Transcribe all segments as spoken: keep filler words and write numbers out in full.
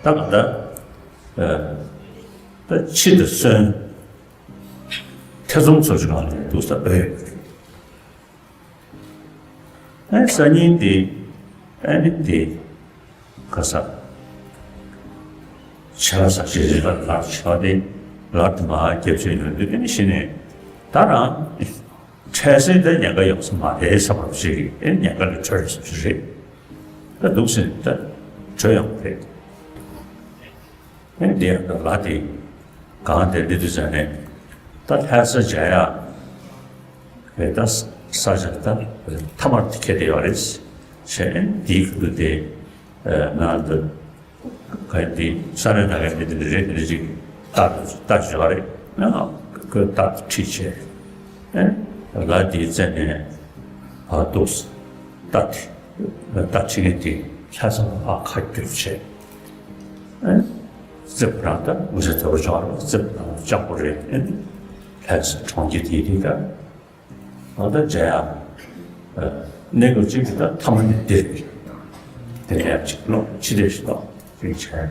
ད་ག་ད་ད་ཕྱི་དུ་སོན་ཐེ་ཚོམ་ཚོ་ཞིག་གང་ལ་འདུག་ས་བོད། ཨེ་སང་ཉིན་དེ་ཨེ་ནི་དེ་ག་ས་ཆ་ས་ཞེ་ཞེ་ལ་ལ་ཆ་དེ་ལ་དུ་མ་རྒྱབ་ཆེན་ཡོད་དུས་དེ་ནི་ཤི་ནས་ད་རང་འཕྲལ་སེལ་དེ་ཉེན་ཁ་ཡོང་ས་མ་རེད་བསམ་པ་ཞིག་ཨེ་ཉེན་ཁ་ལས་གྲོལ་ས་ཞིག་རེད། ད་འདུག་སེ་ད་གྲོལ་ཡོང་རེད། ཨེ་འདི་ཡང་ད་ལ་དེ་གང་དེ་འདི་དུས་ཟ་ནས་ད་ལྷ་ས་མཇལ་ཡ་རེད། ད་ས་ཆ་ད་ཐ་མར་དེ་ཁེལ་བསྡད་ཡོད་རེད། བྱས་ནས་འདིའི་ཁུལ་དུ་དེ་ང་ད་ག་འདི་ས་གནས་ནང་གི་མི་དེ་འདྲ་རེད། དེ་འདྲ་ཅིག་ལྟ་ལྟ་བྱས་པ་རེད། ང་ཁོས་ལྟ་ཁྲིད་བྱས། ཨེ་ལ་དེའི་རྩེ་ནས་ཨ་འདུག་སེ་ལྟ་དེ་ལྟ་ཁྲིད་མཁན་དེ་ལྷ་ས་ལ་ཨ་ཁ་བསྒྱུར་བྱས། ཨེ་རྩེ་བོ་རང་ད་ངོ་ཤེས་ཚ་པོ་ཆགས་རེད། རྩེ་བོ་རང་ལྕགས་པོ་རེད། ཨེ་ལྷ་ས་གྲོང་ཁྱེར་དེའི་རིགས་ད་ང་ད་མཇལ་ཡ་གནས་སྐབས་གཅིག་གི་ད་ཐ་མ་ནས་འདིར་དེ་ནས་ཡང་གཅིག་ལོག་ཕྱི་ལས་ཤིག་ལོག་ཅིག་བྱས།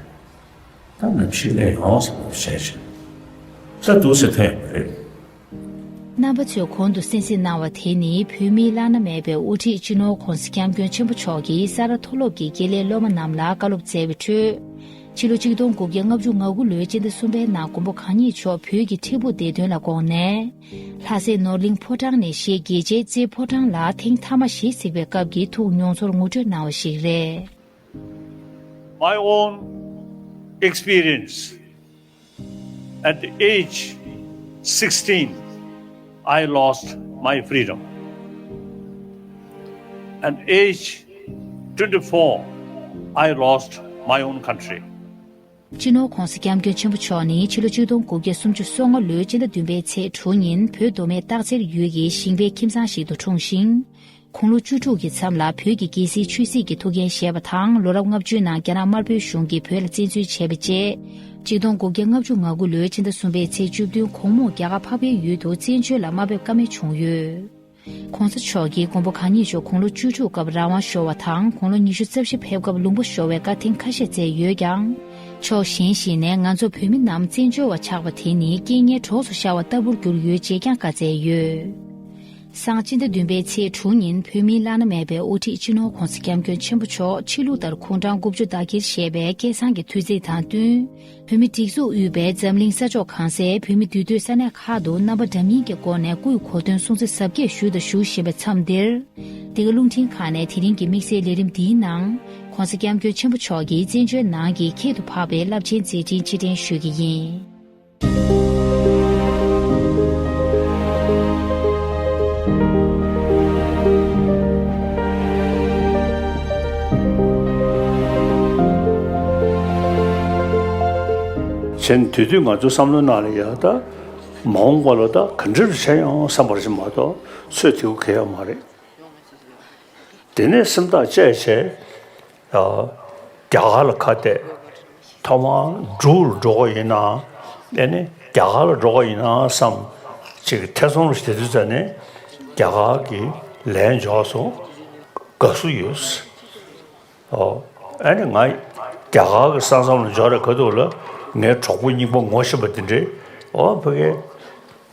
ད་ནམ་ཞིག་སླེབས་ཡོང་བསམ་པ་བྱས་ཤིང་ད་འདུག་སེ་ཐོན་ཡོང་གི་རེད། རྣམ་པ་ཚོས་གོང་དུ་གསན་གཟིགས་གནང་བ་དེ་ནི་བོད་མིའི་བླ་ན་མེད་པའི་དབུ་ཁྲིད་སྤྱི་ནོར་༧གོང་ས་༧སྐྱབས་མགོན་ཆེན་པོ་མཆོག་གིས་ས་རཱ་མཐོ་སློབ་ཀྱི་དགེ་ལས་སློབ་མ་རྣམས་ལ་བཀའ་སློབ་སྩལ་བའི་ཁྲོད། ཕྱི་ལོ་ཆིག་སྟོང་དགུ་བརྒྱ་ལྔ་བཅུ་ང་དགུ་ལོའི་སྤྱི་ཟླ་གསུམ་པའི་ནང་མགོན་པོ་གང་ཉིད་མཆོག་བོད་ཀྱི་ཁྲི་དབུ་བདེ་དོན་ལ་དགོངས་ནས། ལྷ་སའི་ནོར་གླིང་ཕོ་བྲང་ནས་གཞིས་རྒྱལ་རྗེ་རྩེ་ཕོ་བྲང་ལ་ཐེངས་མཐའ་མ་གཞིས་གཟིགས་པའི་སྐབས་ཀྱི་ཐུགས་མྱོང་ཚོར་ངོ་སྤྲོད་གནང་བ་ཞིག་རེད། My own experience. At age sixteen, I lost my freedom. At age twenty-four, I lost my own country. སྤྱི་ནོར་༧གོང་ས་༧སྐྱབས་མགོན་ཆེན་པོ་མཆོག་ནི་ཕྱི་ལོ་ཆིག་སྟོང་དགུ་བརྒྱ་སུམ་ཅུ་སོ་ལྔ་ལོའི་སྤྱི་ཟླ་བདུན་པའི་ཚེས་དྲུག་ཉིན་བོད་མདོ་སྨད་སྟག་འཚེར་ཡུལ་གྱི་ཞིང་པའི་ཁྱིམ་ཚང་ཞིག་ཏུ་འཁྲུངས་ཤིང་། དགུང་ལོ་བཅུ་དྲུག་གི་མཚམས་ལ་བོད་ཀྱི་རྒྱལ་སྲིད་ཆོས་སྲིད་ཀྱི་ཐུགས་འགན་བཞེས་པ་དང་། ལོ་རབས་ལྔ་བཅུའི་ནང་རྒྱ་ནག་དམར་པོའི་གཞུང་གིས་བོད་ལ་བཙན་འཛུལ་བྱས་པའི་རྗེས། ཆིག་སྟོང་དགུ་བརྒྱ་ལྔ་བཅུ་ང་དགུ་ལོའི་ཕྱི་ཟླ་གསུམ་པའི་ཚེས་བཅུ་བདུན་གོང་སྨོས་རྒྱ་གར་འཕགས་པའི་ཡུལ་དུ་བཙན་བྱོལ་ལ་མ་ཕེབས་ཀ་མེད་བྱུང་ཡོད། ༸གོང་ས་མཆོག་གིས་མགོན་པོ་གང་ཉིད་མཆོག་དགུང་ལོ་བཅུ་དྲུག་སྐབས་རང་དབང་ཤོར་བ་དང་། དགུང་ལོ་ཉི་ཤུ་རྩ་བཞི་ཕེབས་སྐབས་ལུང་པ་ཤོར་བའི་བཀའ་ཐེངས་ཁ་ཤས་སྩལ་ཡོད་ཀྱང་། ཕྱོགས་གཞན་ཞིག་ནས་ང་ཚོ་བོད་མི་རྣམས་བཙན་བྱོལ་བ་ཆགས་པ་དེ་ནི་རྐྱེན་ངན་གྲོགས་སུ་ཤར་བ་ལྟ་བུར་གྱུར་ཡོད་ཅེས་ཀྱང་བཀའ་སྩལ་ཡོད། སང་སྤྱི་ཟླ་བདུན་པའི་ཚེས་དྲུག་ཉིན་བོད་མིའི་བླ་ན་མེད་པའི་དབུ་ཁྲིད་སྤྱི་ནོར་༸གོང་ས་༸སྐྱབས་མགོན་ཆེན་པོ་མཆོག་ཕྱི་ལུགས་ལྟར་དགུང་གྲངས་དགུ་བཅུ་ཟླ་བསྐྱལ་བཞེས་པའི་སྐལ་བཟང་གི་དུས་ཚིགས་དང་བསྟུན། བོད་མིའི་སྒྲིག་འཛུགས་དབུས་པའི་འཛམ་གླིང་ས་ཕྱོགས་གང་སའི་བོད་མི་འདུས་སྡོད་ས་གནས་ཁག་ཏུ་རྣམ་པ་འདྲ་མིན་གྱི་སྒོ་ནས་སྐུའི་གོ་སྟོན་སྲུང་བརྩི་གཟབ་རྒྱས་ཞུས་དང་ཞུ་བཞིན་པའི་མཚམས་འདིར། འདི་ག་རླུང་འཕྲིན་ཁང་ནས་དེ་རིང་གི་དམིགས་བསལ་ལས་རིམ་འདིའི་ནང་། ༸གོང་ས་༸སྐྱབས་མགོན་ཆེན་པོ་མཆོག་གིས་བཙན་བྱོལ་ནང་གི་ཁྱད་དུ་འཕགས་པའི་རླབས་ཆེན་མཛད་འཕྲིན་ཕྱིར་དྲན་ཞུ་གི་ཡིན། གཞན་དུས་དུས་ང་ཚོ་བསམ་བློའི་ནང་ལ་ཡ་ད་མ་འོངས་པ་ལ་ད་ག་འདྲ་རུ་བྱས་ཡོང་བསམ་པ་ཞིག་མ་གཏོགས་ཚོད་ཐིག་གི་ཡོད་མ་རེད། དེ་ནས་སེམས་ཐག་བཅད་བྱས། རྒྱ་གར་ལ་ཁ་གཏད། ཐོག་མར་འབྲུག་ལ་འགྲོ་གི་ཡིན་ན། ཨེ་ནི་རྒྱ་གར་ལ་འགྲོ་གི་ཡིན་ན་བསམ། ཅིག་ཐེ་ཚོམ་ཞིག་དེ་དུས་ཙམ་ནས་རྒྱ་གར་གྱི་ལན་འབྱོར་སོང་། དགའ་བསུ་ཡོད། ཨོ། ཨེ་ནི་ང་རྒྱ་གར་གྱི་ས་མཚམས་ལ་འབྱོར་རེ་ག་འདུག་ལ། ངའི་གྲོགས་པོ་རྙིང་པ་ངོ་ཤེས་པ་དེ་འདྲས། ཨོ་ཕ་གི།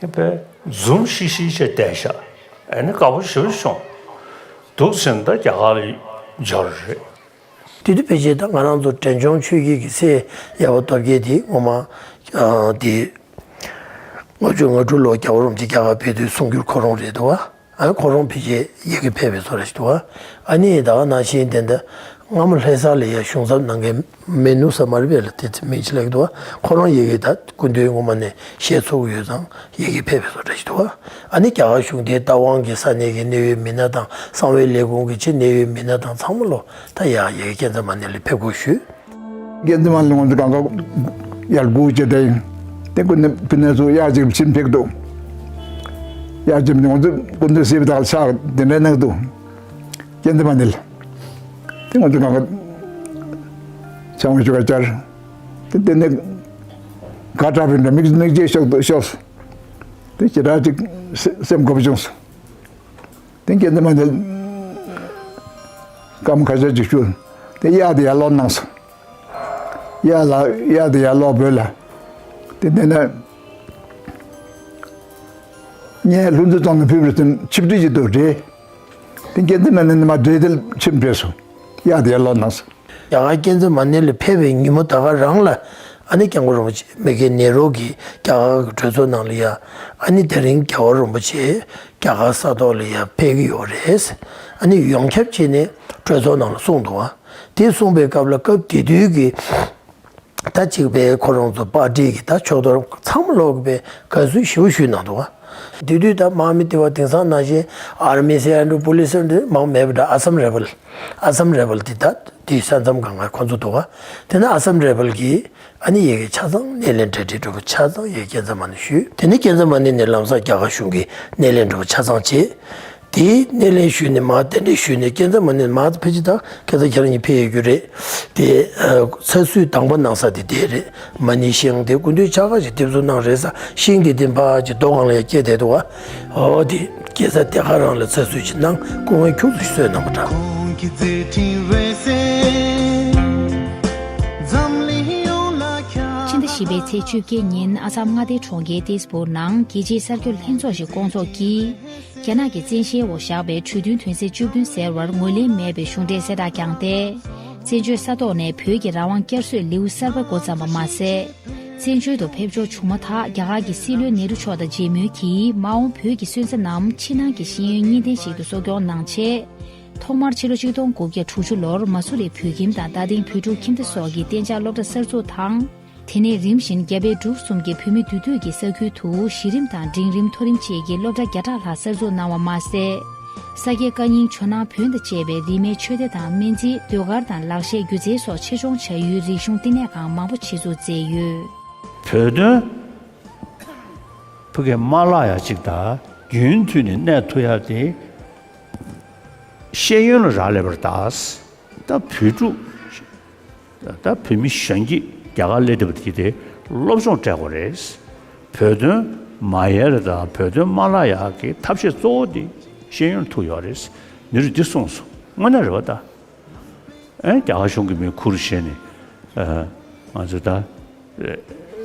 ཨེ་པས་འཛུམ་ཤིག་ཤིག་བྱས་བསྡད་ཤག་ཨེ་ནི་དགའ་པོ་ཞེ་པོ་བྱུང་། འདུག་ཟིན་ད་རྒྱ་གར་ལ་འབྱོར་རེད། དེ་དུས་ཕལ་ཆེར་ད་ང་རང་ཚོ་འབྲས་ལྗོངས་ཆོས་བརྒྱུད་ཀྱི་སྲས་ཡབ་སྟོབས་རྒྱས་དེ་ངོ་མ་ཨ་དེ་ལྔ་བཅུ་ང་དྲུག་ལོ་རྒྱལ་བ་རིན་པོ་ཆེ་རྒྱ་གར་ཕེབས་དུས་གསུང་སྒྱུར་ཁོ་རང་རེད་འདུག་བ། ཨ་ཁོ་རང་ཕལ་ཆེར་ཡི་གེ་ཕལ་པའི་བཟོ་འདྲ་ཞིག་འདུག་བ། ཨ་ནི་ད་ག་ནང་བཞིན་དེ་འདྲ་སྔ་མོ་ལྷ་ས་ལ་ཡ་གཞུང་ཚབ་གནང་མཁན་མེ་ནུ་ས་མ་རེད་པས་ལ། དེ་ཚེ་མིང་ཅི་ལབ་ཀྱི་འདུག་བ། ཁོ་རང་ཡི་གེ་ད་སྐུ་མདུན་ངོ་མ་ནས་ཞལ་ཚོགས་ཡོད་ཙང་ཡི་གེ་ཕལ་པའི་བཟོ་འདྲ་ཞིག་འདུག་བ། ཨ་ནི་རྒྱ་གར་གཞུང་དེའི་རྟ་དབང་གི་ས་གནས་ཀྱི་གནད་ཡོད་མི་སྣ་དང་གསང་བའི་ལས་ཁུངས་ཀྱི་ཆེད་གནད་ཡོད་མི་སྣ་དང་ཚང་མ་ལོ་ད་ཡ་ཡ་གི་ཀན་ཛ་མ་ནི་ལ་ཕེབས་སྒོ་ཞུས། ཀན་ཛ་མ་ནི་ལ་ང་ཚོ་གང་ག་ཡར་སྒུག་བྱས་ཏེ་ཡིན། དེ་ཀུན་ནས་ཕི་ནས་ཚུར་གཡག་ཅིག་ཕྱིན་ཕེབས་འདུག་གཡག་ཅིག་ང་ཚོ་ཀུན་ཏུ་སྲིད་པའི་དག་ལ་ཕྱག་དེ་འདྲའི་གནང་འདུག་ཀན་ཛ་མ་ནི་ལ། དེ་ང་ཚོ་གང་ག་ཆང་བ་ཞུ་ག་བཅར། དེ་དེ་ནས་དགའ་དྲགས་པའི་འདྲ་མིག་མིག་རྗེས་ཤོག་ཤོག་དེ་ཞེ་དྲག་ཅིག་སེམས་དགའ་པོ་བྱུང་སོང་། དེ་ཀན་ཛ་མ་ནི་ལ་སྐར་མ་ཁ་ཤས་ཅིག་བཞུགས། དེ་གཡག་དེ་ཡར་ལོག་གནང་སོང་། གཡག་ལ་གཡག་དེ་ཡར་ལོག་བོད་ལ། དེ་འདི་ན་ངས་ལྷུན་རྩེ་རྫོང་ནས་ཕུལ་བའི་ཚུན་ཆིབས་བསྒྲིགས་ཀྱི་འདུག་རེད། དེ་སྐྱེ་འཚར་མ་ཎི་ནས་མར་བསྒྲིལ་ཏེ་ཕྱིར་འབྲེལ་སོང་། གཡག་དེ་ཡར་ལོག་གནང་སོང་། རྒྱ་གར་སྐྱེ་འཚར་མ་ཎི་ལ་ཕེབས་པའི་ཉིན་མོ་ད་ག་རང་ལ་ཨ་ནི་སྐྱབས་མགོན་རིན་པོ་ཆེ་མི་དགེ་ནེ་རུ་གིས་རྒྱ་གར་གྱི་གྲོས་ཚོགས་ནང་ལ་ཡ་ཨ་ནི་དེ་རིང་རྒྱལ་བ་རིན་པོ་ཆེ་རྒྱ་གར་ས་ཐོག་ལ་ཡ་ཕེབས་ཀྱི་ཡོད་རེད། ཨ་ནི་ཡོངས་ཁྱབ་བྱས་ནས་གྲོས་ཚོགས་ནང་ལ་གསུངས་འདུག་བ། དེ་གསུངས་པའི་སྐབས་ལ་སྐབས་དེ་དུས་ཀྱི་ད་གཅིག་པའི་ཁོ་རང་ཚོ་པར་ཏི་གི་ད་ཕྱོགས་གཏོགས་ཚང་མ་ལོག་པའི་དགའ་བསུ་ཞེ་པོ་ཞུས་གནང་འདུག་བ། དེ་དུས་ད་དམག་མི་དེ་བ་དེང་སང་ནང་བཞིན་ཨར་མི་ཟེར་ཡ་འགྲོ་པུ་ལིས་ཟེར་འདི་མང་མེད་པ་འདྲ། ཨ་སམ་རེ་བལ། ཨ་སམ་རེ་བལ་དེ་ད་དེའི་ས་མཚམས་སྒང་ག་ཁོ་ཚོ་འདུག་བ། དེ་ན་ཨ་སམ་རེ་བལ་གྱིས་ཨ་ནི་ཡ་གི་ཆ་ཚང་སྣེ་ལེན་གྲ་སྒྲིག་འགྲོ་པ་ཆ་ཚང་ཡ་སྐྱེ་འཚར་མ་ཎི་ཞུས། དེ་ནས་སྐྱེ་འཚར་མ་ཎི་ནས་ལམ་སང་རྒྱ་གར་གཞུང་གིས་སྣེ་ལེན་འགྲོ་པ་ཆ་ཚང་བྱས། དེའི་སྣེ་ལེན་ཞུས་ནས་མར་རྟེན་འབྲེལ་ཞུས་ནས་སྐྱེ་འཚར་མ་ཎི་མར་ཕལ་ཆེར་ད་ཁ་སང་ཁྱེད་རང་གཉིས་ཕེབས་ཡོད་རྒྱུ་རེད། དེ་ཚར་གསོལ་དང་པོ་གནང་ས་དེ་དེ་རེད། མ་ཎི་ཤིང་དེ་སྐུ་མདུན་ཕྱག་ཁ་ཞིག་འདེབས་གསོལ་གནང་རེད་ས། ཤིང་དེ་དེ་འཕགས་ཀྱི་རྡོ་སྒང་ལ་ཡ་སྐྱེས་བསྡད་འདུག་བ། འོ་དེ་སྐྱེ་ས་དེ་ག་རང་ལ་ཚར་གསོལ་ཞིག་གནང་སྐུ་ངལ་ཁྱུག་ཙམ་གསོས་གནང་བ་འདྲ། ཁོང་གི་མཛད་འཕྲིན་འོད་ཟེར་འཛམ་གླིང་ཡོངས་ལ་ཁྱབ། ཕྱི་ཟླ་བཞི་པའི་ཚེས་བཅོ་བརྒྱད་ཉིན་ཨ་སམ་མངའ་སྡེའི་གྲོང་ཁྱེར་ཏེས་པུར་ནང་རྒྱལ་སྤྱིའི་གསར་འགོད་ལྷན་ཚོགས་ཤིག་བསྐོང་ཚོགས་ཀྱིས། རྒྱ་ནག་གི་བཙན་ཤེད་འོག་བཞག་པའི་གྲོས་མཐུན་དོན་ཚན་བཅུ་བདུན་ཟེར་བར་ངོས་ལེན་མེད་པའི་གཞུང་འབྲེལ་གསལ་བསྒྲགས་བསྐྱངས་ཏེ། བཙན་བྱོལ་ས་ཐོག་ནས་བོད་ཀྱི་རང་དབང་བསྐྱར་གསོའི་ལེའུ་གསར་པ་འགོ་བརྩམས་པ་མ་ཟད། བཙན་བྱོལ་དུ་ཕེབས་འབྱོར་བྱུང་མ་ཐག་རྒྱ་གར་གྱི་སྲིད་བློན་ནེ་རུ་མཆོག་དང་མཇལ་མོལ་གྱིས་མ་འོངས་བོད་ཀྱི་སོན་རྩ་རྣམས་ཕྱི་ནང་གི་ཤེས་ཡོན་གཉིས་ལྡན་ཞིག་ཏུ་གསོ་སྐྱོང་གནང་ཆེད། ཐོག་མར་ཕྱི་ལོ་ཆིག་སྟོང་དགུ་བརྒྱ་དྲུག་ཅུ་ལོར་མ་སུ་རི་བོད་ཁྱིམ་དང་རྟ་སྟེང་བོད་ཕྲུག་ཁྱིམ་སྡེ་སོགས་ཀྱི་གཏན་འཇགས་སློབ་གྲྭ་གསར་འཛུགས་དང་། དེ་ནས་རིམ་བཞིན་རྒྱ་བལ་འབྲུག་གསུམ་གྱི་བོད་མི་འདུས་སྡོད་ཀྱི་ས་ཁུལ་དུ་གཞི་རིམ་དང་འབྲིང་རིམ་མཐོ་རིམ་བཅས་ཀྱི་སློབ་གྲྭ་བརྒྱ་ཕྲག་ལྷག་གསར་འཛུགས་གནང་བ་མ་ཟད། ས་སྐྱའི་བཀའ་རྙིང་ཇོ་ནང་བོན་དང་བཅས་པའི་རིས་མེད་ཆོས་སྡེ་དང་སྨན་རྩིས་ཟློས་གར་དང་ལག་ཤེས་སྒྱུ་རྩལ་སོགས་ཆེད་སྦྱོང་བྱ་ཡུལ་རིག་གཞུང་བསྟི་གནས་ཁང་མང་པོ་ཆེད་འཛུགས་མཛད་ཡོད། བོད་དོན་ཕ་གིར་མ་བརླག་ཡ་གཅིག་དང་རྒྱུན་མཐུད་ནས་གནས་ཐུབ་ཡ་དེ་ཤེས་ཡོན་ལ་རག་ལས་པར་གདའ། ད་བོད་ཕྲུག་ད་བོད་མི་གཞོན་སྐྱེས་རྒྱ་གར་སླེབས་བསྡད་པ་དེ་དེ་སློབ་སྦྱོང་སྤྲད་དགོས་རེད། བོད་དོན་མ་ཡལ་དང་བོད་དོན་མ་བརླག་ཡག་གི་ཐབས་ཤེས་གཙོ་བོ་དེ་ཤེས་ཡོན་ཐུག་ཡོད་རེད། མི་རུ་འདི་གསུངས་སོང་། དངོས་གནས་རེད་བ་ད། ཨེ་རྒྱ་གར་གཞུང་གིས་མི་ཁུར་བཞེས་ནས་ཨ་ང་ཚོ་ད་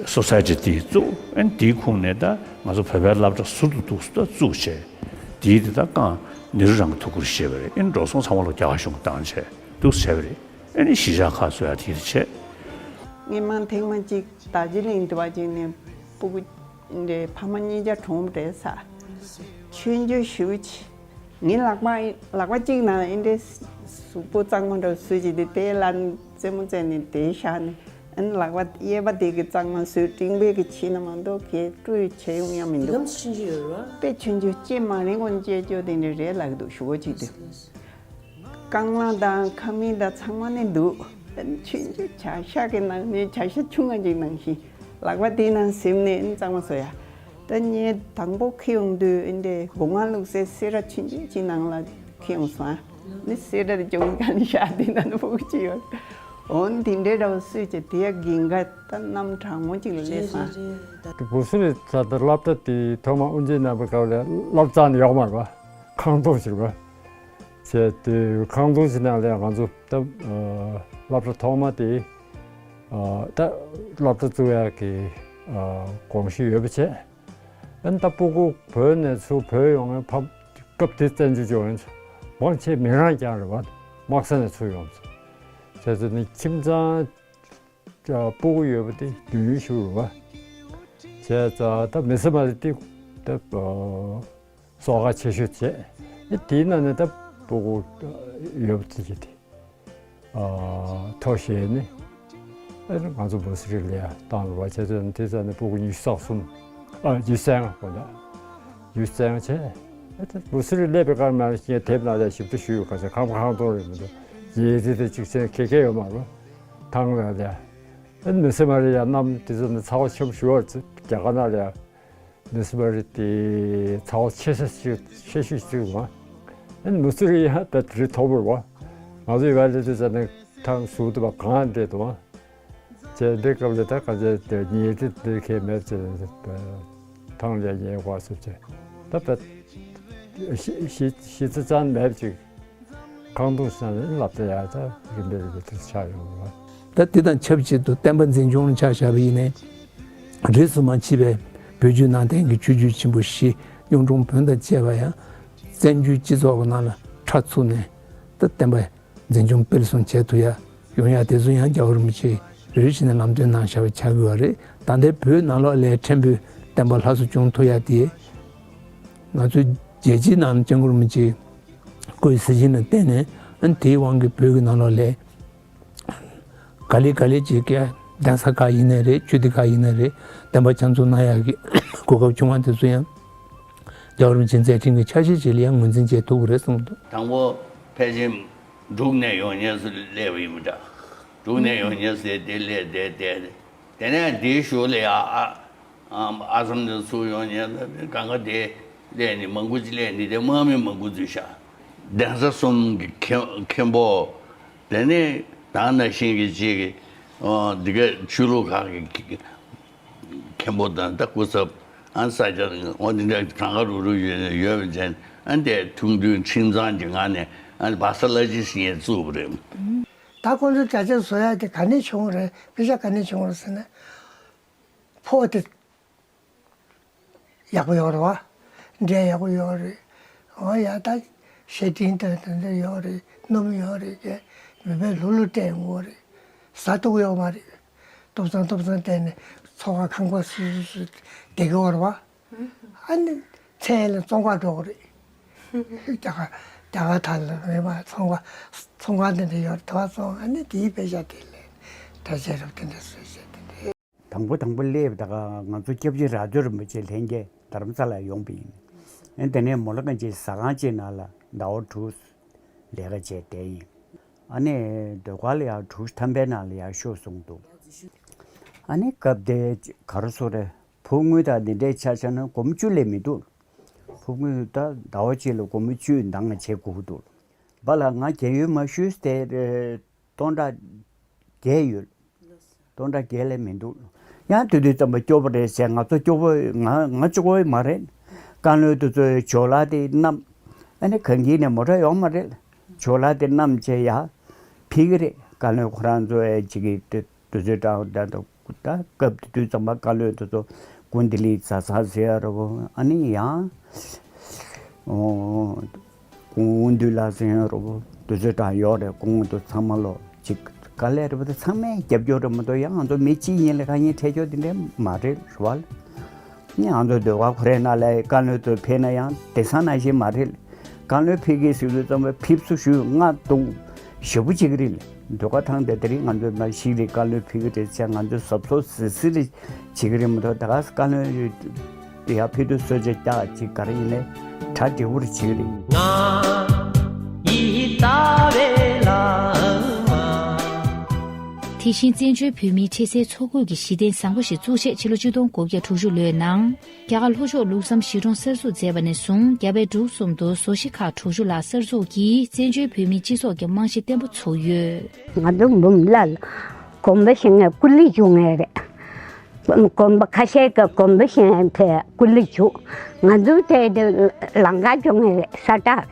སོ་སའི་ཊི་དེ་བཙུགས། ཨེ་དེའི་ཁོངས་ནས་ད་ང་ཚོ་བོད་པའི་སློབ་གྲྭ་ཟུར་དུ་འདུག་ད་བཙུགས་བྱས་དེའི་དེ་ད་རྐང་མི་རུ་རང་གི་ཐུགས་ཁུར་བཞེས་པ་རེད། ཨེ་འགྲོ་སོང་ཚང་མ་ལོ་རྒྱ་གར་གཞུང་གིས་བཏང་བྱས་འདུག་བྱས་པ་རེད། ཨེ་ནི་གཞིས་ཆགས་ཁག་ཚོ་ཡང་དེ་འདྲ་བྱས། སྔོན་མ་ཐེངས་མ་གཅིག་རྡོ་རྗེ་གླིང་དུ་བ་ཅིག་ནས་སྤུ་གུ་འདྲའི་ཕ་མ་གཉིས་ཆ་གྲོངས་པ་རེད་ས། ཆུང་ཆུང་ཞེ་པོ་ཅིག་ངའི་ལག་པ་ལག་པ་གཅིག་ནང་ཨེ་འདྲའི་གཟུགས་པོ་གཙང་མ་འདྲ་བོ་བཟོས་ཅིག་དེ་དེ་ལ་རྩེད་མོ་རྩེ་ནས་དེ་བཞག་ནས་ཨ་ནི་ལག་པ་གཡས་པ་དེ་གི་གཙང་མ་བཟོས། སྤྲིང་པའི་གི་ཕྱིན་ན་མ་གཏོགས་གས་སྤྲོས་བྱས་ཡོང་ཡ་མི་འདུག་དེ་གམ་ཆུང་ཆུང་ཡོད་རེད་བ། དཔེ་ཆུང་ཆུང་ལྕེ་མ་རིང་གོང་ལྕེ་ཅོ་དེ་འདྲ་རེད་ལབ་ཀྱི་འདུག་ཞུ་བ་ཅིག་དེ། རྐང་ལག་དང་ཁ་མིག་དང་ཚང་མ་ནི་འདུག་ཆུང་ཆུང་བྱ་ཤ་གི་ནང་ནས་བྱ་ཤ་ཆུང་ང་ཅིག་ནང་བཞིན་ལག་པ་དེའི་ནང་ཟིན་ནས་ཨ་ནི་གཙང་མ་བཟོ་ཡ། ད་ངས་དང་པོ་འཁྱེར་ཡོང་དུས་ཨེ་འདྲའི་སྒོ་ང་བླུགས་སའི་སེ་ར་ཆུང་ཆུང་ཅིག་ནང་ལ་འཁྱེར་ཡོང་སོང་ཨ། ནི་སེ་ར་དེ་ཅུང་ག་ནས་བཞག་དེ་ན་ནི་སྤུ་གུ་ཅིག་ཡོད། འོ་ནི་དེ་འདྲའི་འདྲ་བོ་བཟོས་བྱས་དེ་ཡ་འགན་ཁ་ད་གནམ་གྲང་མོ་ཅིག་ལ་སླེབས་སོང་ཨ། རེད་རེད་རེད། ད་བུ་སུ་རི་ཚ་ད་སློབ་གྲྭ་དེ་ཐོག་མ་དབུ་འབྱེད་གནང་བའི་སྐབས་ལ་སློབ་གཙང་ནི་ཡོག་མ་རེད་བ། ཁང་སྟོང་ཞིག་རེད་བ། བྱས་ཏེ་ཁང་སྟོང་ཞིག་ནང་ལ་ང་ཚོ་ད་སློབ་གྲྭ་ཐོག་མ་དེ་ད་སློབ་གྲྭ་བཙུགས་ཡག་གི་དགོངས་གཞི་ཡོད་པ་བྱས། ཨ་ནི་ད་སྤུ་གུ་བོད་ནས་ཚུར་བོད་ཡོང་བའི་ཕ་སྐབས་དེ་བཙན་བྱོལ་སྦྱོང་ཡོང་ཚོ་མང་ཆེ་མི་རང་རྐྱང་རེད་བ། དམག་ས་ནས་ཚུར་ཡོང་ཚོ། བྱས་ཙང་ནི་ཁྱིམ་ཚང་སྤུ་གུ་ཡོད་པ་དེ་བདུན་ཅུ་ཞིག་རེད་བ། བྱས་ཙང་ད་མི་སེར་མ་རེད་དེ་ད་གསོག་ག་ཆེ་ཤོས་བྱས། ཨེ་དེའི་ནང་ནས་ད་སྤུ་གུ་ཡོད་པ་ཅིག་དེ། ཐོ་བཞེས་ནས་ཨ་ནི་ང་ཚོ་མུ་སི་རི་ལ་ཡ་བཏང་རུ་བ་བྱས་ཙང་དེ་ཙམ་ནས་སྤུ་གུ་ཉི་ཤུ་རྩ་གསུམ། ཨ་ཉི་ཤུ་རྩ་ལྔ་གོ་ན་ཉི་ཤུ་རྩ་ལྔ་བྱས། ཨ་ད་མུ་སི་རི་སླེབས་པའི་སྐར་མ་ལ་ངས་དེབ་ནང་ལ་ཞིབ་ཕྲ་ཞུས་ཡོད་ག་ཚོད་ཁང་པ་ཁང་སྟོང་རེད་མི་འདུག་ཉིས་རི་དེ་གཅིག་ཆེན་ཁེ་ཁེ་ཡོད་མ་རུ་ཐང་ལ་ལ་ཡ། ཨ་ནི་མི་སེར་མ་རེད་ཡ་གནམ་དེ་ཚོ་ནི་ཚ་བ་ཆེན་པོ་ཞུ་བར་རྒྱ་གར་ནང་ལ་ཡ། ནི་སི་བ་རི་དེ་ཚ་བ་ཆེ་ཤོས་ཤིག་ཆེ་ཤོས་ཤིག་འདུག་ཨ། ཨ་ནི་མུ་སི་རི་ཡང་ད་རི་མཐོ་པོ་རེད་བ། ང་ཚོ་ཡི་བ་ལི་དུ་ཟ་ནི་ཐང་སུ་དུ་བ་གང་འདྲེ་འདུག་ཨ། ཅེ་འདི་སྐབས་ལ་ད་ག་ཚད་དེ་ཉེ་དུ་འདི་ཁེ་མེད་ཅེ་ཐང་ལས་ཉེ་བ་སུ་ཅེ་ད་ད་ཤི་ཤི་ཤི་ཚི་ཙང་མེད་ཅིག་ཁང་ཐུང་ས་ནི་ལབ་ད་ཡ་ད་རིམ་པས་རིམ་པས་དུ་ཆགས་ཡོང་རེད་བ། ད་དེ་དང་ཆབས་ཅིག་ཏུ་བསྟན་པ་འཛིན་སྐྱོང་ལ་ཆ་བཞག་པ་ཡིན་ནའི། རིས་སུ་མ་མཆིས་པའི་བོད་བརྒྱུད་ནང་བསྟན་གྱི་ཆོས་བརྒྱུད་ཆེན་པོ་བཞི་གཡུང་དྲུང་བོན་དང་བཅས་པ་ཡང་བཙན་བྱོལ་སྤྱི་ཚོགས་ཀྱི་ནང་ལ་ཁྲ་ཚུགས་ནས་ད་བསྟན་པ་འཛིན་སྐྱོང་སྤེལ་གསུམ་བྱེད་ཐུབ་ཡ་ཡོང་ཡ་དེ་ཚོ་ཡང་རྒྱལ་བ་རིན་པོ་ཆེས་རེ་རེ་བཞིན་ནས་ལམ་སྟོན་གནང་བཞག་པ་ཆགས་དགོས་པ་རེད། ད་ལྟའི་བོད་ནང་ལོགས་ལ་ཕྲན་བུ་བསྟན་པ་སླར་གསོ་བྱུང་ཐུབ་ཡ་དེ་ང་ཚོའི་རྒྱལ་སྤྱིའི་ནང་སྐྱབས་མགོན་རིན་པོ་ཆེའི་སྐུའི་གཟི་བརྗིད་ལ་བརྟེན་ནས་ཨ་ནི་དེའི་དབང་གིས་བོད་ཀྱི་ནང་ལོགས་ལ་ག་ལེ་ག་ལེ་ཅིག་གི་གདན་ས་ཁག་ཡིན་ནའི་རེད། ཆོས་སྡེ་ཁག་ཡིན་ནའི་རེད། བསྟན་པ་ཆ་འཛོམས་གནང་ཡག་གི་གོ་སྐབས་བྱུང་བ་དེ་ཚོ་ཡང་རྒྱལ་བ་རིན་པོ་ཆེའི་མཛད་འཕྲིན་གྱི་ཆ་ཤས་ཤིག་ལ་ཡང་ངོས་འཛིན་བྱེད་ཐུབ་ཀྱི་རེད་གསུངས་འདུག་དང་པོ་ཕལ་ཆེར་འབྲུག་ནས་ཡོང་མཁན་ཚོ་སླེབས་པ་ཡིན་པ་འདྲ། འབྲུག་ནས་ཡོང་མཁན་ཚོས་དེ་སླེབས་བསྡད་བསྡད། དེ་ནས་དེའི་གཞུག་ལ་ཡང་ཨ་ཨ་སམ་ནས་ཚུར་ཡོང་མཁན་ཚོ་གང་ག་དེ་སླེབས་ནས་མང་པོ་ཅིག་སླེབས་ནས་དེ་དམག་མི་མང་པོ་འཛུལ་ཤག་གདན་ས་གསུམ་གྱི་མཁན་མཁན་པོ། དེ་ནས་ད་ནང་བཞིན་གྱི་ཅིག་གི་འདི་ག་ཆོས་ལུགས་ཁག་གི་མཁན་པོ་དང་ད་སྐུ་ཚབ་ཨ་ས་ཆ་འོ་འདི་འདྲ་གང་ག་རུ་རུ་ཡོད་ཡོད་པ་ཅན་ཨ་འདས་ཐུགས་མཐུན་ཁྲིམས་གཙང་གི་ངང་ནས་ཨ་བ་ས་བླ་སྤྱི་ཞིག་ངས་བཙུགས་པ་རེད། ད་ཁོང་ཚོ་གྲྭ་ཆས་བཟོ་ཡ་དེ་ག་ནས་བྱུང་བ་རེད། དཔེ་ཆ་ག་ནས་བྱུང་བ་རེད་ཟེར་ན། ཕོ་དེ་ཡག་པོ་ཡོད་རེད་བ། འབྲས་ཡག་པོ་ཡོད་རེད། འོ་ཡ་ད་ཤེས་སྤྲིང་དང་དེ་འདྲ་ཡོད་རེད། སྣུམ་ཡོད་རེད་ཀྱི་མི་བས་ལྷུ་ལྷུ་སྤྲད་ཡོང་གི་རེད། ཟ་ཐུབ་ཡོད་མ་རེད། ཏོབ་ཙང་ཏོབ་ཙང་བལྟས་ནས་ཚོགས་ཁང་ཁང་པ་སུ་སུ་སུ་བསྡད་ཀྱི་ཡོད་རེད་བ། ཨ་ནི་མཚན་ལ་བཙོང་ག་འགྲོ་གི་རེད། རྒྱ་གར་རྒྱ་གར་ཐང་ལ་རེད་བ། ཚོང་པ་ཚོང་ཁང་དེ་འདྲ་ཡོད་རེད་བ། ཚོང་ཨ་ནི་དེའི་དཔེ་ཆ་དེ་ལས་གྲྭ་ཆས་རབ་དེ་འདྲ་བཟོས་བྱས་དེ་འདྲ། དང་པོ་དང་པོ་སླེབས་ད་ག་ང་ཚོ་སྐྱབས་རྗེ་རྭ་ཅོ་རིན་པོ་ཆེ་ལྷན་རྒྱས་རྡ་རམ་ས་ལ་ཡོང་པ་ཡིན། ཨེ་དེ་ནས་མོ་ལ་གན་ཆེ་ཟ་ཁང་ཅིག་ནང་ལ་ཟླ་བ་དྲུག་ལས་ཀ་བྱས་བསྡད་ཡིན། ཨ་ནི་ཟློས་གར་ལ་ཡང་དྲུག་ཐམ་པའི་ནང་ལ་ཡང་ཤོག་གསུངས་འདུག་ཨ་ནི་སྐབས་དེ་ག་རེ་ཟེར་རེད། ཕོ་དངུལ་དང་འདི་འདྲའི་ཆ་བཞག་ན་སྒོར་མོ་བཅུ་ལས་མི་འདུག་ཕོ་དངུལ་ད་ཟླ་བ་གཅིག་ལ་སྒོར་མོ་བཅུ་འདང་ང་བྱེད་དགོས་ཀྱི་འདུག་བ་ལ་ང་རྒས་ཡོལ་མ་ཞུས་ཏེ་སྟོང་ཕྲག་བརྒྱད་ཡོད། སྟོང་ཕྲག་བརྒྱད་ལས་མི་འདུག་ཡང་དེ་དུས་ཙམ་པ་སྐྱོ་པོ་རེད་ཟེར། ང་ཚོ་སྐྱོ་པོ་ང་ང་སྐྱོ་པོ་མ་རེད། བཀའ་བློན་དེ་ཚོའི་ཇོ་ལགས་དེ་བསྣམས། ཨ་ནི་གངས་སྐྱིད་ནས་མོ་ཊ་ཡོང་མ་རེད། ཇོ་ལགས་དེ་བསྣམས་བྱས་ཡ་ཕེབས་ཀྱི་རེད། བཀའ་བློན་ཁོ་རང་ཚོ་ཨེ་ཅིག་གི་དེ་དུས་ཚོད་དྲང་ད་ད་སྐབས་དེ་དུས་ཙམ་པ་བཀའ་བློན་དེ་ཚོ་ཀུན་ལྡི་ལི་ཛ་ས་ཟེར་ཡ་རེད་བོ། ཨ་ནི་ཡང་། སྐུ་ངོ་དངོས་འདུས་ལགས་ཟེར་ཡོད་རེད་བོ། དུས་ཚོད་དྲང་ཡོད་རེད། སྐུ་ངོ་དངོས་འདུས་ཚང་མ་ལོ་གཅིག་དཀའ་ལས་རེད་བོ། དེ་ཚང་མས་རྒྱབ་སྐྱོར་རེད་མ་གཏོགས་ཡང་ང་ཚོ་མི་གཅིག་གཉིས་ལས་ཁ་ཉིན་ཁྲལ་ཆོག་དེ་འདྲས་མ་རེད་རེད་བ། ནི་ང་ཚོ་ཟློས་གར་ཁོ་རའི་ནང་ལ་བཀའ་བློན་དུ་ཕེབས་ན་ཡང་དེང་སང་ནང་བཞིན་མ་རེད། བཀའ་བློན་ཕེབས་ཀྱི་ཟེར་དུས་ཙམ་པ་ཕེབས་བསུ་ཞུས་ང་གཏོང་ཞེ་པོ་བྱེད་ཀྱི་རེད། ཟློས་གར་ཐང་དེ་དེ་རིང་ང་ཚོ་མ་ཤི་རེད། བཀའ་བློན་ཕེབས་ཀྱི་རེད་ཅེས་ང་ཚོ་གཟབ་གཟབ་གཟིགས་གཟིགས་རེད། བྱེད་ཀྱི་རེད་མ་གཏོགས་ད་ག་སེ་བཀའ་བློན་ཡར་ཕེབས་དུས་གསོལ་ཇ་རྒྱག་ཅིག་ག་རེ་ཡིན་ནའི་གྲ་འགྲིག་པོ་རེ་བྱེད་ཀྱི་རེད། ང་ཡི་ལྟ་བའི་ལམ་མ། དེ་བཞིན་བཙན་བྱོལ་བོད་མིའི་འཕྲལ་སེལ་ཚོགས་སྐུལ་གྱི་གཞི་རྟེན་བཟང་པོ་ཞིག་བཙུགས་ཆེད་ཕྱི་ལོ་ཆིག་སྟོང་དགུ་བརྒྱ་དྲུག་ཅུ་ལོའི་ནང་རྒྱ་གར་ལྷོ་ཕྱོགས་ལུགས་བསམ་གཞིས་གྲོང་གསར་འཛུགས་མཛད་པ་ནས་བཟུང་རྒྱ་བལ་འབྲུག་གསུམ་དུ་བཟོ་གཞིས་ཁག་དྲུག་ཅུ་ལྷག་གསར་འཛུགས་ཀྱིས་བཙན་བྱོལ་བོད་མིའི་སྤྱི་ཚོགས་ཀྱི་རྨང་གཞི་བརྟན་པོ་ཚུགས་ཡོད། ང་ཚོ་འབུམ་ལ་ལ་གོམ་པ་བཞི་ངས་ཀུ་ལི་བཅུ་ངས་རེད། གོམ་པ་ཁ་ཤས་ཀྱི་གོམ་པ་བཞི་ངས་ཕེ་ཀུ་ལི་བཅུ། ང་ཚོ་དེ་དེ་ལང་ཀ་བཅུ་ངས་རེད། ས་བཀྲ་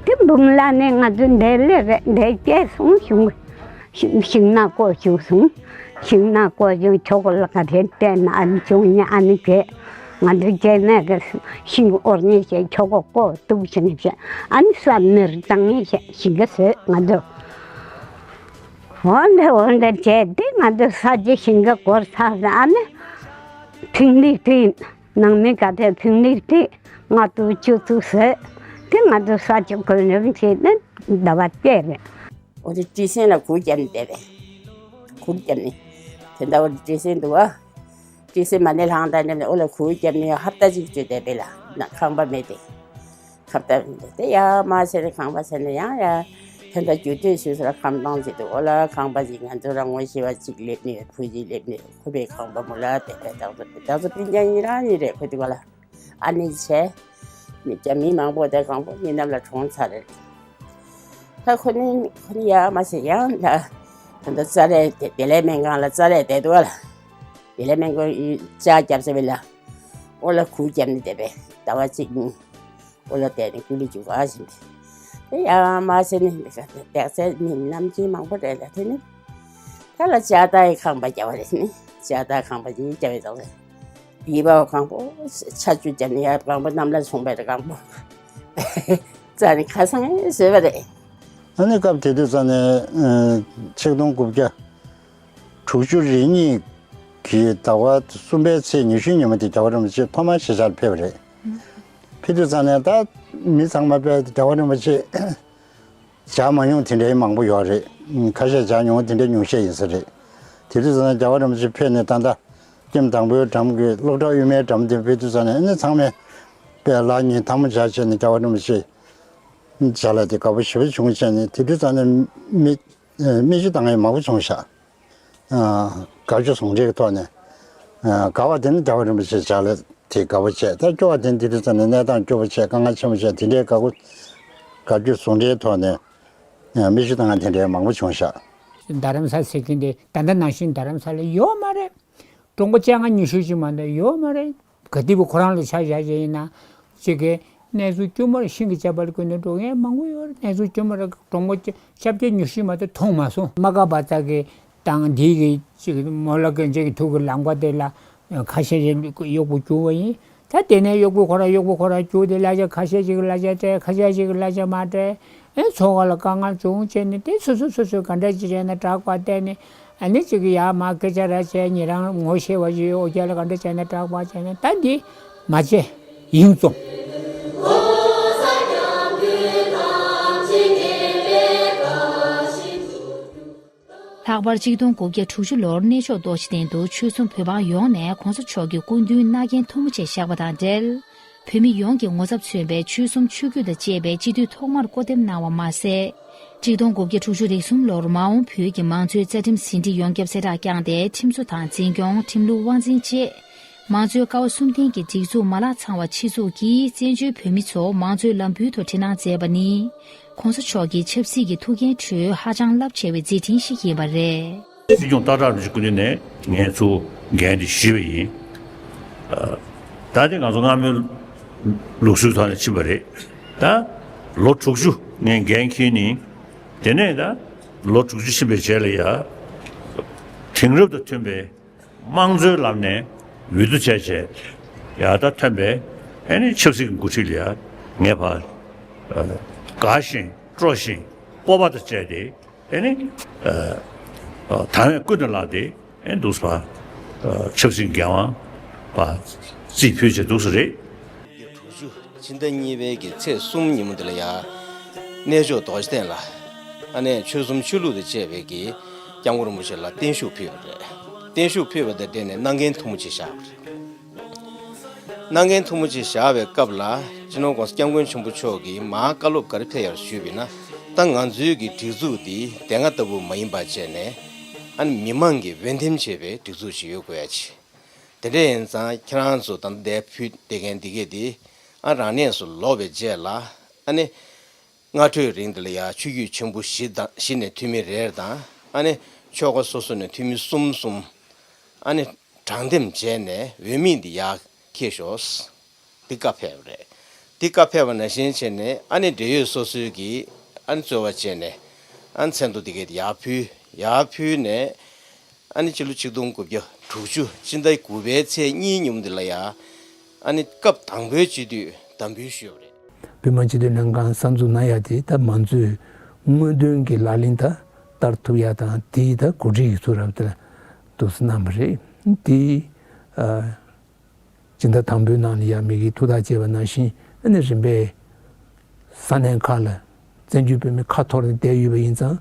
དེ་འབུམ་ལ་ནས་ང་ཚོ་འདས་ལས་རེད། འདས་སྐྱེས་སོང་བྱུང་། ཤིང་ཤིང་ནགས་བརྐོས་བྱུང་སོང་། ཤིང་ནགས་བརྐོས་བྱུང་ཁྱོ་ག་ལ་ག་རེ་བལྟས་ན་ཨ་ནི་བྱུང་ཉེ་ཨ་ནི་བྱས། ང་ཚོ་སྐྱེས་ནས་ཀྱི་ཤིང་དབོར་ཉེ་བྱས་ཁྱོ་ག་བརྐོས་གཏུབ་བྱུང་བྱས་ཨ་ནི་ས་མེར་བཏང་ཉེ་བྱས་ཤིང་ག་ཟོས་ང་ཚོ། འོན་ཏེ་འོན་ཏེ་བྱས་ཏེ་ང་ཚོ་ས་ཆ་ཤིང་ག་བརྐོས་ཚར་ཟེར་ཨ་ནི་ཐིང་ལི་ཐིང་། ནང་མི་ག་དེ་ཕིང་ལིག་དེ་ང་ཏུ་ཅུ་ཚུགས་ཟེར། དེ་ང་ཏུ་ས་ཆུ་གོན་རིམ་བྱས་ནས་ཟླ་བ་བརྒྱད་རེད། འོ་དེ་ཏི་སེན་ལ་གུར་བརྒྱབ་ནས་བསྡད་པས། གུར་བརྒྱབ་ནས། དེ་འདྲ་འོ་དེ་ཏི་སེན་འདུག་ཨ། ཏི་སེན་མ་ཎི་ལྷང་དང་འདྲ་ནས་འོ་ལ་གུར་བརྒྱབ་ནས་ཧབ་ཏ་གཅིག་བྱས་བསྡད་པས་ལ་ན་ཁང་པ་མེད་དེ། ཁབ་ཏ་དེ་ཡ་མ་ཟེར་ནས་ཁང་པ་ཟེར་ནས་ཡང་ཡ། དེ་འདྲ་རྒྱུ་དུས་སུ་སོ་ལ་ཁམས་བཏང་ཟེར་འདུག་འོ་ལ་ཁང་པ་ཟིག་ང་ཚོ་རང་ངོ་ཤེས་པ་གཅིག་སླེབས་ནས་བུ་གཅིག་སླེབས་ནས་ཁོ་པའི་ཁང་པ་མོ་ལ་བསྡད་པའི་བདག་ཚོ་བདག་ཚོ་སྤུན་ཀྱག་གཉིས་རང་གཉིས་རེད་ཁོ་དེ་ག་ལ། ཨ་ནེ་བྱས། མི་སྐྱ་མི་མང་པོ་དེ་གང་པོ་མི་རྣམས་ལ་གྲོངས་ཚར་རེད། ད་ཁོ་ནི་ཁོ་ནི་ཡ་མ་ཟེར་ཡང་ད། ད་ལྟ་ཙ་རེ་བདེ་ལེགས་སྨན་ཁང་ལ་ཙ་རེ་བསྡད་འདུག་ལ། བདེ་ལེགས་སྨན་ཁང་ཡི་ལྕགས་རྒྱབ་ཟེར་བས་ལ། ཨོ་ལ་གུར་རྒྱབ་ནས་བསྡད་པས་ཟླ་བ་གཅིག་གཉིས། ཨོ་ལ་བསྡད་ནས་ཀུ་ལི་རྒྱུག་ག་ཟིན་པས། དེ་ཡ་མ་ཟེར་ནས་འདི་ག་དེ་བསྡད་ཚད་མི་ནམ་རྒྱུན་མང་པོ་རེད་ལ་དེ་ནི། ད་ལ་ཇ་དང་ཁང་པ་རྒྱབ་པ་རེད་ནི། ཇ་དང་ཁང་པ་ཅིག་རྒྱབ་པའི་ཐོག་ལ། ཡིད་པའོ་གང་པོ་ཆ་ཆུ་ཅན་ཡ་གང་པོ་གནམ་ལ་སོང་པའི་གང་པོ། རྩ་ནི་ཁ་སང་བཟོས་པ་རེད། ཨ་ནི་སྐབས་དེ་དུས་རྩ་ནས་ཆིག་སྟོང་དགུ་བརྒྱ་དྲུག་ཅུ་རེ་གཉིས་ཀྱི་ཟླ་བ་གསུམ་པའི་ཚེས་ཉི་ཤུའི་ཉིན་མོ་དེ་རྒྱལ་བ་རིན་པོ་ཆེ་ཐོག་མར་གཞིས་ཆགས་ལ་ཕེབས་པ་རེད། ཕེབས་དུས་རྩ་ནས་ད་མི་ཚང་མ་དཔེ་རྒྱལ་བ་རིན་པོ་ཆེ་ཇ་མ་མྱོང་དེ་འདྲའི་མང་པོ་ཡོད་རེད། ཁ་ཤས་ཇ་མྱོང་དེ་འདྲའི་ཉུང་ཤས་ཡིན་ས་རེད། དེ་དུས་ཙམ་ན་རྒྱལ་བ་རིན་པོ་ཆེ་ཕེབས་ནས་ད་ལྟ་ཀེམ་དང་པོའི་འགྲམ་གྱི་གློག་དྲ་དབུས་མའི་འགྲམ་དེ་ཕེབས་དུས་ཙམ་ནས་ཨ་ནི་ཚང་མས་དཔེ་ལག་གཉིས་ཐལ་མོ་སྦྱར་བྱས་ནས་རྒྱལ་བ་རིན་པོ་ཆེ་ཇ་ལ་དེ་དགའ་པོ་ཞེ་པོ་བྱུང་བྱས་ནས་དེ་དུས་ཙམ་ནས་མི་མི་ཤི་བཏང་ཡས་མང་པོ་བྱུང་ཤག་དགའ་སྐྱོ་ཟུང་འབྲེལ་གྱི་ཐོག་ནས། དགའ་བ་དེ་ནི་རྒྱལ་བ་རིན་པོ་ཆེ་ཇ་ལ་དེ་དགའ་པོ་བྱས། ད་སྐྱོ་བ་དེ་ནི་དེ་དུས་ཙམ་ནས་གནས་སྟངས་སྐྱོ་པོ་བྱས། དཀའ་ངལ་ཆེན་པོ་བྱས། དེ་འདྲའི་དགའ་པོ་དགའ་སྐྱོ་ཟུང་འབྲེལ་ཐོག་ནས་མི་ཤི་བཏང་ཡ་དེ་འདྲའི་མང་པོ་བྱུང་ཤག་རྡ་རམ་ས་ཟེར་མཁན་དེ་ད་ལྟ་ནང་བཞིན་རྡ་རམ་ས་ལ་ཡོད་མ་རེད། གྲོང་པ་བཅོ་ལྔ་ཉི་ཤུ་ཅིག་མ་གཏོགས་ཡོད་མ་རེད། ག་དུས་བུ་ཁོ་རང་ལ་ཆ་བཞག་བྱས་ཡིན་ན། གཅིག་གི་གནས་ཚུལ་དཀྱུས་མར་ཤིང་གི་ཆར་པ་ལ་བསྐུར་ནས་འགྲོ་མཁན་མང་པོ་ཡོད་རེད། གནས་ཚུལ་དཀྱུས་མར་གྲོང་པ་བཅོ་བརྒྱད་ཉི་ཤུ་མ་གཏོགས་མཐོང་མ་སོང་། མ་ཀ་པ་ཙ་གི་དང་འདི་གི་གཅིག་མོ་ལ་གན་ཅིག་གི་ཐུག་གི་ལང་པ་དེ་ལ་ཁ་ཤས་ཤིག་གཡོག་པོ་བསྐྱུར་བ་ཡིན། ད་དེ་ནས་གཡོག་པོ་ཁོ་རང་གཡོག་པོ་ཁོ་རང་བསྐྱུར་ཏེ་གླ་ཆ་ཁ་ཤས་ཤིག་གི་གླ་ཆ་སྤྲད། ཁ་ཤས་ཤིག་གི་གླ་ཆ་མ་སྤྲད། ཨེ་འཚོ་བ་ལ་དཀའ་ངལ་བྱུང་བྱས་ནས་དེ་སོ་སོ་སོ་སོས་ག་འདྲ་ཅིག་བྱས་ན་དྲག་པ་བལྟས་ནས། ཨ་ནི་གཅིག་གི་ཡར་མར་སྐད་ཆ་ར་བྱས། ཉེ་རང་ངོ་ཤེས་པ་ཞིག་ཡོད་རྒྱ་ལ་ག་འདྲ་བྱས་ན་དྲག་པ་བྱས་ན་ད་འདི་མ་བྱས་ཡིན་ཙང་། ལྷག་པར་གཅིག་སྟོང་དགུ་བརྒྱ་དྲུག་ཅུ་ལོར་གནས་མཆོག་རྡོ་རྗེ་གདན་དུ་ཆོལ་གསུམ་བོད་འབངས་ཡོངས་ནས་གོང་ས་མཆོག་གི་སྐུ་མདུན་མནའ་གན་ཐུང་ངུ་ཅིག་བཞག་པ་དང་འབྲེལ། བོད་མི་ཡོངས་ཀྱི་ངོ་ཚབ་མཚོན་པའི་ཆོལ་གསུམ་ཆོས་བརྒྱུད་དང་བཅས་པའི་སྤྱི་འཐུས་ཐོག་མར་བསྐོ་འདེམས་གནང་བ་མ་ཟད། གཅིག་སྟོང་དགུ་བརྒྱ་དྲུག་ཅུ་རེ་གསུམ་ལོར་མ་འོངས་བོད་ཀྱི་མང་གཙོའི་རྩ་ཁྲིམས་ཟིན་བྲིས་ཡོངས་ཁྱབ་གསལ་བསྒྲགས་བསྐྱངས་ཏེ། ཁྲིམས་བཟོ་དང་འཛིན་སྐྱོང་། ཁྲིམས་ལུགས་དབང་འཛིན་བཅས། མང་གཙོའི་ཀ་བ་གསུམ་ལྡན་གྱི་སྒྲིག་འཛུགས་མ་ལག་ཚང་བ་ཆེད་འཛུགས་ཀྱིས་བཙན་བྱོལ་བོད་མི་ཚོ་མང་གཙོའི་ལམ་བུའི་ཐོག་འཁྲིད་གནང་མཛད་པ་ནི། ༸གོང་ས་མཆོག་གི་ཆབ་སྲིད་ཀྱི་ཐུགས་འགན་ཁྲོད་ཧ་ཅང་རླབས་ཆེ་བའི་མཛད་འཕྲིན་ཞིག་ཡིན་པ་རེད། སྲིད་སྐྱོང་སྟག་བྲག་རིན་པོ་ཆེ་སྐུ་མདུན་ནས་ངས་ཚུར་འགན་འདི་ཞུས་པ་ཡིན། ད་དེ་ང་ཚོ་སྔ་མོའི་ལུགས་སྲོལ་ཐོག་ནས་ཕྱིན་པ་རེད། ད་ལོ་དྲུག་ཅུ་ངས་འགན་འཁྱེར་ནི། དེ་ནས་ད་ལོ་དྲུག་ཅུ་ཕྱིན་པའི་རྗེས་ལ་ཡ། དེང་རབས་དང་མཐུན་པའི་དམངས་གཙོའི་ལམ་ནས་འོས་བསྡུ་བྱས་བྱས། ཡ་ད་ཐོན་པའི་ཨ་ནི་ཆབ་སྲིད་ཀྱི་འགོ་ཁྲིད་ལ་ཡ་ངས་ཕར་དགའ་བཞིན་སྤྲོ་བཞིན་སྤོབས་པ་དང་བཅས་ཏེ། ཨ་ནི་ཨ་ཨ་དང་བས་ཀུན་ཏུ་བརླགས་ཏེ། ཨ་ནི་འདུག་སེ་ཕར་ཨ་ཆབ་སྲིད་འགན་དབང་ཕར་རྩིས་ཕུལ་བྱས་འདུག་སེ་རེད། དྲུག་ཅུ་ཕྱི་ཟླ་གཉིས་པའི་གི་ཚེས་གསུམ་ཉིན་མོ་དེ་ལ་ཡ། གནས་མཆོག་རྡོ་རྗེ་གདན་ལ། ཨ་ནི་ཆོལ་གསུམ་ཆོས་ལུགས་དང་བཅས་པའི་གི་སྐྱབས་མགོན་རིན་པོ་ཆེ་ལ་བརྟན་བཞུགས་ཕུལ་བ་རེད། བརྟན་བཞུགས་ཕུལ་བ་དང་འབྲེལ་ནས་མནའ་གན་ཐུང་ངུ་ཅིག་བཞག་པ་རེད། མནའ་གན་ཐུང་ངུ་ཅིག་བཞག་པའི་སྐབས་ལ། སྤྱི་ནོར་༸གོང་ས་༸སྐྱབས་མགོན་ཆེན་པོ་མཆོག་གིས་མར་བཀའ་སློབ་ག་རེ་ཕེབས་ཡོད་ཞུས་པ་ཡིན་ན། ད་ང་ཚོའི་གི་སྒྲིག་འཛུགས་འདི་དེ་སྔ་ལྟ་བུ་མ་ཡིན་པ་བྱས་ནས། ཨ་ནི་མི་མང་གིས་འོས་འདེམས་བྱས་པའི་སྒྲིག་འཛུགས་ཤིག་ཡོད་དགོས་ཡ་ཆེ། དེ་འདྲ་ཡིན་ཙང་ཁྱེད་རང་ཚོ་ད་ལྟ་འདིར་ཕུལ་བསྡད་མཁན་འདི་གས་འདི། ཨ་རང་གནས་སུ་ལོག་པའི་རྗེས་ལ། ཨ་ནི་སྔ་དྲོའི་རིང་འདི་ལ་ཡ་ཆོས་བརྒྱུད་ཆེན་པོ་བཞི་དང་བཞི་ནས་འཐུས་མི་རེ་རེ་དང་། ཨ་ནི་ཆོལ་ཁ་སོ་སོ་ནས་འཐུས་མི་གསུམ་གསུམ། ཨ་ནི་དྲང་འདེམས་བྱས་ནས་འོས་མི་འདི་ཡར་འཁྱེར་ཤོག་འདི་བཀའ་ཕེབས་པ་རེད། འདི་བཀའ་ཕེབས་པ་ནང་བཞིན་བྱས་ནས། ཨ་ནི་འབྲེལ་ཡོད་སོ་སོའི་གི་ཨ་ནི་རྩོལ་བ་བྱས་ནས། ཨ་ནི་མཚན་ཐོ་འདི་གས་ཡར་ཕུལ། ཡར་ཕུལ་ནས། ཨ་ནི་སྤྱི་ལོ་ཆིག་སྟོང་དགུ་བརྒྱ་དྲུག་ཅུ་ཕྱི་ཟླ་དགུ་པའི་ཚེས་གཉིས་ཉིན་མོ་འདི་ལ་ཡ། ཨ་ནི་སྐབས་དང་པོའི་སྤྱི་འཐུས་དམ་འབུལ་ཞུས་པ་རེད། བོད་མི་མང་སྤྱི་འཐུས་ལྷན་ཁང་གསར་འཛུགས་གནང་ཡ་དེ་ད་མང་གཙོའི་དངོས་དོན་གྱི་ལག་ལེན་ད་བསྟར་ཐུབ་ཡ་དང་། དེའི་ད་གོ་སྒྲིག་གི་ཚུལ་རབ་དེ་ལ་འདུག་སེ་གནང་བ་རེད། དེ་ཨ། སྤྱི་ཟླ་དང་པོའི་ནང་ལ་ཡ་མི་གི་ཐུགས་ཐག་བཅད་པ་ནང་བཞིན། ཨ་ནི་རིམ་པས་ས་གནས་ཁག་ལ་བཙན་བྱོལ་བོད་མི་ཁ་འཐོར་ནས་བསྡད་ཡོད་པ་ཡིན་ཙང་།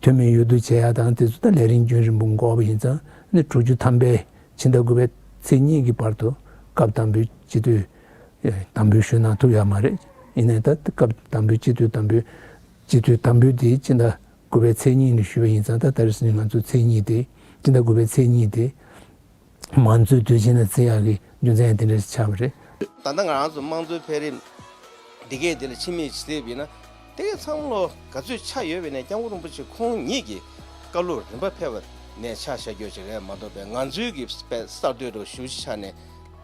འཐུས་མི་འོས་བསྡུ་བྱེད་ཡ་དང་དེ་ཚོ་ད་ལས་རིམ་རྒྱུན་རིང་པོ་འགོར་བ་ཡིན་ཙང་། ཨ་ནི་དྲུག་ཅུ་ཐམ་པའི་ཕྱི་ཟླ་དགུ་པའི་ཚེས་གཉིས་ཀྱི་བར་དུ་སྐབས་དང་པོའི་སྤྱི་འཐུས་དམ་འབུལ་ཞུ་གནང་ཐུབ་ཡ་མ་རེད། ཡིན་ནའི་ད་སྐབས་དང་པོའི་སྤྱི་འཐུས་དམ་འབུལ། སྤྱི་འཐུས་དམ་འབུལ་དེ་ཕྱི་ཟླ་དགུ་པའི་ཚེས་གཉིས་ནས་ཞུས་པ་ཡིན་ཙང་། ད་ད་རེས་ནི་ང་ཚོ་ཚེས་གཉིས་དེ། ཕྱི་ཟླ་དགུ་པའི་ཚེས་གཉིས་དེ། མང་གཙོའི་དུས་ཆེན་ལ་བརྩི་ཡག་གི་རྒྱུ་མཚན་དེ་འདྲ་ཆགས་པ་རེད། ད་ལྟ་ང་རང་ཚོ་དམངས་གཙོའི་འཕེལ་རིམ་འདི་གས་དེ་ལ་ཕྱི་མིག་ཅིག་གཟིགས་པ་ཡིན་ན། དེ་གས་ཚང་མ་ལོ་ག་ཚོད་ཆགས་ཡོད་པ་ཡིན་ནའི་སྐྱབས་མགོན་རིན་པོ་ཆེ་ཁོང་ཉིད་ཀྱི་བཀའ་སློབ་རིམ་པ་ཕེབས་པ་ནས་ཆ་བཞག་རྒྱུ་ཅིག་རེད་མ་གཏོགས་པའི། ང་ཚོའི་གི་དཔེ་གསར་གཏོད་འདྲ་ཞེ་པོ་ཅིག་ཆགས་ནས་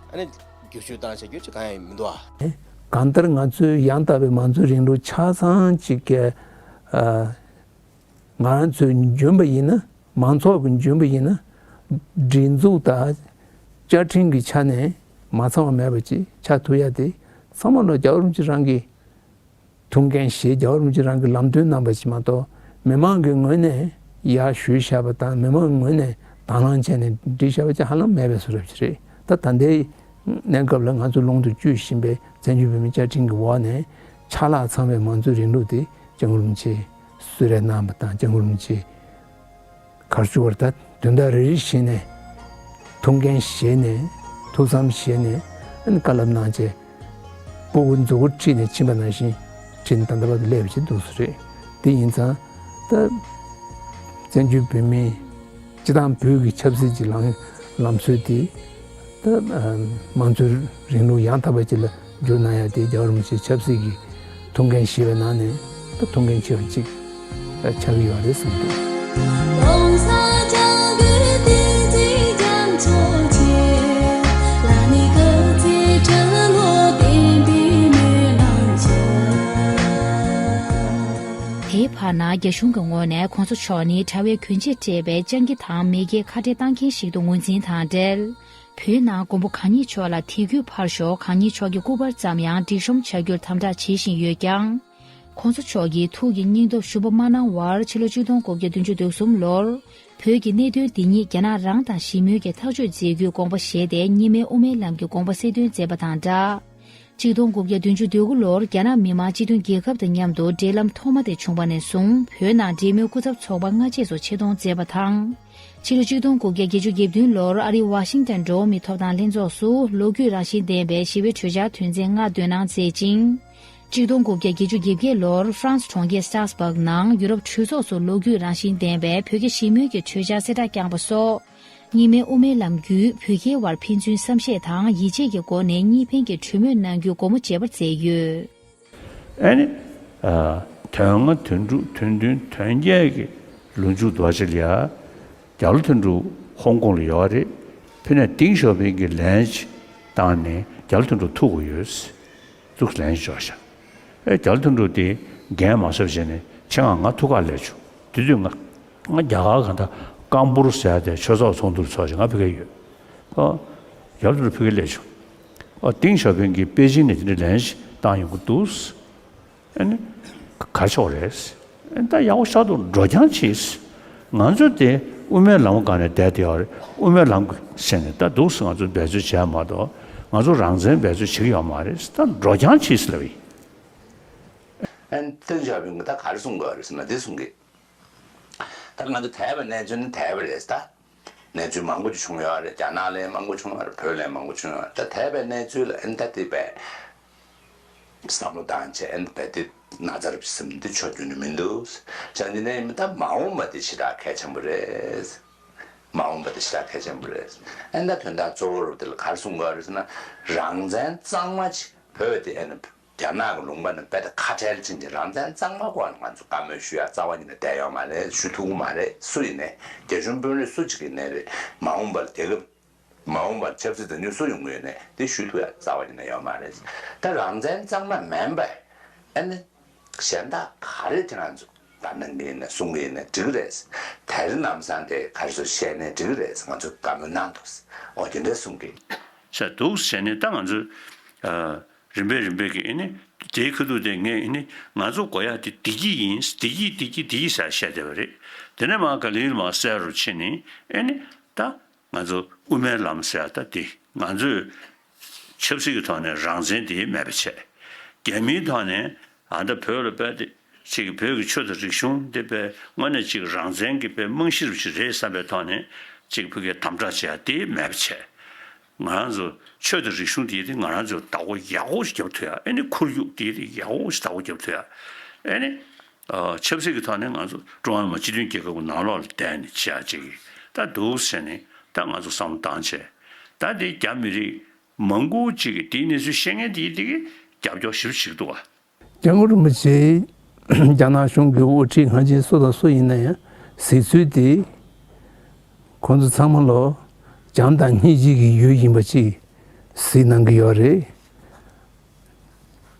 ཨ་ནི་བསྒྱུར་བཅོས་བཏང་བྱ་རྒྱུ་ཅིག་གང་ཡང་མི་འདུག་ཨ། གང་ལྟར་ང་ཚོའི་ཡང་དག་པའི་མང་གཙོའི་རིང་ལུགས་ཆ་ཚང་ཅིག་གི་ཨ། ང་རང་ཚོས་འཇོན་པ་ཡིན་ན་ མང་ཚོགས་ཀྱི་འཇོན་པ་ཡིན་ན། སྒྲིག་འཛུགས་དང་བཅའ་ཁྲིམས་ཀྱི་ཆ་ནས་མ་ཚང་བ་མེད་པ་ཅིག་ཆགས་ཐུབ་ཡ་དེ་ཚང་མ་ལོ་རྒྱལ་བ་རིན་པོ་ཆེ་རང་གི་ཐུགས་འགན་བཞེས། རྒྱལ་བ་རིན་པོ་ཆེ་རང་གི་ལམ་སྟོན་གནང་བ་ཞིག་མ་གཏོགས། མི་མང་གི་ངོས་ནས་ཡར་ཞུས་བཞག་པ་དང་། མི་མང་གི་ངོས་ནས་དང་བླངས་བྱས་ནས་བསྒྲིགས་བཞག་པ་ཅིག་ཧ་ལམ་མེད་པའི་བཟོ་འདྲ་ཅིག་རེད། ད་ད་ལྟའི་གནས་སྐབས་ལ་ང་ཚོ་ལོངས་སུ་སྤྱོད་བཞིན་པའི་བཙན་བྱོལ་བོད་མིའི་བཅའ་ཁྲིམས་ཀྱི་འོག་ནས་ཕྱག་ལག་ཚང་བའི་མང་གཙོའི་རིང་ལུགས་དེ་སྐྱབས་མགོན་རིན་པོ་ཆེས་གསོལ་རས་གནང་བ་དང་། སྐྱབས་མགོན་རིན་པོ་ཆེས་ག་རེ་ཞུ་དགོས་རེད། ད་དོན་དག་རེ་རེ་བཞིན་ནས་ཐུགས་འགན་བཞེས་ནས། ཐུགས་བསམ་བཞེས་ནས། ཨ་ནི་བཀའ་སློབ་གནང་བྱས། སྤུ་གུ་མཛུ་གུ་ཁྲིད་ནས་ཕྱིན་པ་ནང་བཞིན་ཁྲིད་ནས་ད་ལྟ་བར་དུ་སླེབས་པ་ཅིག་འདུག་ས་རེད། དེ་ཡིན་ཙང་ད་བཙན་བྱོལ་བོད་མིའི་སྤྱི་བཏང་བོད་ཀྱི་ཆབ་སྲིད་ཀྱི་ལམ་ལམ་སྲོལ་དེ་ད་མང་གཙོའི་རིང་ལུགས་ཡང་དག་པ་ཅིག་ལ་བསྒྱུར་གནང་ཡ་དེ་རྒྱལ་བ་རིན་པོ་ཆེའི་ཆབ་སྲིད་ཀྱི་ཐུགས་འགན་བཞེས་པའི་ནང་ནས་ད་ཐུགས་འགན་ཆེ་བ་གཅིག་ཆགས་ཀྱི་ཡོད་རེད་བསམ་འདུག། དེའི་བར་ན་རྒྱ་གཞུང་གི་ངོས་ནས་གོང་ས་མཆོག་ནི་དྲ་བའི་གྱོན་ཆས་སྤྲས་པའི་སྤྱང་ཀི་དང་མི་སྐྱའི་ཁ་བྲལ་བཏང་མཁན་ཞིག་ཏུ་ངོས་འཛིན་དང་འབྲེལ། བོད་ནང་མགོན་པོ་གང་ཉིད་མཆོག་ལ་དད་གུས་འཕར་ཞོག། གང་ཉིད་མཆོག་གི་སྐུ་པར་ཙམ་ཡང་སྒྲིག་གཤོམ་བྱ་རྒྱུར་དམ་དྲག་བྱེད་བཞིན་ཡོད་ཀྱང་། གོང་ས་མཆོག་གིས་ཐུགས་ཀྱི་སྙིང་སྟོབས་ཞུམ་པ་མ་གནང་བར་ཕྱི་ལོ་ཆིག་སྟོང་དགུ་བརྒྱ་བདུན་ཅུ་དོན་གསུམ་ལོར་བོད་ཀྱི་གནད་དོན་འདི་ཉིད་རྒྱ་ནག་རང་དང་ཞི་མོལ་གྱི་ཐག་གཅོད་མཛད་རྒྱུའི་དགོངས་པ་བཞེས་ཏེ་གཉིས་སྨན་དབུ་མའི་ལམ་གྱི་དགོངས་པ་གསལ་སྟོན་མཛད་པ་དང་སྦྲགས། ཆིག་སྟོང་དགུ་བརྒྱ་བདུན་ཅུ་དོན་དགུ་ལོར་རྒྱ་ནག་མི་དམངས་སྤྱི་མཐུན་རྒྱལ་ཁབ་དང་མཉམ་དུ་འབྲེལ་ལམ་ཐོག་མ་དེ་བྱུང་བ་ནས་བཟུང་བོད་ནང་འབྲེལ་མོལ་སྐུ་ཚབ་ཚོགས་པ་སྔ་རྗེས་སུ་ཆེད་གཏོང་མཛད་པ་དང་། ཕྱི་ལོ་ཆིག་སྟོང་དགུ་བརྒྱ་བརྒྱད་ཅུ་གྱ་བདུན་ལོར་ཨ་རིའི་ཝ་ཤིང་ཏན་འགྲོ་བ་མིའི་ཐོབ་ཐང་ལྷན་ཚོགས་སུ་ལོ་རྒྱུས་རང་བཞིན་ལྡན་པའི་ཞི་བའི་གྲོས་འཆར་དོན་ཚན་ལྔ་འདོན་གནང་མཛད་ཅིང་། ཆིག་སྟོང་དགུ་བརྒྱ་བརྒྱད་ཅུ་གྱ་བརྒྱད་ལོར་ཧྥ་རན་སི་གྲོང་ཁྱེར་སྟྲ་སྦག་ནང་ཡུ་རོབ་གྲོས་ཚོགས་སུ་ལོ་རྒྱུས་རང་བཞིན་ལྡན་པའི་བོད་རྒྱ་ཞི་མོལ་གྱི་གྲོས་འཆར་གསལ་བསྒྲགས་བསྐྱངས་པ་སོགས། གཉིས་སྨན་དབུ་མའི་ལམ་བརྒྱུད་བོད་རྒྱའི་དབར་ཕན་ཚུན་བསམ་ཤེས་དང་ཡིད་ཆེས་ཀྱི་སྒོ་ནས་གཉིས་ཕན་གྱི་གྲོས་མོལ་གནང་རྒྱུའི་སྒོ་མོ་འབྱེད་པར་མཛད་ཡོད། ཨ་ནི། ཨ། དོན་ལྔ་དོན་དྲུག་དོན་བདུན་དོན་བརྒྱད་ཀྱི་ལོ་མཇུག་རྡོ་རྗེ་ལ་ཡ། རྒྱ་ལོ་དོན་གྲུབ་ཧོང་ཀོང་ལ་ཡོད་རེད། ཕེབས་ནས་ཏེང་ཞའོ་ཕིང་གི་ལན་ཅིག་བཏང་ནས་རྒྱ་ལོ་དོན་གྲུབ་ཐུག་དགོས་ཡོད། ཐུག་ལན་ཅིག་འཇོག་ཤག། ཨེ་རྒྱ་ལོ་དོན་གྲུབ་དེ་འགན་མ་བཞེས་བྱས་ནས་ཆེད་མངགས་ང་ཐུག་ག་སླེབས་བྱུང་། དེ་དུས་ང་ང་རྒྱ་གར་གང་ལྟར་ཀམ་པུར་ཟེར་ཡ་དེ་ཆོས་ཚོགས་ཚོགས་འདུར་ཚོགས་བྱས་ང་ཕ་གིར་ཡོད། ཨ། རྒྱ་ལོ་དོན་གྲུབ་ཕ་གིར་སླེབས་བྱུང་། ཨ། ཏེང་ཞའོ་ཕིང་གིས་པེ་ཅིང་ནས་དེ་འདྲའི་ལན་ཞིག་བཏང་ཡོང་གི་འདུག། ཨ་ནི། ག་ཆོག་རེད། ཨ་ནི་ད་ཡག་པོ་ཤར་འདུག། འགྲོ་རྐྱང་བྱེད། ང་ཚོ་དེ་དབུ་མའི་ལམ་སྒང་ནས་བསྡད་དེ་ཡོད་རེད། དབུ་མའི་ལམ་གྱི་ཟེར་ནས་ད་འདུག་སེ་ང་ཚོ་འབད་རྩོལ་བྱས་མ་གཏོགས་ང་ཚོ་རང་བཙན་འབད་རྩོལ་བྱེད་ཀྱི་ཡོད་མ་རེད། ད་འགྲོ་རྐྱང་བྱེད་ཟེར་ལབ་ཡིན། ཨ་ནི་ཏེང་ཞའོ་ཕིང་གིས་ད་ག་རེ་གསུང་གི་ཡོད་རེད་ཟེར་ན་འདི་གསུང་གི། ད་ང་ཚོ་དད་པའི་གནས་ཚུལ་ནི་དད་པ་རེད་ད། གནས་ཚུལ་མང་པོ་ཅིག་བྱུང་ཡོད་རེད། རྒྱ་ནག་ལ་ཡང་མང་པོ་བྱུང་ཡོད་རེད། བོད་ལ་ཡང་མང་པོ་བྱུང་ཡོད་རེད། ད་དད་པའི་གནས་ཚུལ་ལ་ཨེ་ད་དེ་བས་བསམ་བློ་བཏང་བྱས་ཨེ་བས་དེ་ན་ཚ་རུ་ཟིན་འདི་ཆོག་རྒྱུ་ནི་མི་འདུག། བྱས་ཙང་འདི་ནས་ཡིན་ད་མ་འོངས་པ་དེ་ཞེ་དྲག་གལ་ཆེན་པོ་རེད། མ་འོངས་པ་དེ་ཞེ་དྲག་གལ་ཆེན་པོ་རེད། ཨེ་ད་དོན་དག་གཙོ་བོ་རུ་དེ་ལ་ག་རེ་གསུང་དགོས་རེད་ཟེར་ན། རང་བཙན་གཙང་མ་ཅིག་བོད་དེ་ཨེ་ན། རྒྱ་ནག་གི་ལུང་པ་ནས་རྦད་དེ་ཁ་བྲལ་ཕྱིན་གྱི་རང་བཙན་གཙང་མ་སྐོར་ལ་ང་ཚོ་བཀའ་མོལ་ཞུ་ཡ་རྩ་བ་ཉིད་ནས་བསྡད་ཡོད་མ་རེད། ཞུ་ཐུབ་ཀྱི་མ་རེད། སུ་ཡིན་ནའི་རྒྱ་གཞུང་དཔོན་རིགས་སུ་གཅིག་ཡིན་ནའི་རེད། མ་འོངས་པར་རྒྱལ་ཁབ་མ་འོངས་པར་ཆབ་སྲིད་འཛིན་སྐྱོང་སུ་ཡོང་གི་ཡོད་ནའི་དེ་ཞུ་ཐུབ་ཡ་རྩ་བ་ཉིད་ནས་ཡོད་མ་རེད། ད་རང་བཙན་གཙང་མ་མིན་པ་ཨ་ནི་གཞན་དག་ག་རེ་ཁྱེད་རང་ཚོ་བཀའ་གནང་གི་ཡིན་ནའི་གསུང་གི་ཡིན་ནའི་འགྲིག་གི་རེད། དེ་རིང་ལམ་སང་དེ་ག་རེ་ཚོ་བཤད་ནའི་འགྲིག་གི་རེད། ང་ཚོ་བཀའ་མོལ་གནང་འདུག། འོ་དེ་འདྲ་གསུང་གི། བྱས་འདུག་ཟེར་ནས་ད་ང་ཚོ། ཨ། རིམ་པས་རིམ་པས་ཀྱི་ཨེ་ནི་དེའི་ཁ་ཐུག་དེ་ངས་ཨེ་ནི་ང་ཚོ་དགོས་ཡ་དེ་བདེ་སྐྱིད་ཡིན། བདེ་སྐྱིད་བདེ་སྐྱིད་བདེ་སྐྱིད་ཟེར་བཤད་བསྡད་པ་རེད། དེ་ནས་མར་ག་ལེར་མར་གསལ་རུ་ཕྱིན་ནས་ཨེ་ནི་ད་ང་ཚོ་དབུ་མའི་ལམ་ཟེར་ཡ་ད་དེ་ང་ཚོས་ཆབ་སྲིད་ཀྱི་ཐོག་ནས་རང་བཙན་དེ་མེད་པ་བྱས། རྒྱ་མིའི་ཐོག་ནས་ཨ་ད་བོད་ལ་དཔེ་དེ་ཅིག་བོད་ཀྱི་ཆོས་དང་རིག་གཞུང་དེ་དཔེ་དངོས་གནས་ཅིག་རང་བཙན་གྱི་དཔེ་རྨང་གཞི་རུ་ཅིག་རེད་བསམ་པའི་ཐོག་ནས་ཅིག་བོད་སྐད་དམ་དྲག་བྱས་ཡ་དེ་མེད་པ་བྱས། ང་རང་ཚོ་ཆོས་དང་རིག་གཞུང་དེ་དེ་ང་རང་ཚོ་བདག་པོ་ཡག་པོ་ཞིག་རྒྱབ་ཐུབ་ཡ། ཨེ་ནི་ཁོར་ཡུག་དེ་དེ་ཡག་པོ་ཞིག་བདག་པོ་རྒྱབ་ཐུབ་ཡ། ཨེ་ནི་ཨ་ཆབ་སྲིད་ཀྱི་ཐོག་ནས་ང་ཚོ་ཀྲུང་ཧྭ་མི་དམངས་སྤྱི་མཐུན་རྒྱལ་ཁབ་ཀྱི་ནང་ལོགས་ལ་བསྡད་ནས་བྱེད་ཡ་ཅིག་གི་ད་འདུག་ཟེར་ནས་ད་ང་ཚོ་བསམ་བློ་བཏང་བྱས། ད་དེ་རྒྱ་མི་རིགས་མང་པོ་ཅིག་གིས་དེའི་གནས་ཚུལ་ཤེས་མཁན་དེ་དེ་གིས་རྒྱབ་སྐྱོར་ཞེ་པོ་བྱེད་ཀྱི་འདུག་བ། སྐྱབས་མགོན་རིན་པོ་ཆེ་རྒྱ་ནག་གཞུང་གི་དབུ་ཁྲིད་སྔ་ཕྱི་སུ་དང་སུ་ཡིན་ན་ཡང་གཟིགས་ཚུལ་དེ་ཁོང་ཚོ་ཚང་མ་ལོ་བྱམས་དང་སྙིང་རྗེ་གི་ཡུལ་ཡིན་པ་ཅིག་གཟིགས་གནང་གི་ཡོད་རེད།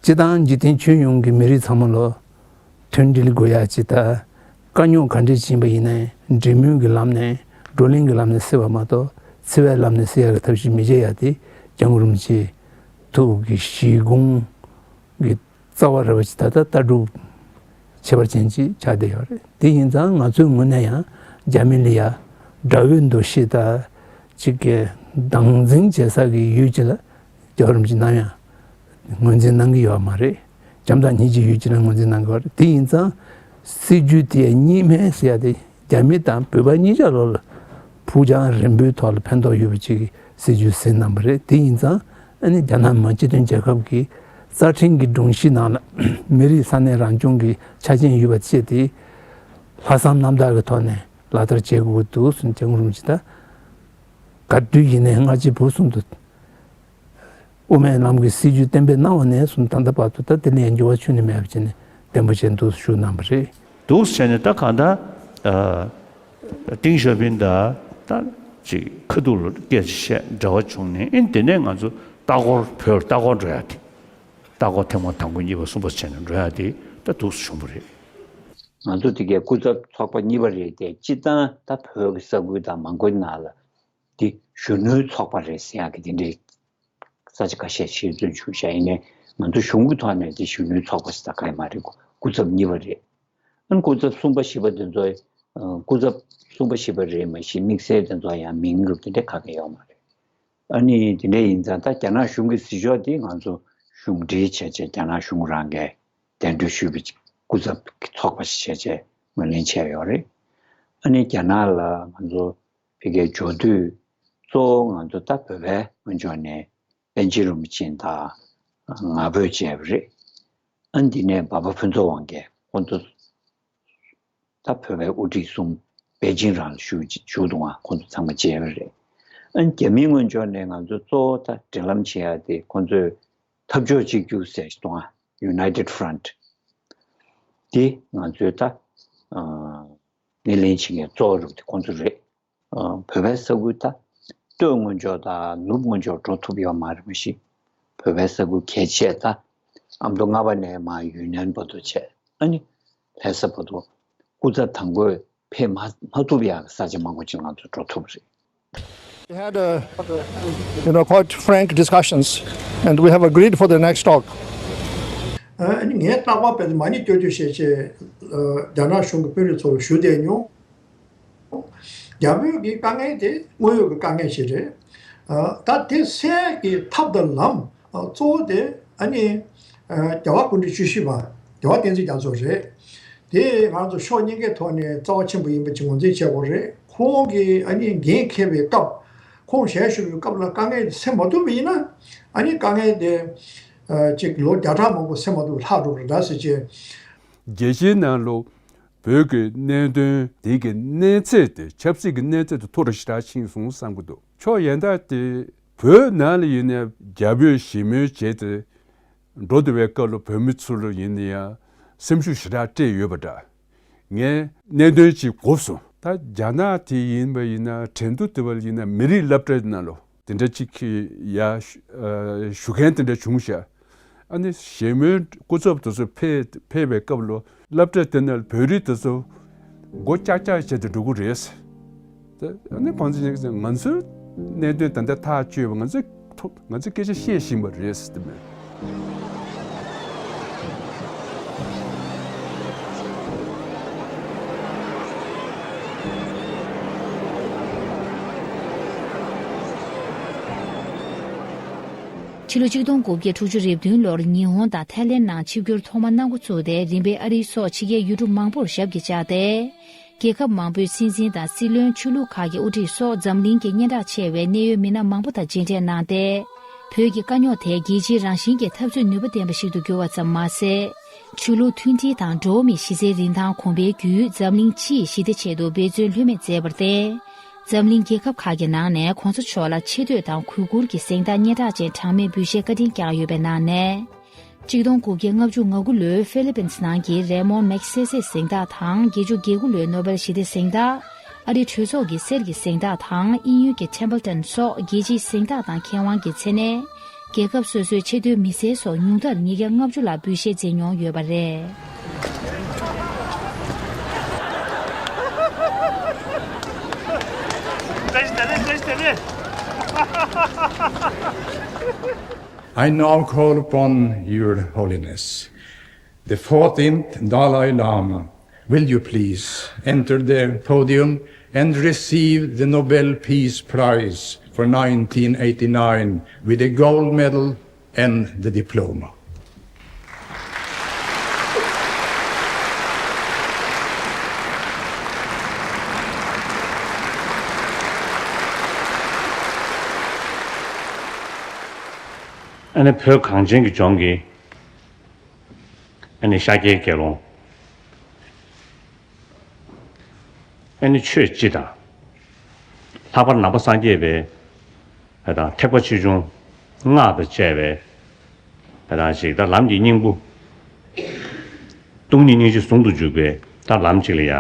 སྤྱི་བཏང་འཇིག་རྟེན་ཁྱོན་ཡོངས་ཀྱི་མི་རིགས་ཚང་མ་ལོ་མཐུན་སྒྲིལ་དགོས་ཡ་ཅིག་དང་ དཀའ་རྙོག་ག་འདྲས་ཕྱིན་པ་ཡིན་ནའི་འབྲེལ་མོལ་གྱི་ལམ་ནས་བགྲོ་གླེང་གི་ལམ་ནས་སེལ་བ་མ་གཏོགས་འཚེ་བའི་ལམ་ནས་སེལ་ཡག་གི་ཐབས་ཤེས་མི་བྱེད་ཡག་དེ་སྐྱབས་མགོན་རིན་པོ་ཆེའི་ཐུགས་ཀྱི་བཞེད་དགོངས་ཀྱི་རྩ་བ་རེད་པ་ཞིག་ད་ལྟ་ལྟ་གྲུབ་ཁྱད་པར་ཅན་ཅིག་ཆགས་བསྡད་ཡོད་རེད། དེ་ཡིན་ཙང་ང་ཚོའི་ངོས་ནས་ཡང་རྒྱ་མི་ལ་ཡ་དགྲ་བོའི་འདུ་ཤེས་དང་ཅིག་གི་སྡང་འཛིན་བྱེད་ས་གི་ཡུལ་ཅིག་ལ་སྐྱབས་མགོན་རིན་པོ་ཆེ་ནམ་ཡང་ངོས་འཛིན་གནང་གི་ཡོད་མ་རེད། བྱམས་དང་སྙིང་རྗེའི་ཡུལ་ཅིག་ལ་ངོས་འཛིན་གནང་གི་ཡོད་རེད། དེ་ཡིན་ཙང་སྲིད་ཇུས་དེ་གཉིས་སྨན་ཟེར་ཡ་དེ་རྒྱ་མི་དང་བོད་པ་གཉིས་ཆ་ལོ་ལ་ཕུགས་རྒྱང་རིང་པོའི་ཐོག་ལ་ཕན་ཐོགས་ཡོད་པ་ཅིག་གི་སྲིད་ཇུས་ཟིན་གནང་པ་རེད། དེ་ཡིན་ཙང་ཨ་ནི་རྒྱ་ནག་མི་དམངས་སྤྱི་མཐུན་རྒྱལ་ཁབ་ཀྱི་རྩ་ཁྲིམས་ཀྱི་སྒྲོམ་གཞི་ནང་ལ་མི་རིགས་ས་གནས་རང་སྐྱོང་གི་ཆ་རྐྱེན་ཡོད་པ་བཅས་དེ་ལྷག་བསམ་རྣམ་དག་གི་ཐོག་ནས་ལག་བསྟར་བྱེད་དགོས་ཀྱི་འདུག་གསུངས། སྐྱབས་མགོན་རིན་པོ་ཆེ་ད་ག་དུས་ཡིན་ནའི་སྔ་ཕྱི་བོད་གསུམ་དུ་དབུ་མའི་ལམ་གྱི་སྲིད་བྱུས་གཏན་འབེབས་གནང་བ་ནས་བཟུང་ད་ལྟ་བར་དུ་ད་དེ་ལས་འགྱུར་བ་ཁྱོན་ནས་མེད་པ་བྱས་ནས་བརྟན་པོ་བྱས་འདུག་ཞུ་གནང་བ་རེད། འདུག་བྱས་ནས་ད་གང་ལྟར་ཏིང་ཞའོ་ཕིང་ད་ད་ཅིག་ཁ་ཐུག་ལ་སྐད་ཆ་བཤད་འབྲེལ་བ་བྱུང་ནས་ཨིན་དེ་ནས་ང་ཚོ་ལྟ་སྐོར་བོད་ལྟ་སྐོར་འགྲོ་ཡ་དེ་ལྟ་སྐོར་ཐེངས་མ་དང་པོ་གཉིས་པ་གསུམ་པ་བྱས་ནས་འགྲོ་ཡ་དེ་ད་འདུག་བྱུང་བ་རེད། ང་ཚོ་དེ་གའི་སྐུ་ཚབ་ཚོགས་པ་གཉིས་པ་རེད་དེ་སྤྱི་བཏང་ད་བོད་ཀྱི་ས་ཁུལ་དང་མང་པོའི་ནང་ལ་འདི་གཞོན་ནུའི་ཚོགས་པ་རེད་ཟེར་ཡག་གི་དེ་འདྲའི་ས་ཆ་ཁ་ཤས་ཤེས་ཚོད་བྱུང་ཤག་ཡིན་ནའི་ང་ཚོ་གཞུང་གི་ཐོག་ནས་དེ་གཞོན་ནུའི་ཚོགས་པ་ཟེར་ད་ག་ཡི་མ་རེད། སྐུ་ཚབ་གཉིས་པ་རེད། ཨ་ནི་སྐུ་ཚབ་གསུམ་པ་བཞི་པ་དེ་ཚོ་ཨ་སྐུ་ཚབ་གསུམ་པ་བཞི་པ་རེད་མ་གཞི་དམིགས་བསལ་དེ་ཚོ་ཡང་མིང་རུབ་དེ་འདྲ་ག་གེ་ཡོད་མ་རེད། ཨ་ནི་དེ་འདྲ་ཡིན་ཙང་ད་རྒྱ་ནག་གཞུང་གི་གཟིགས་ཕྱོགས་དེ་ང་ཚོ་གཞུང་འབྲེལ་བྱས་བྱས་རྒྱ་ནག་གཞུང་རང་གིས་གདན་འདྲེན་ཞུས་པའི་སྐུ་ཚབ་ཀྱི་ཚོགས་པ་ཞིག་བྱས་བྱས་ངོས་ལེན་བྱས་ཡོད་རེད། ཨ་ནི་རྒྱ་ནག་ལ་ང་ཚོ་ཕ་གིར་འབྱོར་དུས་གཙོ་བོ་ང་ཚོ་ད་བོད་པའི་ངོས་ཕྱོགས་ནས་པཎ་ཆེན་རིན་པོ་ཆེ་དང་ང་ཕོད་བྱས་པ་རེད། ཨ་ནི་འདི་ནས་འབའ་པ་ཕུན་ཚོགས་དབང་རྒྱལ་ཁོང་ཚོ་ད་བོད་པའི་དབུ་ཁྲིད་གསུམ་པེ་ཅིང་རང་ལ་བཞུགས་བཞུགས་འདུག་ང་ཁོང་ཚོ་ཚང་མ་མཇལ་བ་རེད། ཨ་ནི་རྒྱ་མིའི་ངོས་ཕྱོགས་ནས་ང་ཚོ་གཙོ་བོ་ད་འབྲེལ་ལམ་བྱེད་ཡ་དེ་ཁོང་ཚོས་འཐབ་ཕྱོགས་གཅིག་གྱུར་ཟེར་ཞིག་འདུག་ང་United Front། དེ་ང་ཚོའི་ད་ཨ་སྣེ་ལེན་བྱེད་མཁན་གཙོ་བོ་རུ་དེ་ཁོང་ཚོ་རེད། ཨ་བོད་པའི་ས་ཁུལ་ད་སྟོད་ངོས་ཕྱོགས་དང་ནུབ་ངོས་ཕྱོགས་འགྲོ་ཐུབ་ཡོད་མ་རེད་མ་གཞི། བོད་པའི་ས་ཁུལ་གལ་ཆེ་ད་ཨ་མདོ་སྔ་པ་ནས་མར་ཡུན་ནན་བར་དུ་བྱས་ཨ་ནི་ལྷ་ས་བར་དུ་སྐུ་ཚབ་དང་པོས་ཕེབས་མ་མ་ཐུབ་ཡག་ས་ཆ་མང་པོ་ཅིག་ང་ཚོ་འགྲོ་ཐུབ་རེད། We had a, you know, quite frank discussions, and we have agreed for the next talk. ཨ་ནི་ངས་རྟག་པར་བས་མ་ཎི་སྐྱོར་སྐྱོར་བྱས་བྱས་རྒྱ་ནག་གཞུང་གི་དཔོན་རིགས་ཚོར་ཞུ་བསྡད་མྱོང་། རྒྱ་བོད་ཀྱི་དཀའ་ངལ་དེ་དངོས་ཡོད་ཀྱི་དཀའ་ངལ་ཞིག་རེད། ཨ་ད་དེ་སེལ་གྱི་ཐབས་དང་ལམ་ཨ་གཙོ་བོ་དེ་ཨ་ནི་ཨ་རྒྱལ་བ་སྐུ་ཕྲེང་བཅུ་བཞི་པ་རྒྱལ་བ་བསྟན་འཛིན་རྒྱ་མཚོ་རེད། དེ་ང་ཚོ་ཕྱོགས་གཉིས་ཀའི་ཐོག་ནས་རྩ་བ་ཆེན་པོ་ཡིན་པ་ཅིག་ངོས་འཛིན་བྱེད་དགོས་རེད། ཁོང་གིས་ཨ་ནི་འགན་འཁྱེར་བའི་སྐབས་ཁོང་ཞལ་བཞུགས་པའི་སྐབས་ལ་དཀའ་ངལ་དེ་སེལ་མ་ཐུབ་པ་ཡིན་ན་ཨ་ནི་དཀའ་ངལ་དེ་ཨ་ཅིག་ལོ་བརྒྱ་ཕྲག་མང་པོ་སེལ་མ་ཐུབ་པ་ལྷག་འགྲོ་གི་རེད་ད་ཟེར་བྱས། རྒྱལ་སྤྱིའི་ནང་ལོ་བོད་ཀྱི་གནད་དོན་དེ་གི་གནས་ཚད་དེ་ཆབ་སྲིད་ཀྱི་གནས་ཚད་དེ་མཐོ་རུ་ཞེ་དྲག་ཕྱིན་སོང་བསམ་གྱི་འདུག་ཕྱོགས་གཞན་དག་དེ་བོད་ནང་ལ་ཡིན་ནའི་རྒྱ་བོད་ཞི་མོལ་བྱས་ཏེ་འགྲོ་བསྡད་པའི་སྐབས་ལ་བོད་མི་ཚོ་ལ་ཡིན་ན་ཡང་སེམས་ཤུགས་ཞེ་དྲག་སྤྲད་ཡོད་པ་འདྲ། ངས་གནད་དོན་ཅིག་གོ་སོང་། ད་རྒྱ་ནག་དེ་ཡིན་པ་ཡིན་ན་ཁྲིན་ཏུའུ་དེ་བ་ཡིན་ན་མི་རིགས་སློབ་གྲྭའི་ནང་ལོ་དེ་འདྲ་ཅིག་གི་ཡ་ཞུ་ཨ་ཞུ་མཁན་དེ་འདྲ་བྱུང་ཤག་ཨ་ནི་ཞི་མོལ་སྐུ་ཚབ་དེ་ཚོ་ཕེབས་ཕེབས་པའི་སྐབས་ལོ་སློབ་གྲྭ་དེ་ནས་བོད་རིགས་དེ་ཚོ་སྒོ་ལྕགས་ལྕགས་བྱས་ཏེ་འགྲོ་གི་རེད། དེ་ཨ་ནི་ཁོང་ཚོ་ཡིན་ང་ཚོའི་གནད་དོན་ད་ལྟ་ཐག་གཅོད་པ་ང་ཚོས་ཐོ་ང་ཚོས་སྐད་ཆ་བཤད་བཞིན་པ་རེད་ཟེར་དེ་མོད། ཕྱི་ལོ་ཆིག་སྟོང་དགུ་བརྒྱ་དྲུག་ཅུ་རེ་བདུན་ལོར་ཉི་ཧོང་དང་ཐའི་ལེན་ནང་ཆིབས་བསྒྱུར་ཐོག་མ་གནང་འགོ་བཙུགས་ཏེ་རིམ་པས་ཨ་རིའི་སོགས་ཕྱི་རྒྱལ་ཡུལ་གྲུ་མང་པོར་ཞབས་ཀྱིས་བཅགས་ཏེ། རྒྱལ་ཁབ་མང་པོའི་སྲིད་འཛིན་དང་སྲིད་བློན་ཆོས་ལུགས་ཁག་གི་དབུ་ཁྲིད་སོགས་འཛམ་གླིང་གི་སྙན་གྲགས་ཆེ་བའི་གནད་ཡོད་མི་སྣ་མང་པོ་དང་མཇལ་འཕྲད་གནང་སྟེ། བོད་ཀྱི་དཀའ་རྙོག་དེ་རྒྱལ་སྤྱིའི་རང་བཞིན་གྱི་འཐབ་རྩོད་ནུས་པ་ལྡན་པ་ཞིག་ཏུ་འགྱུར་བ་ཙམ་མ་ཟད། ཆོས་ལུགས་མཐུན་སྒྲིལ་དང་འགྲོ་བ་མིའི་གཞི་རྩའི་རིན་ཐང་གོང་འཕེལ་བརྒྱུད་འཛམ་གླིང་སྤྱི་ཡི་ཞི་བདེ་ཆེད་དུ་འབད་བརྩོན་ལྷོད་མེད་མཛད་པར་བརྟེན། འཛམ་གླིང་རྒྱལ་ཁབ་ཁག་གི་ནང་ནས་གོང་ས་མཆོག་ལ་ཆེ་བསྟོད་དང་གུས་བཀུར་གྱི་གཟེངས་རྟགས་སྙན་གྲགས་ཅན་གྲངས་མེད་འབུལ་བཞེས་བཀའ་དྲིན་བསྐྱངས་ཡོད་པའི་ནང་ནས། ཆིག་སྟོང་དགུ་བརྒྱ་ལྔ་བཅུ་ང་དགུ་ལོའི་ཧྥི་ལི་པིན་ནང་གི་རེ་མོན་མེག་སེ་སེ་གཟེངས་རྟགས་དང་བརྒྱད་ཅུ་གྱ་དགུ་ལོའི་ནོ་བེལ་ཞི་བདེ་གཟེངས་རྟགས། ཨ་རིའི་གྲོས་ཚོགས་ཀྱི་གསེར་གྱི་གཟེངས་རྟགས་དང་དབྱིན་ཡུལ་གྱི་ཊེམ་པལ་ཊོན་སོགས་རྒྱལ་སྤྱིའི་གཟེངས་རྟགས་དང་མཁས་དབང་གི་མཚན་གནས། རྒྱལ་ཁབ་སོ་སོའི་ཆེས་མཐོའི་མི་སེར་སོགས་ཉུང་མཐར་ཉིས་བརྒྱ་ལྔ་བཅུ་ལ་འབུལ་བཞེས་མཛད་མྱོང་ཡོད་པ་རེད། I now call upon Your Holiness, the fourteenth Dalai Lama. Will you please enter the podium and receive the Nobel Peace Prize for nineteen eighty-nine with a gold medal and the diploma? ཨ་ནི་བོད་གངས་ཅན་གྱི་ལྗོངས་ཀྱི་ཨ་ནི་ཤཱཀྱའི་དགེ་སློང་ཨ་ནི་ཆོས་སྤྱི་དང་། ལྷག་པར་ནང་པ་སངས་རྒྱས་པའི་ཨ་དང་ཐེག་པ་ཆེ་ཆུང་སྔགས་དང་བཅས་པའི་ཨ་དང་ཞིག་ད་ལམ་གྱི་སྙིང་པོ། སྟོང་ཉིད་སྙིང་རྗེ་ཟུང་དུ་འཇུག་པའི་ད་ལམ་གཅིག་ལ་ཡ།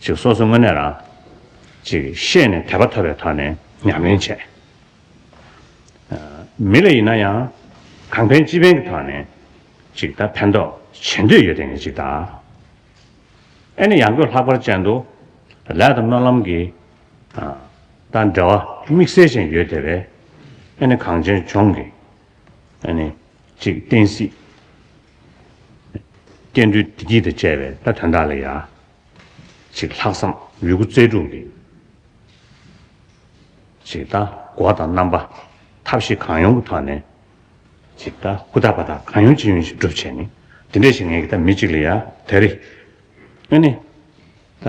ཅིག་སོ་སོ་དངོས་གནས་རང་ཅིག་ཤེས་ནས་དད་པ་ཐོབ་པའི་ཐོག་ནས་ཉམས་ལེན་བྱས། མི་ལ་ཡིན་ན་ཡང་གང་ཕན་ཅི་ཕན་གྱི་ཐོག་ནས་ཅིག་ད་ཕན་ཐོགས་བྱེད་འདོད་ཡོད་དེ་ངས་ཅིག་ད། ཨེ་ནི་ཡང་སྒོས་ལྷག་པར་ཅན་དུ་ལས་དང་སྨོན་ལམ་གྱི་ད་འབྲེལ་བ་དམིགས་བསལ་ཅན་ཡོད་དེ་བས། ཨེ་ནི་གངས་ཅན་ལྗོངས་ཀྱི་ཨེ་ནི་ཅིག་བསྟན་སྲིད་སྐྱེ་འགྲོའི་བདེ་སྐྱིད་དང་བཅས་པའི་ད་དོན་དག་ལ་ཡ། ཅིག་ལྷག་བསམ་ཡོད་རྒུ་རྩལ་སྤྲུགས་ཀྱིས་ཅིག་ད་གོ་བ་དང་རྣམ་པ་ཐབས་ཤེས་གང་ཡོང་གི་ཐོག་ནས་ཅིག་ད་ཧུར་ཐག་འབད་ཐག་གང་ཡོང་ཅི་ཡོང་ཞིག་སྒྲུབ་བྱས་ནས་དེ་འདྲ་ཞིག་ངས་ཀྱི་ད་མི་གཅིག་ལ་ཡ་དེ་རེད། ཨ་ནི་ད་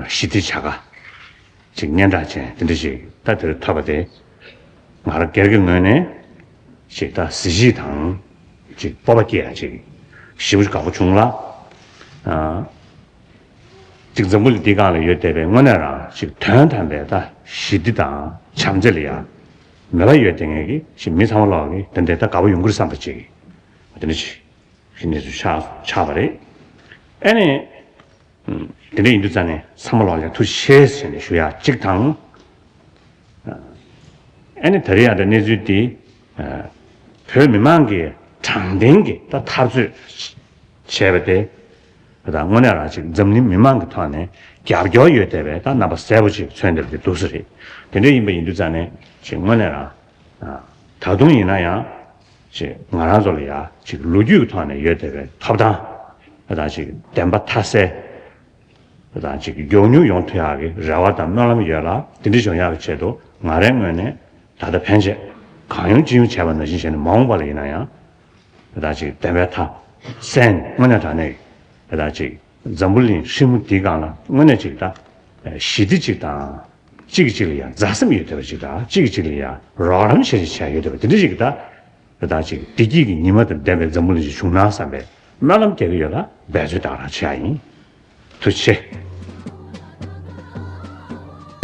ཞི་བདེ་བྱ་དགའ་ཅིག་སྙན་གྲགས་ཅན་དེ་འདྲ་ཞིག་ད་དེར་ཐོབ་པ་དེ་ང་རང་སྒེར་གྱི་ངོས་ནས་ཅིག་ད་གཟི་བརྗིད་དང་ཅིག་སྤོབས་པ་སྐྱེ་ཡ་ཅིག་ཞེ་པོ་ཅིག་དགའ་པོ་བྱུང་ལ། ཅིག་འཛམ་བུ་གླིང་འདིའི་སྒང་ལ་ཡོད་བསྡད་པའི་དངོས་གནས་རང་ཅིག་དོན་དམ་པའི་ད་ཞི་བདེ་དང་བྱམས་བརྩེ་ལ་ཡ་མོས་པ་ཡོད་བསྡད་མཁན་གྱི་ཅིག་མི་ཚང་མ་ལོག་གི་དེ་འདྲའི་ད་དགའ་པོ་ཡོང་གི་རེད་བསམ་པ་ཅིག་དེ་འདྲ་ཅིག་གི་གནས་ཚུལ་ཆགས་ཆགས་པ་རེད། ཨེ་ནི། དེ་འདྲ་ཡིན་དུས་ཙང་ནས་ཚང་མ་ལོག་ལ་ཐུགས་རྗེ་ཆེ་ཟེར་ནས་ཞུ་ཡག་གཅིག་དང་། ཨ་ནི་ད་རེས་ཡང་ད་གནས་ཚུལ་འདི་བོད་མི་མང་གིས་དྲང་བདེན་གྱི་ད་འཐབ་རྩོད་བྱས་པ་དེ་ད་དངོས་གནས་རང་ཅིག་འཛམ་གླིང་མི་མང་གི་ཐོག་ནས་རྒྱབ་སྐྱོར་ཡོད་བསྡད་པའི་ད་རྣམ་པ་གསལ་པོ་ཅིག་མཚོན་བསྡད་པ་དེ་འདུག་ས་རེད། དེ་འདྲ་ཡིན་པ་ཡིན་དུས་ཙང་ནས་ཅིག་དངོས་གནས་རང་ད་དུང་ཡིན་ན་ཡང་ཅིག་ང་རང་ཚོ་ལ་ཡ་ཅིག་ལོ་རྒྱུས་ཀྱི་ཐོག་ནས་ཡོད་བསྡད་པའི་ཐོབ་ཐང་ད་ཅིག་བདེན་པ་མཐའ་གསལ། དང་ཅིག་མགྱོགས་མྱུར་ཡོང་ཐུབ་ཡག་གི་རེ་བ་དང་སྨོན་ལམ་ཡོད་ལ། དེ་འདྲ་བྱུང་ཡག་གི་ཆེད་དུ་ང་རའི་ངོས་ནས་ད་ལྟ་ཕན་ཆད་གང་ཡོང་ཅི་ཡོང་བྱས་པ་ནང་བཞིན་བྱས་ནས་མ་འོངས་པ་ལ་ཡིན་ན་ཡང་ད་ཅིག་བདེན་པའི་མཐའ་གསལ་ནས་དངོས་གནས་དྲང་གནས་ད་ཅིག་འཛམ་བུ་གླིང་ཧྲིལ་མོ་འདིའི་སྒང་ལ་དངོས་གནས་ཅིག་ད་ཞི་བདེ་ཅིག་དང་གཅིག་གིས་གཅིག་ལ་ཡང་མཛའ་སེམས་ཡོད་བསྡད་པ་ཅིག་དང་གཅིག་གིས་གཅིག་ལ་ཡང་རོགས་རམ་བྱེད་ཅིག་བྱས་ཡོད་བསྡད་པ་དེ་འདྲ་ཅིག་ད། དེ་དག་ཅིག་བདེ་སྐྱིད་ཀྱི་ཉི་མ་དང་ལྡན་པའི་འཛམ་བུ་གླིང་ཞིག་བྱུང་ན་བསམ་པའི་སྨོན་ལམ་རྒྱག་གི་ཡོད་ལ་འབད་རྩོལ་དང་རང་བྱེད་ཡ་ཡིན། ཐུགས་རྗེ་ཆེ།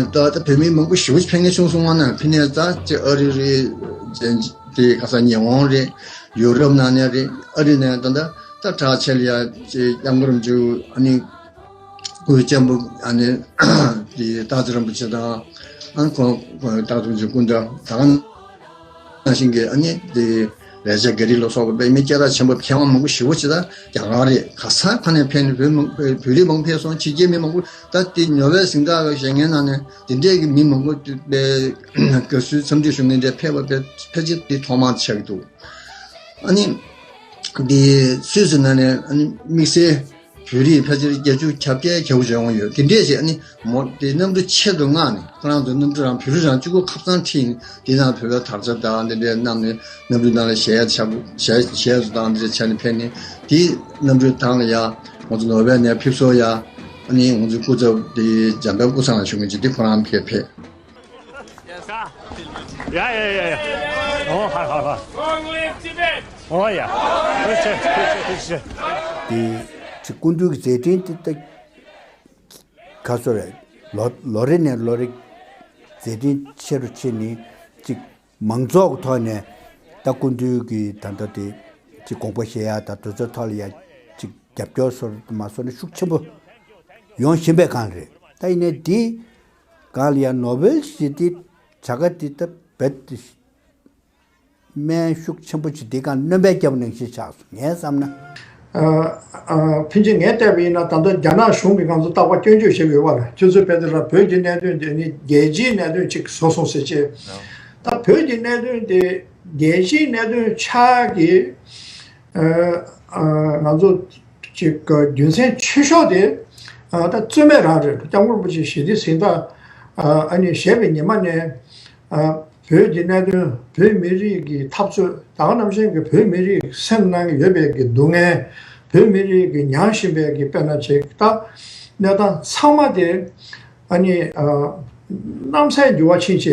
ད་ལྟ་བོད་མི་མང་པོ་ཞེ་པོ་ཅིག་ཕེབས་མཁན་བྱུང་སོང་བ་ན་ཕི་ནས་ད་ཅིག་ཨ་རི་རེད། དེ་ག་ས་ཉི་ཧོང་རེད། ཡུ་རོབ་ནང་ནས་རེད། ཨ་རི་ནས་ད་ལྟ་ད་གྲགས་ཆེ་ལ་ཡ་ཅིག་སྐྱབས་མགོན་རིན་པོ་ཆེ་ཨ་ནི་སྐུའི་གཅེན་པོ་ཨ་ནི་དེ་སྟག་འཚེར་རིན་པོ་ཆེ་དང་ཨ་ནི་ཁོང་ཁོང་སྟག་འཚེར་རིན་པོ་ཆེ་སྐུ་ཟླ་ད་ག་ནང་བཞིན་གྱི་ཨ་ནི་དེ་ལས་བྱེད་དགེ་རིགས་ལ་སོགས་པ་དཔེ་མི་སྐད་གྲགས་ཆེན་པོ་མཁས་དབང་མང་པོ་ཞེ་པོ་ཅིག་ད་རྒྱ་གར་རེད། ག་ས་ག་ནས་ཕེབས་ནས་བོད་མི་བོད་རིགས་མང་པོ་ཕེབས་སོང་། ཕྱི་རྒྱལ་མི་མང་པོ་ད་དེ་ཉོ་བའི་གཟེངས་རྟགས་བཞེས་མཁན་ནང་ནས་དེ་འདྲས་ཀྱི་མི་མང་པོ་དཔེ་དགའ་བསུའི་འཚམས་འདྲི་ཞུ་མཁན་འདྲས་ཕེབས་པ་དཔེ་ཕལ་ཆེར་དེ་ཐོག་མར་ཆགས་ཀྱི་འདུག་ཨ་ནི་དེ་སུད་སི་ནང་ནས་ཨ་ནི་དམིགས་བསལ་བོད་རིགས་ཕལ་ཆེར་བརྒྱད་ཅུ་གྱ་བརྒྱད་གྱ་དགུ་ཡོང་ཡོད། དེ་འདྲས་ཞིག་ཨ་ནི་མོ་དེ་གནམ་གྲུ་ཆེད་དུ་མངགས་ནས་ཁོ་རང་ཚོ་གནམ་གྲུ་རང་བོད་རིགས་རང་གཅིག་པུ་ཁབ་གཙང་ཁྲིད་ནས་དེ་ནང་བོད་པའི་དར་ཆ་དང་དེ་འདྲའི་བསྣམས་ནས་གནམ་གྲུ་ནང་ལ་གཞས་ཆག་གཞས་གཞས་བཟོ་སྟངས་དེ་འདྲ་བྱས་ནས་ཕེབས་ནས་དེ་གནམ་གྲུ་ཐང་ལ་ཡ་ང་ཚོ་ནོར་ཝེ་ནས་ཕེབས་སོ་ཡ་ཨ་ནི་ང་ཚོའི་སྐུ་ཚབ་དེ་འཇམ་དཔལ་ཀུན་བཟང་ལགས་བཞུགས་མཁན་ཅིག་དེ་ཁོ་རང་ཕེབས་ཕེབས། ཡ་ཡ་ཡ་ཡ། ཨོ་ཧ་ཧ་ཧ། ཨོ་ཡ། ཐུགས་རྗེ་ཆེ་ཐུགས་རྗེ་ཆེ་ཐུགས་རྗེ་ཆེ། དེ་ཅིག་སྐུ་མདུན་གྱི་མཛད་འཕྲིན་དེ་ད་ག་སོ་རེད། ལོ་ལོ་རེ་ནས་ལོ་རེ་མཛད་འཕྲིན་ཆེ་རུ་ཕྱིན་ནས་ཅིག་མང་ཚོགས་ཀྱི་ཐོག་ནས་ད་སྐུ་མདུན་གྱི་ད་ལྟ་དེ་ཅིག་དགོངས་པ་བཞེས་ཡ་ད་དེ་ཚོའི་ཐོག་ལ་ཡ་ཅིག་རྒྱབ་སྐྱོར་སོར་མ་སོར་ནས་ཤུགས་ཆེན་པོ་ཡོང་བཞིན་པའི་སྒང་རེད། ད་ཡིན་ནའི་དེ་སྒང་ལ་ཡང་ནོ་བེལ་ཞི་བདེའི་བྱ་དགའ་འདི་ད་རྦད་དེ་སྨན་ཤུགས་ཆེན་པོ་ཅིག་འདི་སྒང་སྣོན་པ་བརྒྱབ་ནང་བཞིན་ཆགས་སོང་ངས་བསམ་ན། ཨ་ཨ་ཕལ་ཆེར་ངས་བལྟས་པ་ཡིན་ན་ད་ལྟ་རྒྱ་ནག་གཞུང་གིས་ང་ཚོ་རྟག་པར་སྐྱོན་བརྗོད་བྱེད་ཀྱི་ཡོད་པ་རེད། ཁྱོད་ཚོས་དཔེ་དེ་ལ་བོད་ཀྱི་གནད་དོན་དེ་ནི་རྒྱལ་སྤྱིའི་གནད་དོན་ཅིག་བཟོ་སོང་ཟེར་བྱས། ད་བོད་ཀྱི་གནད་དོན་དེ་རྒྱལ་སྤྱིའི་གནད་དོན་ཆགས་ཀྱི་ཨ་ཨ་ང་ཚོ་ཅིག་རྒྱུ་མཚན་ཆེ་ཤོས་དེ་ཨ་ད་རྩོད་མེད་རང་རེད། སྐྱབས་མགོན་རིན་པོ་ཆེ་ཞི་བདེའི་གཟེངས་རྟགས་ཨ་ཨ་ནི་བཞེས་པའི་ཉི་མ་ནས་ཨ་བོད་ཀྱི་གནད་དོན། བོད་མི་རིགས་ཀྱི་འཐབ་རྩོད། ད་ག་ནང་བཞིན་གྱི་བོད་མི་རིགས་སེམས་ནང་ཡོད་པའི་གི་སྡུག་བསྔལ། བོད་མི་རིགས་ཀྱི་མྱངས་བཞིན་པའི་གི་དཔེར་ན་ཅིག་ད་གནས་སྟངས་ཚང་མ་དེ་ཨ་ནི་ཨ་གནམ་སའི་འགྱུར་བ་ཕྱིན་བྱས་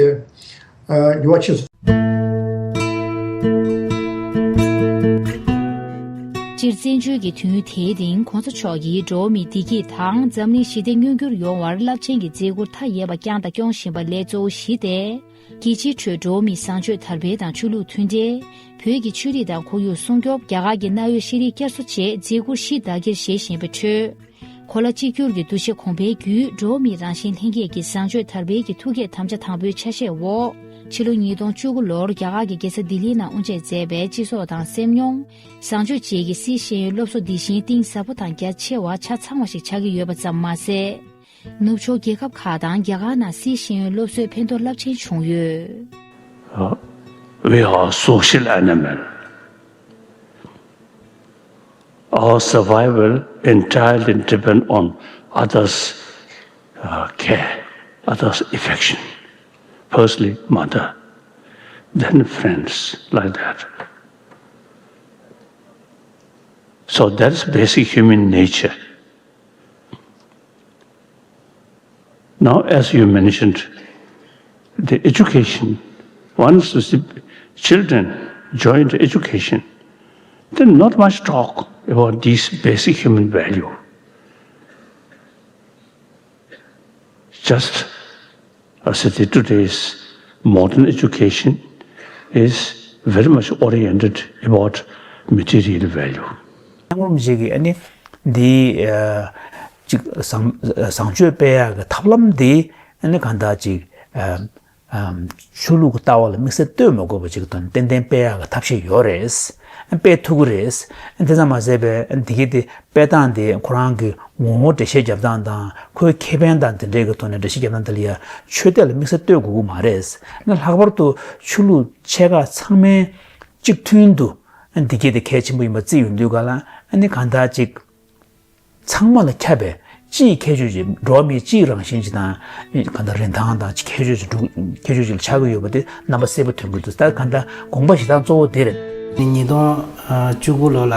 ཨ་འགྱུར་བ་ཕྱིན་སོང་། སྤྱིར་བཙན་བྱོལ་གྱི་དུས་ཡུན་དེའི་རིང་གོང་ས་མཆོག་གིས་འགྲོ་བ་མིའི་བདེ་སྐྱིད་དང་འཛམ་གླིང་ཞི་བདེ་མངོན་འགྱུར་ཡོང་བར་རླབས་ཆེན་གྱི་མཛད་ཁུར་མཐའ་ཡས་པ་བསྐྱངས་དང་སྐྱོང་བཞིན་པ་ལས་གཙོ་བོ་བཞི་སྟེ། རྒྱལ་སྤྱིའི་ཁྲོད་འགྲོ་བ་མིའི་བཟང་སྤྱོད་དར་སྤེལ་དང་ཆོས་ལུགས་མཐུན་འབྲེལ། བོད་ཀྱི་ཆོས་རིག་དང་ཁོར་ཡུག་སྲུང་སྐྱོབ། རྒྱ་གར་གྱི་གནའ་བོའི་ཤེས་རིག་བསྐྱར་གསོ་བཅས་མཛད་ཁུར་བཞི་བདག་གིར་བཞེས་བཞིན་པའི་ཁྲོད། གོ་ལ་གཅིག་གྱུར་གྱི་འདུ་ཤེས་གོང་འཕེལ་བརྒྱུད་འགྲོ་བ་མིའི་རང་བཞིན་ལྷན་སྐྱེས་ཀྱི་བཟང་སྤྱོད་དར་སྤེལ་གྱི་ཐུགས་བསྐྱེད་དམ་བཅའ་དང་པོའི་ཆ་ཤས་འོག་ཕྱི་ལོ་ཉིས་སྟོང་བཅུ་དགུ་ལོར་རྒྱ་གར་གྱི་རྒྱལ་ས་ལྡི་ལིའི་ནང་དབུ་འབྱེད་མཛད་པའི་སྤྱི་ཚོགས་དང་སེམས་མྱོང་བཟང་སྤྱོད་བཅས་ཀྱི་སཱི་ཤེས་ཡོན་སློབ་གསོ་འདི་བཞིན་གཏིང་ཟབ་པོ་དང་རྒྱ་ཆེ་བ་ཆ་ཚང་བ་ཞིག་ཆགས་ཀྱི་ཡོད་པ་ཙམ་མ་ཟད། ནུབ་ཕྱོགས་རྒྱལ་ཁབ་ཁག་དང་རྒྱ་གར་ནང་སཱི་ཤེས་ཡོན་སློབ་གསོའི་ཕན་ཐོགས་རླབས་ཆེན་བྱུང་ཡོད། Uh, we are social animal. Our survival entirely depend on others' uh, care, others' affection. Firstly, mother, then friends, like that. So that's basic human nature. Now, as you mentioned, the education, once the children join the education, then not much talk about these basic human value. Just as it is today's modern education is very much oriented about material value. སྐྱབས་མགོན་རིན་པོ་ཆེ་གིས་ཨ་ནི་འདི་ཨ་ཅིག་བཟང་བཟང་སྤྱོད་སྤེལ་ཡག་གི་ཐབས་ལམ་འདི་ཨ་ནི་གང་ལྟར་ཅིག་ཨ་ཨ་ཆོས་ལུགས་ཀྱི་ལྟ་བ་ལ་དམིགས་བསལ་ལྟོས་མ་དགོས་པ་ཅིག་དང་ཏན་ཏན་སྤེལ་ཡག་གི་ཐབས་ཤེས་ཡོད་རེད། སྤེལ་ཐུབ་ཀྱི་རེད། དེ་ཙམ་མ་ཟད་པའི་འདི་གའི་དེ་སྤེལ་སྟངས་དེ་ཁོ་རང་གི་ངོ་བོ་འགྲེལ་བཤད་རྒྱབ་སྟངས་དང་ཁོའི་ཁེ་ཕན་དང་དེ་འདྲའི་གི་ཐོག་ནས་འགྲེལ་བཤད་རྒྱབ་སྟངས་དེ་ལ་ཡ་ཆོས་དད་ལ་དམིགས་བསལ་ལྟོས་དགོས་ཀྱི་མ་རེད། ཨ་ནི་ལྷག་པར་དུ་ཆོས་ལུགས་ཆེ་ཁག་ཚང་མའི་གཅིག་མཐུན་དུ་འདི་གའི་དེ་གལ་ཆེན་པོ་ཡིན་པ་བརྩིས་ཡོང་དུས་ག་ལ་ཨ་ནི་གང་ལྟར་ཅིག་ཚང་མ་ལ་ཁྱབ་པའི་སྤྱིའི་ཁྱད་ཆོས་ཅིག་འགྲོ་བ་མིའི་སྤྱིའི་རང་བཞིན་ཅིག་དང་གང་ལྟར་རིན་ཐང་དང་ཅིག་ཁྱད་ཆོས་ཅིག་འགྲོ་ཁྱད་ཆོས་ཅིག་ལ་ཆགས་ཀྱི་ཡོད་པ་དེ་རྣམ་པ་གསལ་པོ་ཐོན་གྱི་འདུག་ད་གང་ལྟར་དགོངས་པ་བཞེས་སྟངས་གཙོ་བོ་དེ་རེད། ཉིས་སྟོང་བཅུ་དགུ་ལོ་ལ་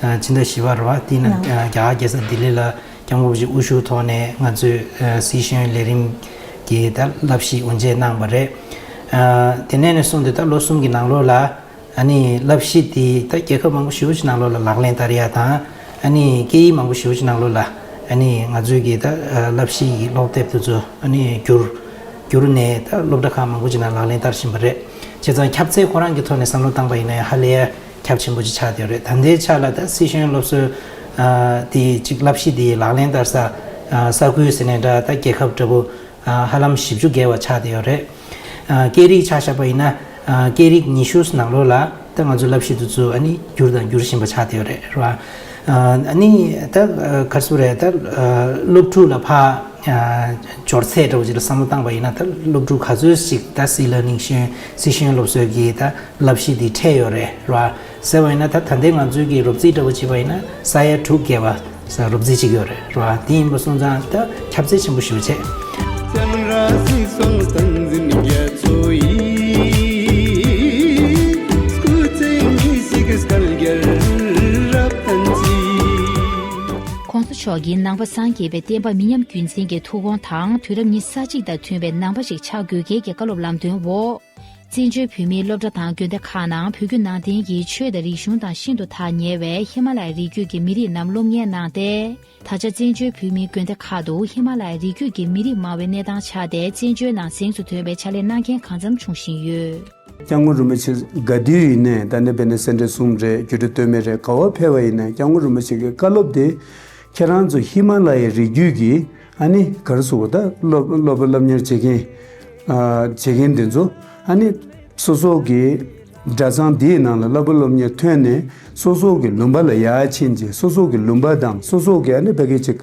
ཕྱི་ཟླ་བཞི་པ་རེད་བ། དེ་ནང་རྒྱ་གར་རྒྱལ་ས་ལྡི་ལི་ལ་སྐྱབས་མགོན་རིན་པོ་ཆེ་དབུ་བཞུགས་ཐོག་ནས་ང་ཚོས་སཱི་ཤེས་ཡོན་ལས་རིམ་གྱི་ད་བསླབ་གཞི་དབུ་འབྱེད་གནང་བ་རེད། དེ་ནས་ནས་བཟུང་སྟེ་ད་ལོ་གསུམ་གྱི་ནང་ལོགས་ལ། ཨ་ནི་བསླབ་གཞི་དེ་ད་རྒྱལ་ཁབ་མང་པོ་ཞེ་པོ་ཅིག་ནང་ལོགས་ལ་ལག་ལེན་བསྟར་ཡ་དང་། ཨ་ནི་སྐད་ཡིག་མང་པོ་ཞེ་པོ་ཅིག་ནང་ལོགས་ལ་ཨ་ནི་ང་ཚོའི་གི་ད་བསླབ་གཞི་ཡི་སློབ་དེབ་དེ་ཚོ་ཨ་ནི་བསྒྱུར་བསྒྱུར་ནས་ད་སློབ་གྲྭ་ཁག་མང་པོ་ཅིག་ནང་ལག་ལེན་བསྟར་བཞིན་པ་རེད། བྱས་ཙང་ཁྱབ་ཚད་ཁོ་རང་གི་ཐོག་ནས་བསམ་བློ་བཏང་པ་ཡིན་ན་ཡང་ཧ་ལས་ཡ་ཁྱབ་ཆེན་པོ་ཅིག་ཆགས་བསྡད་ཡོད་རེད། ད་ལྟའི་ཆ་ལ་ད་སཱི་ཤེས་ཡོན་སློབ་གསོའི་དེ་ཅིག་བསླབ་གཞི་དེ་ལག་ལེན་བསྟར་ས་ས་ཁུལ་ཟེར་ནས་འདྲ་ད་རྒྱལ་ཁབ་འདྲ་པོ། ཧ་ལམ་བཞི་བཅུ་བརྒལ་བ་ཆགས་བསྡད་ཡོད་རེད། སྐད་རིགས་ཆ་བཞག་པ་ཡིན་ན་སྐད་རིགས་ཉི་ཤུ་ནང་ལོགས་ལ་ད་ང་ཚོའི་བསླབ་གཞི་དེ་ཚོ་ཨ་ནི་བསྒྱུར་དང་བསྒྱུར་བཞིན་པ་ཆགས་བསྡད་ཡོད་རེད། རེད་བ། ཨ་ནི་ད་ག་རེ་ཟེར་དགོས་རེད། ད་སློབ་ཕྲུག་ལ་ཕར་སྦྱོར་ཚད་འདྲ་བོ་ཅིག་ལ་བསམ་བློ་བཏང་པ་ཡིན་ན་ད་སློབ་ཕྲུག་ག་ཚོད་ཅིག་ད་སཱི་ལར་ནིང་ཤེས་ཡོན་སཱི་ཤེས་ཡོན་སློབ་གསོའི་གི་ད་བསླབ་གཞི་དེ་འཕྲད་ཡོད་རེད། རེད་བ། ཟེར་བ་ཡིན་ན་ད་ད་ལྟའི་ང་ཚོའི་གི་རོབ་རྩིས་འདྲ་བོ་བྱས་པ་ཡིན་ན་ས་ཡ་དྲུག་བརྒལ་བ་ས་རོབ་རྩིས་བྱེད་ཀྱི་ཡོད་རེད། རེད་བ། དེ་ཡིན་པ་སོང་ཙང་ད་ཁྱབ་ཚད་ཆེན་པོ་ཞེ་པོ་བྱས། གོང་ས་མཆོག་གིས་ནང་པ་སངས་རྒྱས་པའི་བསྟན་པ་མི་ཉམས་རྒྱུན་འཛིན་གྱི་ཐུགས་དགོངས་དང་དུས་རབས་ཉི་ཤུ་རྩ་གཅིག་དང་མཐུན་པའི་ནང་པ་ཞིག་ཆགས་དགོས་གལ་གྱི་བཀའ་སློབ་ལམ་སྟོན་འོག་བཙན་བྱོལ་བོད་མིའི་སློབ་གྲྭ་དང་དགོན་སྡེ་ཁག་ནང་བོད་བརྒྱུད་ནང་བསྟན་གྱི་ཆོས་དང་རིག་གཞུང་དང་ཤིན་ཏུ་ཐག་ཉེ་བའི་ཧི་མ་ལ་ཡའི་རི་རྒྱུད་ཀྱི་མི་རིགས་རྣམས་སློབ་གཉེར་གནང་སྟེ། ད་ཆ་བཙན་བྱོལ་བོད་མིའི་དགོན་སྡེ་ཁག་ཏུ་ཧི་མ་ལ་ཡའི་རི་རྒྱུད་ཀྱི་མི་རིགས་མང་བའི་གནས་སྟངས་ཆགས་ཏེ་བཙན་བྱོལ་ནང་གཟེངས་སུ་ཐོན་པའི་ཕྱག་ལས་གནང་མཁན་གང་འཚམ་བྱུང་བཞིན་ཡོད། སྐྱབས་མགོན་རིན་པོ་ཆེ་ག་དུས་ཡིན་ནའི་ད་ནི་དཔེར་ན་སེ་འབྲས་གསུམ་རེད། རྒྱུད་གྲྭ་སྟོད་སྨད་རེད། ག་པར་ཕེབས་པ་ཡིན་ནའི་སྐྱབས་མགོན་རིན་པོ་ཆེ་གི་བཀའ་སློབ་དེ། ཁྱེད་རང་ཚོ་ཧི་མ་ལ་ཡའི་རི་རྒྱུད་ཀྱི་ཨ་ནི་ག་རེ་ཟེར་དགོས། ད་སློབ་སློབ་སློབ་གཉེར་བྱེད་མཁན་ཨ་བྱེད་མཁན་དེ་ཚོ་ཨ་ནི་སོ་སོ་གི་ གྲྭ་ཚང་འདིའི་ནང་ལ་སློབ་དཔོན་སློབ་གཉེར་ཐོན་ནས་སོ་སོ་གི་ལུང་པ་ལ་ཡར་ཕྱིན་རྗེས་སོ་སོ་གི་ལུང་པ་དང་སོ་སོ་གི་ཨ་ནི་ཕ་གི་ཅིག་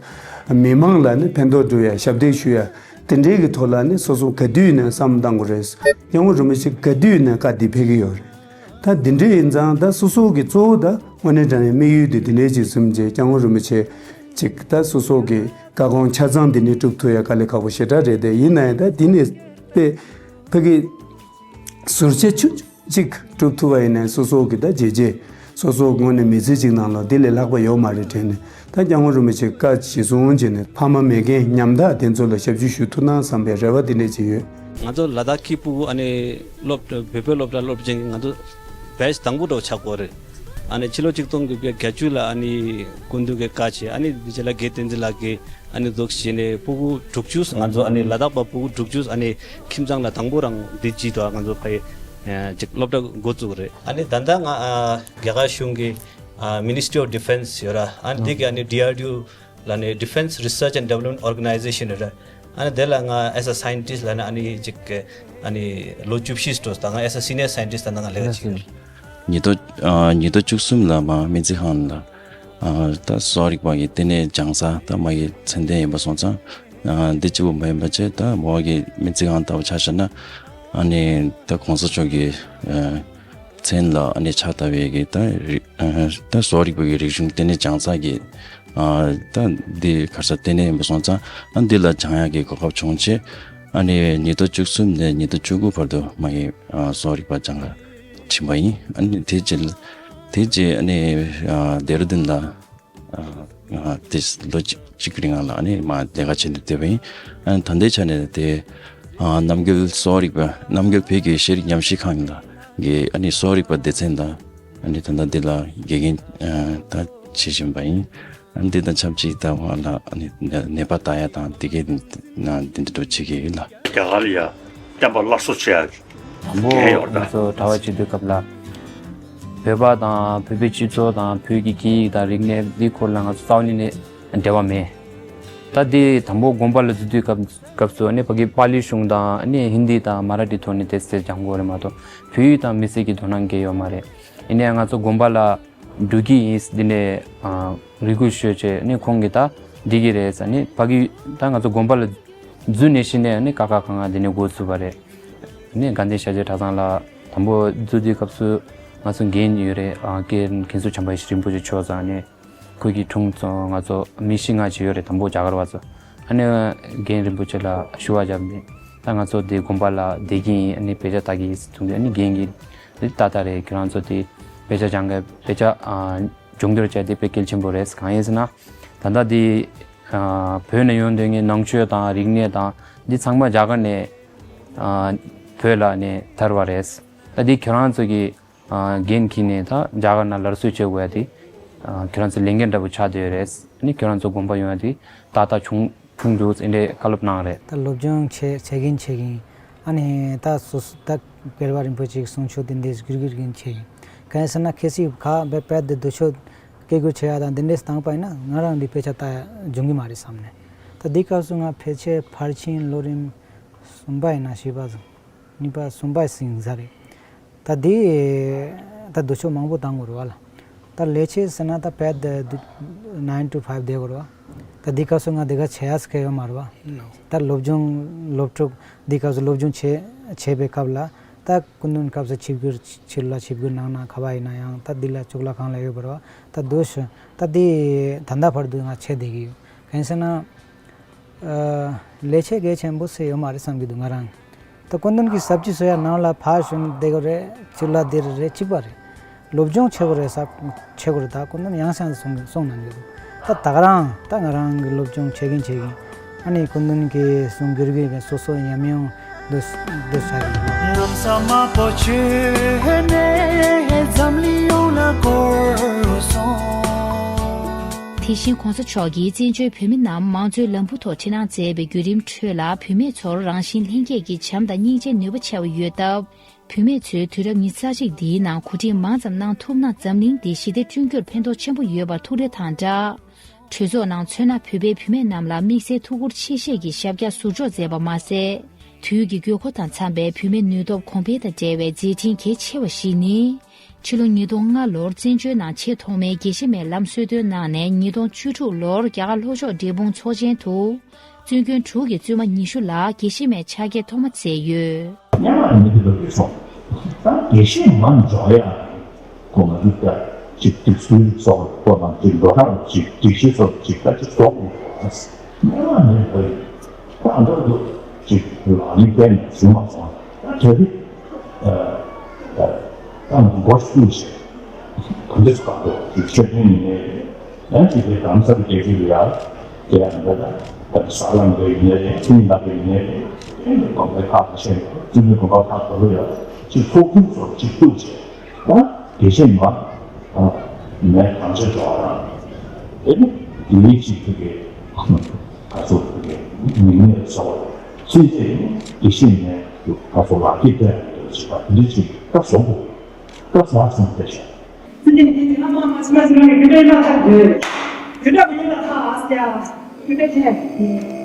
མི་མང་ལ་ནི་ཕན་ཐོགས་སྒྲུབ་ཡ་ཞབས་འདེགས་ཞུ་ཡ་དེ་འདྲའི་གི་ཐོག་ལ་ནི་སོ་སོ་ག་དུས་ནས་བསམ་བློ་བཏང་དགོས་རེད། སྐྱབས་མགོན་རིན་པོ་ཆེ་ག་དུས་ནས་བཀའ་འདི་ཕེབས་ཀྱི་ཡོད་རེད། ད་འདི་འདྲ་ཡིན་ཙང་ད་སོ་སོ་གི་གཙོ་བོ་ད་དངོས་གནས་དྲང་གནས་དམིགས་ཡུལ་དེ་འདི་འདྲའི་ཅིག་བཟུང་རྗེས་སྐྱབས་མགོན་རིན་པོ་ཆེ་ཅིག་ད་སོ་སོ་གི་བཀའ་དགོངས་ཆ་ཚང་འདི་ནས་སྒྲུབ་ཐུབ་ཡ་དཀའ་ལས་ཁག་པོ་ཞེ་དྲག་རེད། དེ་ཡིན་ན་ཡང་ད་འདི་ནས་དཔེ་ཕ་གི་ཟུར་བཅད་ཆུང་ཆུང་ཅིག་སྒྲུབ་ཐུབ་པ་ཡིན་ན་སོ་སོ་གི་ད་བྱས་རྗེས་སོ་སོ་དངོས་གནས་མི་ཚེ་གཅིག་ནང་ལ་འདི་ལས་ལྷག་པ་ཡོད་མ་རེད་དྲན་ནས། ད་སྐྱབས་མགོན་རིན་པོ་ཆེ་བཀའ་གཞི་བཟུང་བྱས་ནས་ཕ་མ་མེད་མཁན་ཉམ་ཐག་དེ་ཚོ་ལ་ཞབས་ཞུ་ཞུ་ཐུབ་ན་བསམ་པའི་རེ་བ་དེ་འདྲས་ཅིག་ཡོད། ང་ཚོ་ལ་དྭགས་ཀྱི་ཕྲུ་གུ་ཨ་ནི་སློབ་བོད་པའི་སློབ་གྲྭ་སློབ་ཆེན་གྱི་ང་ཚོ་བེ་ཆི་དང་པོ་འདྲ་བོ་ཆགས་ཀྱི་ཡོད་རེད། ཨ་ནི་ཕྱི་ལོ་གཅིག་སྟོང་དགུ་བརྒྱ་བརྒྱད་ཅུ་ལ་ཨ་ནི་སྐུ་མདུན་གྱི་བཀའ་བྱས་ཨ་ནི་འདི་རྗེས་ལ་དགེ་བསྟན་འཛིན་ལགས་ཀྱིས་ཨ་ནི་འཛུགས་བྱས་ནས་ཕྲུ་གུ་དྲུག་ཅུ་ང་ཚོ་ཨ་ནི་ལ་དྭགས་པ་ཕྲུ་གུ་དྲུག་ཅུ་ཨ་ནི་ཁྱིམ་ཚང་ལ་དང་པོ་རང་འདི་བྱས་ཏེ་ང་ཚོ་ཕ་གི་ཅིག་སློབ་གྲྭ་འགོ་བཙུགས་རེད། ཨ་ནི་ད་ལྟ་ང་ཨ་རྒྱ་གར་གཞུང་གི་ཨ་Ministry of Defence ཡོད་ར། ཨ་ནི་དེ་གི་ཨ་ནི་ཌི་ཨར་ཌི་ཨོ་ལ་ནི་Defence Research and Development Organization རེད། ཨ་ནི་དེ་ལ་ང་as a scientist ལ་ནི་ཨ་ནི་ཅིག་ཨ་ནི་ལོ་བཅུ་བཞི་འགྲོ་ད་ང་as a senior scientist ད་ང་ལས་ཀ་བྱེད་ཀྱི་ཡོད། ཉིས་སྟོང་ཨ་ཉིས་སྟོང་བཅུ་གསུམ་ལ་མ་སྨན་རྩིས་ཁང་ལ་ཨ་ད་གསོ་བ་རིག་པ་གི་ལྟེ་གནས་སྦྱང་ས་ད་མ་གི་ཚད་ལྡན་ཡིན་པ་སོང་ཙང་ཨ་འདི་གཅིག་པུ་མ་ཡིན་པ་བྱས་ད་མོ་གི་སྨན་རྩིས་ཁང་ལྟ་བུ་ཆ་བཞག་ན་ཨ་ནི་ད་གོང་ས་མཆོག་གི་ཨ་མཚན་ལ་ཨ་ནི་ཕྱག་བཏབ་པའི་གི་ད་རིག་ཨ་ད་གསོ་བ་རིག་པ་གི་རིག་གཞུང་ལྟེ་གནས་སྦྱང་ས་གི་ཨ་ད་འདི་ག་རེ་ཟེར་ལྟེ་གནས་ཡིན་པ་སོང་ཙང་ཨ་འདི་ལ་སྦྱང་ཡག་གི་གོ་སྐབས་བྱུང་རྗེས་ཨ་ནི་ཉིས་སྟོང་བཅུ་གསུམ་ནས་ཉིས་སྟོང་བཅུ་དགུ་བར་དུ་མ་གི་ཨ་གསོ་བ་རིག་པ་སྦྱང་ག་ཕྱིན་པ་ཡིན། ཨ་ནི་དེ་རྗེས་དེ་རྗེས་ཨ་ནི་ཨ་ལྡེ་ར་ལྡུན་ལ་ཨ་ཨ་དེ་ལོ་གཅིག་གཅིག་གི་རིང་ལ་ཨ་ནི་མ་ལས་ཀ་བྱས་ནས་བསྡད་པ་ཡིན། ཨ་ནི་ད་ལྟའི་ཆ་ནས་དེ་ཨ་རྣམ་རྒྱལ་གསོ་བ་རིག་པ་རྣམ་རྒྱལ་བོད་ཀྱི་ཤེས་རིག་ཉམས་ཞིབ་ཁང་ལ་གི་ཨ་ནི་གསོ་བ་རིག་པ་སྡེ་ཚན་དང་ཨ་ནི་ད་ལྟ་འདི་ལ་དགེ་རྒན་ཨ་ད་བྱེད་བཞིན་པ་ཡིན། ཨ་ནི་འདི་དང་ཆབས་ཅིག་ད་བ་ལ་ཨ་ནི་ནད་པ་ལྟ་ཡ་དང་དེ་གའི་ནང་འདི་འདྲ་འགྲོ་བྱེད་ཀྱི་ཡོད་ལ། རྒྱ་གར་ལ་ཡ་བསྟན་པ་སླར་གསོ་བྱེད་ཡ་དང་པོ་འགན་ཡོད་ད། ང་ཚོ་གྲྭ་པ་བྱེད་དུས་སྐབས་ལ་བོད་པ་དང་བོད་པའི་སྤྱི་ཚོགས་དང་བོད་ཀྱི་སྐད་ཡིག་དང་རིག་གནས་འདིའི་སྐོར་ལ་ང་ཚོ་རྩ་བ་ཉིད་ནས་འབྲེལ་བ་མེད། ད་འདི་དང་པོ་དགོན་པ་ལ་འཛུལ་དུས་སྐབས་སྐབས་སུ་ཨ་ནི་ཕ་གི་པཱ་ལི་གཞུང་དང་ཨ་ནི་ཧིན་དི་དང་མ་ར་ཊི་ཐོག་ནས་དེ་ཚོ་སྦྱང་དགོས་རེད་མ་གཏོགས་བོད་ཡིག་དང་མི་སེར་གྱི་དོ་སྣང་གང་ཡང་ཡོད་མ་རེད། ཡིན་ནའང་ང་ཚོ་དགོན་པ་ལ་འགྲོ་གི་ཡིན་འདི་ནས་ཨ་རེ་སྐུལ་ཞུས་བྱས་ཨ་ནི་ཁོང་གིས་ད་འགྲིག་གི་རེད་ཟེར་ཨ་ནི་ཕ་གི་ད་ང་ཚོ་དགོན་པ་ལ་འཛུལ་ནས་གཞི་ནས་ཨ་ནི་ཀ་ཁ་ག་ང་འདི་ནས་འགོ་ཚུགས་པ་རེད། ཨ་ནི་དགའ་ལྡན་ཤར་སྐྱོད་གྲྭ་ཚང་ལ་དང་པོ་འཛུལ་དུས་སྐབས་སུ་ང་ཚོ་འགན་ཡོད་རེད། ཨ་རྒན་མཁན་ཟུར་བྱམས་པ་ཡེ་ཤེས་རིན་པོ་ཆེ་མཆོག་ཟེར་ཨ་ནི་ཁོ་གི་དྲུང་ཚོ་ང་ཚོ་མི་བཞི་ལྔ་ཅིག་ཡོད་རེད། དང་པོ་རྒྱ་གར་བ་ཚོ་ཨ་ནི་རྒན་རིན་པོ་ཆེ་ལ་ཞུ་བ་བརྒྱབ་ནས་ད་ང་ཚོ་འདི་དགོན་པ་ལ་བསྡད་ཀྱི་ཡིན། ཨ་ནི་དཔེ་ཆ་ལྟ་གི་ཡིན་ཟེར་གསུངས་དུས་ཨ་ནི་རྒན་གྱིས་འདི་ཏག་ཏག་རེད། ཁྱེད་རང་ཚོ་འདི་དཔེ་ཆ་སྦྱང་གི་དཔེ་ཆ་ཨ་སྦྱོང་བརྡར་བྱས་ཏེ་དཔེ་གལ་ཆེན་པོ་རེད། གང་ཡིན་ཟེར་ན་ད་ལྟ་འདི་ཨ་བོད་ནས་ཡོང་སྡོད་མཁན་ནང་ཆོས་དང་རིག་གནས་དང་འདི་ཚང་མ་རྒྱ་གར་ནས་ཨ་བོད་ལ་ནས་དར་བ་རེད། ད་འདི་ཁྱེད་རང་ཚོ་གི་ཨ་འགན་འཁྱེར་ནས་ད་རྒྱ་གར་ནང་སླར་གསོ་བྱེད་དགོས་ཡ་དེ་ཨ་ཁྱེད་རང་ཚོ་ལས་འགན་འདྲ་པོ་ཆགས་བསྡད་ཡོད་རེད། ཨ་ནི་ཁྱེད་རང་ཚོ་དགོངས་པ་ཡོང་ཡ་དེ་ཏག་ཏག་བྱུང་བྱུང་འདུག་ཨེ་འདྲས་བཀའ་སློབ་གནང་རེད། ད་སློབ་སྦྱོང་བྱེད་བྱེད་ཀྱིན་བྱེད་ཀྱིན་ཨ་ནི་ད་སོ་སོ་ད་སྐལ་བ་རིན་པོ་ཆེའི་གསུང་ཆོས་དེ་འདྲས་སྒུར་སྒུར་གྱིན་བྱེད་ཀྱིན་གང་ཡིན་ཟེར་ན་གལ་སྲིད་ཁ་བེད་བེད་དེ་དུ་ཆོས་སྐད་སྒུར་བྱེད་ཡ་དང་དེ་འདྲས་བཏང་པ་ཡིན་ན་ང་རང་འདི་དཔེ་ཆ་ལྟ་ཡ་འབྱུང་གི་མ་རེད་བསམ་ནས་ད་འདི་སྐབས་སུ་ང་ཕལ་ཆེར་ཕར་ཕྱིན་ལོ་རིམ་གསུམ་པ་ཡིན་ན་བཞི་པ་ཙམ། གཉིས་པ་གསུམ་པ་ཟིན་ས་རེད། ད་དེ་ད་དུ་ཆོས་མང་པོ་བཏང་དགོས་རེད་བ་ལ། ད་ལས་བྱེད་ཟེར་ན་ད་བེད་དུ་nine to five བསྡད་དགོས་རེད་བ། ད་འདི་སྐབས་སུ་ང་འདི་ག་བྱེད་ཡ་ཟེར་མཁན་ཡོད་མ་རེད་བ། ད་སློབ་སྦྱོང་སློབ་ཕྲུག་འདི་སྐབས་སུ་སློབ་སྦྱོང་བྱེད་བྱེད་པའི་སྐབས་ལ་ད་སྐུ་མདུན་སྐབས་སུ་ཆིབས་བསྒྱུར་ཕྱི་ལ་ཆིབས་བསྒྱུར་གནང་ན་ག་པར་ཡིན་ན་ཡང་ད་འདི་ལ་གཙུག་ལག་ཁང་ལ་ཡོད་དགོས་རེད་བ། ད་དུ་ཆོས་ད་འདི་ད་ལྟ་བར་དུ་ང་བྱེད་བསྡད་ཀྱི་ཡོད། གང་ཡིན་ཟེར་ན། ལས་བྱེད་གལ་ཆེན་པོ་ཟེར་ཡོད་མ་རེད་བསམ་གྱི་འདུག་ང་རང་། ད་སྐུ་མདུན་གྱི་ཟབ་ཅིག་བཟོ་ཡ་ནང་ལ་ཕར་ཞོན་བསྡད་དགོས་རེད། ཅིག་ལ་འདིར་རེད་གཅིག་པ་རེད། སློབ་སྦྱོང་བྱེད་དགོས་རེད་ཟབ་བྱེད་དགོས་རེད། ད་སྐུ་མདུན་ཡང་སེང་གསུང་གསུང་གནང་གི་འདུག་ད་ད་ག་རང་ད་ང་རང་གི་སློབ་སྦྱོང་བྱེད་ཀྱིན་བྱེད་ཀྱིན་ཨ་ནི་སྐུ་མདུན་གྱི་གསུང་གུར་གྱི་སོ་སོ་ཉམས་མྱོང་འདུ་འདུ་བྱ་གི་འདུག་དེ་བཞིན་གོང་ས་མཆོག་གིས་བཙན་བྱོལ་བོད་མི་རྣམས་མང་གཙོའི་ལམ་བུ་ཐོག་ཁྲིད་གནང་མཛད་པའི་བརྒྱུད་རིམ་ཁྲོད་ལ་བུད་མེད་ཚོར་རང་བཞིན་ལྷན་སྐྱེས་ཀྱི་བྱམས་དང་སྙིང་རྗེའི་ནུས་པ་ཆེ་བ་ཡོད་སྟབས། བུད་མེད་ཚོས་དུས་རབས་ཉི་ཤུ་རྩ་གཅིག་འདིའི་ནང་གོ་སྒྲིག་མང་ཙམ་གནང་ཐུབ་ན་འཛམ་གླིང་འདི་ཞི་བདེ་བསྐྲུན་རྒྱུར་ཕན་ཐོགས་ཆེན་པོ་ཡོད་པར་ཐུགས་རེ་དང་སྦྲགས། གྲོས་ཚོགས་ནང་མཚོན་ན་བོད་པའི་བུད་མེད་རྣམས་ལ་དམིགས་བསལ་ཐུགས་ཁུར་ཆེ་བཞེས་ཀྱིས་ཞབས་བཀྱག་ཟུར་འཇོག་མཛད་པ་མ་ཟད། དུས་ཀྱི་དགོས་མཁོ་དང་འཚམ་པའི་བུད་མེད་ནུས་སྟོབས་གོང་འཕེལ་དང་འབྲེལ་བའི་མཛད་འཕྲིན་གལ་ཆེ་བ་ཞིག་ནི། ཕྱི་ལོ་ཉིས་སྟོང་ལྔ་ལོར་བཙན་བྱོལ་ནང་ཆེས་ཐོག་མའི་དགེ་བཤེས་མའི་ལམ་སྲོལ་གཏོད་གནང་ནས། ཉིས་སྟོང་བཅུ་དྲུག་ལོར་རྒྱ་གར་ལྷོ་ཕྱོགས་འབྲས་སྤུངས་ཚོགས་ཆེན་དུ། བཙུན་དགོན་དྲུག་གི་བཙུན་མ་ཉི་ཤུ་ལ་དགེ་བཤེས་མའི་ཕྱག་འཁྱེར་ཐོག་མ་སྩལ་ཡོད། སྔོན་མ་མི་དེ་ལ་དགེ་སོང་། ད་དགེ་བཤེས་མ་འཇོག་ཡ། ཁོ་ང་ཚོ་ད་ཅིག་སྒྲིག་སྲོལ་སོགས་ཁོ་ན་ཅིག་འགྲོ་སྟངས་ཅིག་སྒྲིག་གཞི་སོགས་ཅིག་ད་ཅིག་རྫོགས་ཡོད། སྔོན་མ་མི་དེ་ད་འདྲ་འདུག་ཅིག་ལག་ལེན་བསྟན་ནས་བྱུང་མ་སོང་། ད་དེ་རིང་ད་ད་མགོ་བཙུགས་བྱས་ག་འདྲ་ཅིག་ག་འདུག་ཅིག་ཆོས་དོན་ཡིན་ནའི། ཡང་ཅིག་དེ་རྡ་རམ་ས་ལ་རྒྱལ་སྤྱི་ལ་ཡ། དེ་ཡང་འདི་ལ་ཟ་ལམ་རེ་ཡིན་ནའི་རེད། ཁྱིམ་ལ་རེ་ཡིན་ནའི་རེད། དེ་ནི་དགོན་པའི་ཁག་ཆེ་བཙུན་མའི་དགོན་པ་ཁག་དགོས་ལོ་ཡ། ཅིག་ཚོགས་ཁང་སོགས་ཅིག་བཙུགས་བྱས། ད་དགེ་བཤེས་མ་མའི་གང་ཆེ་འགྲོ་བ་རང་། དེ་ནི་དེའི་ཅིག་ཐུག་གི་ག་ཚོད་ཐུག་གི་མིང་ནས་ཚོགས་ཚིག་དེ་ནི་དགེ་བཤེས་མའི་ག་ཚོད་ལག་གི་སྟེང་དུ་ཅིག་པ་འདི་ཅིག་ད་བཟོ་དགོས། ད་བཟོ་བ་ཚང་བསྡད་ཤག་སྲིད་འཛིན་འདི་ནི་ཨ་མ་མ་ཕྱི་མ་ཕྱི་མ་གི་རྒྱུ་འབྲས་མ་ཐག་དགོས། རྒྱུ་འབྲས་མི་ཡིན་པ་ཐག་ཨ་སྟེ་ཨ། རྒྱུ་འབྲས་དེ།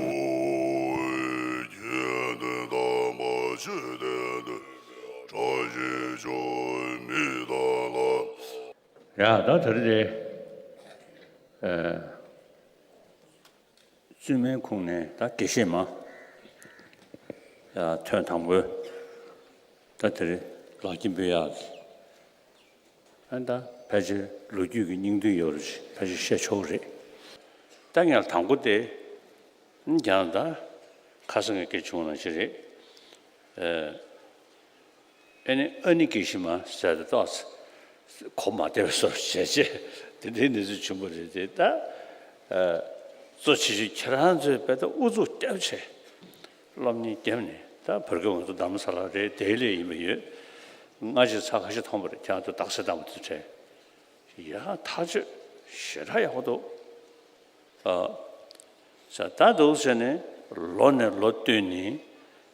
ཡ་ད་དེ་རེད་དེ། བཙུན་མའི་ཁོངས་ནས་ད་དགེ་བཤེས་མ་ཡ་ཐོན་དང་པོའི་ད་དེ་རེད། ལག་གི་འབུལ་ཡག་གི་ཨ་ད་ཕལ་ཆེར་ལོ་རྒྱུས་ཀྱི་སྙིང་དོན་ཡོད་རེད། ཕལ་ཆེར་བཤད་ཆོག་རེད། ད་ངས་དང་པོ་དེ་ཀྱང་ད་ཁ་སང་གི་སྐད་བྱུང་ནང་བཞིན་རེད། ཨ་ནི་ཨ་ནི་དགེ་བཤེས་མ་ཟེར་ཏེ་ཏོག་ཙམ་གོ་མ་བདེ་བའི་བཟོ་བྱས་བྱས་དེ་འདྲའི་གནས་ཚུལ་བྱུང་བ་རེད་དེ། ད་གཙོ་ཆེ་ཤོས་ཁྱེད་རང་ཚོས་དཔེ་ད་ཨུ་ཚུགས་བརྒྱབ་བྱས་སློབ་གཉེར་བརྒྱབ་ནས། ད་བར་སྐབས་ང་ཚོ་རྡ་རམ་ས་ལ་རེད། ལྡི་ལི་ཡིན་པ་ཡོད། སྔ་ཕྱི་ཚར་ཁ་ཤས་མཐོང་བ་རེད། ཁྱེད་རང་ཚོ་རྟགས་གསལ་བཏང་བ་དེ་དྲན། ཡ་ཐག་ཆོད་ཞེ་དྲག་ཡག་པོ་འདུག་ཨ། ས་ད་འདུག་ཟེར་ནས་ལོ་ནས་ལོ་བསྟུད་ནས་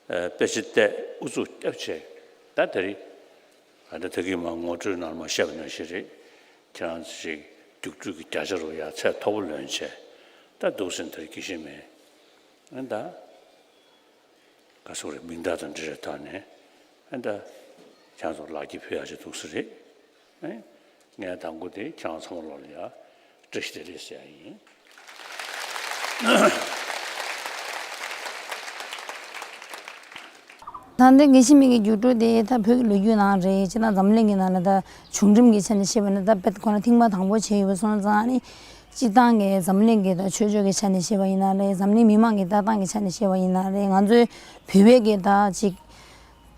ཨ་དཔེ་ཆ་བལྟས་ཨུ་ཚུགས་བརྒྱབ་བྱས། ད་དེ་རིང་ཨ་ད་ད་གིན་མ་ངོ་སྤྲོད་ནང་མ་བཤད་པ་ནང་བཞིན་རེད། ཁྱེད་རང་ཚོ་ཞིག་རྒྱུགས་སྤྲོད་ཀྱི་བརྒྱ་ཆ་རུ་ཡ་ཚད་མཐོ་པོ་ལོན་བྱས། ད་འདུག་ཟེར་ནས་དེ་རིང་དགེ་བཤེས་མའི་ཨ་ད། ག་སོག་རེད། མིང་བརྡ་དང་འབྲེལ་བའི་ཐོག་ནས་ཨ་ད་ཁྱེད་ཚོ་ལག་གི་ཕུལ་ཡག་ཅིག་འདུག་ས་རེད། ཨེ། ངས་དང་པོ་དེ་ཁྱེད་རང་ཚང་མ་ལོག་ལ་ཡ་བཀྲ་ཤིས་བདེ་ལེགས་ཟེར་ཡག་ཡིན། ད་ལྟ་དགེ་བཤེས་མའི་གི་རྒྱུགས་སྤྲོད་དེ་ད་བོད་ཀྱི་ལོ་རྒྱུས་ནང་རེད། སྤྱིར་བཏང་འཛམ་གླིང་གི་ནང་ལ་ད་བྱུང་རིམ་གྱི་ཆ་ནས་བཤད་པ་ན་ད་དཔེ་ཁོ་ན་ཐེངས་མ་དང་པོ་བྱས་ཡོད་པ་སོང་ཙང་ནི། སྤྱིར་བཏང་གི་འཛམ་གླིང་གི་ད་ཆོས་ཕྱོགས་ཀྱི་ཆ་ནས་བཤད་པ་ཡིན་ན་རེད། འཛམ་གླིང་མི་མང་གི་ལྟ་སྟངས་ཀྱི་ཆ་ནས་བཤད་པ་ཡིན་ན་རེད། ང་ཚོའི་བོད་པའི་གི་ད་ཅིག་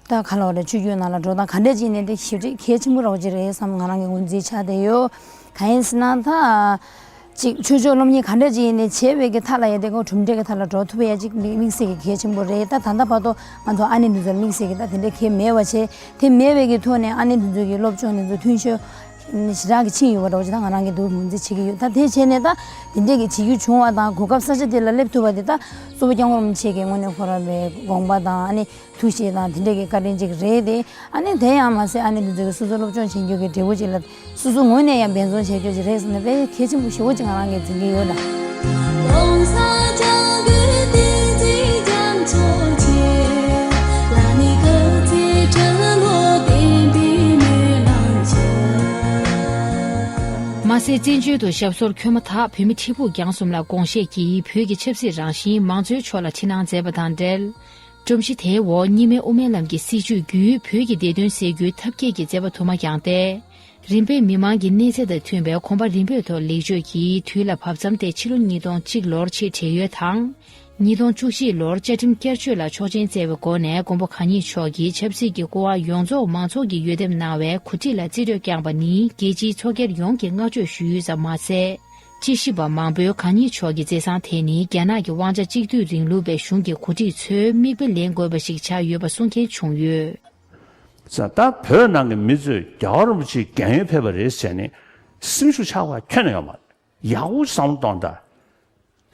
ད་ག་ལོག་རེད། ཆོས་བརྒྱུད་ནང་ལ་འགྲོ་སྟངས་ག་འདྲ་ཅིག་ཡིན་ནའི་དེ་ཞེ་དྲག་གལ་ཆེན་པོ་རོགས་ཅིག་རེད་བསམ་ང་རང་གི་ངོས་འཛིན་ཆགས་བསྡད་ཡོད། གང་ཡིན་ཟེར་ན་ད་ཅིག་ཆོས་ཕྱོགས་སློབ་གཉེར་ག་འདྲ་ཅིག་ཡིན་ནའི་བྱས་པའི་གི་མཐའ་ལ་ཡ་དེ་ཁོ་གྲུབ་འབྲས་ཀྱི་མཐའ་ལ་འགྲོ་ཐུབ་ཡ་ཅིག་དམིགས་བསལ་གི་གལ་ཆེན་པོ་རེད། ད་ད་ལྟ་བར་དུ་ང་ཚོ་ཨ་ནེ་འདི་ཚོར་དམིགས་བསལ་གི་ད་དེ་འདྲ་གལ་མེད་པ་བྱས། དེ་མེད་པའི་གི་ཐོག་ནས་ཨ་ནེ་འདི་ཚོ་གི་སློབ་སྦྱོང་འདི་ཚོ་མཐུན་ཤོས་ཞེ་དྲག་གི་ཕྱིན་ཡོད་པ་འདྲ་བོ་ཅིག་ད་ང་རང་གིས་འདུག་ངོས་འཛིན་བྱེད་ཀྱི་ཡོད། ད་དེ་བྱས་ནས་ད་དེ་འདྲས་ཀྱི་བྱེད་རྒྱུ་བྱུང་བ་དང་གོ་སྐབས་ས་ཆ་དེ་ལ་སླེབས་ཐུབ་པ་དེ་ད་གཙོ་བོ་སྐྱབས་མགོན་རིན་པོ་ཆེ་གིས་དངོས་གནས་ཁོ་རང་བའི་དགོངས་པ་དང་ཨ་ནི་ཐུགས་བཞེད་དང་དེ་འདྲས་ཀྱི་བཀའ་དྲིན་ཅིག་རེད་དེ། ཨ་ནི་དེ་ཡང་མ་ཟད་ཨ་ནེ་འདི་ཚོ་གིས་སོ་སོ་སློབ་སྦྱོང་བྱེད་རྒྱུ་གི་འབྲས་བུ་ཅིག་ལ་སོ་སོ་ངོས་ནས་ཡང་འབད་བརྩོན་བྱེད་རྒྱུ་ཅིག་རེད་ཟེར་ནས་དཔེ་གལ་ཆེན་པོ་ཞེ་པོ་ཅིག་ང་རང་གིས་འཛིན་གྱི་ཡོད་ལ། མ་ཟད་བཙན་བྱོལ་དུ་ཞབས་སོར་འཁོད་མ་ཐག་བོད་མི་ཁྲི་འབུམ་བརྒྱ་གསུམ་ལ་དགོངས་བཞེས་ཀྱིས་བོད་ཀྱི་ཆབ་སྲིད་རང་བཞིན་མང་གཙོའི་ཕྱོགས་ལ་ཁྲིད་གནང་མཛད་པ་དང་འབྲེལ། སྒྲོམ་གཞི་དེའི་འོག་གཉིས་སྨན་དབུ་མའི་ལམ་གྱི་སྲིད་བྱུས་བརྒྱུད་བོད་ཀྱི་བདེ་དོན་སེལ་རྒྱུའི་ཐབས་མཁས་ཀྱི་མཛད་པ་དུ་མ་བསྐྱངས་ཏེ། རིམ་པས་མི་མང་གི་གནས་ཚད་དང་མཐུན་པའི་གོམ་པ་རིམ་པས་ཐོག་ལེགས་བཅོས་ཀྱིས་དུས་ལ་བབ་མཚམས་ཏེ་ཕྱི་ལོ་ཉིས་སྟོང་གཅིག་ལོར་ཆེས་བགྲེས་ཡོལ་དང་། ཉིས་སྟོང་བཅུ་གཅིག་ལོར་བཅའ་ཁྲིམས་བསྐྱར་བཅོས་ལ་ཆོག་མཆན་བསྩལ་བའི་སྒོ་ནས་མགོན་པོ་གང་ཉིད་མཆོག་གིས་ཆབ་སྲིད་ཀྱི་སྐུ་དབང་ཡོངས་རྫོགས་མང་ཚོགས་ཀྱིས་འོས་འདེམས་གནང་བའི་གོ་སྒྲིག་ལ་རྩིས་སྤྲོད་བསྐྱངས་པ་ནི་རྒྱལ་སྤྱིའི་ཚོགས་སྒེར་ཡོངས་ཀྱིས་བསྔགས་བརྗོད་ཞུ་ཡུལ་ཙམ་མ་ཟད། དཔྱད་ཞིབ་པ་མང་པོས་གང་ཉིད་མཆོག་གི་མཛད་བཟང་དེ་ནི་རྒྱ་ནག་གི་དབང་ཆ་གཅིག་སྡུད་རིང་ལུགས་པའི་གཞུང་གི་འགོ་ཁྲིད་ཚོས་མིག་དཔེ་ལེན་དགོས་པ་ཞིག་ཆགས་ཡོད་པ་གསུང་མཁན་བྱུང་ཡོད། ད་བོད་ནང་གི་མི་ཚོས་རྒྱལ་བ་རིན་པོ་ཆེའི་རྒན་ཡོལ་ཕེབས་པ་རེད་ཟེར་ནས་སེམས་ཤུགས་ཆག་པ་ཁྱོན་ནས་ཡོད་མ་རེད། ཡག་པོ་བསམ་བློ་གཏོང་དང་།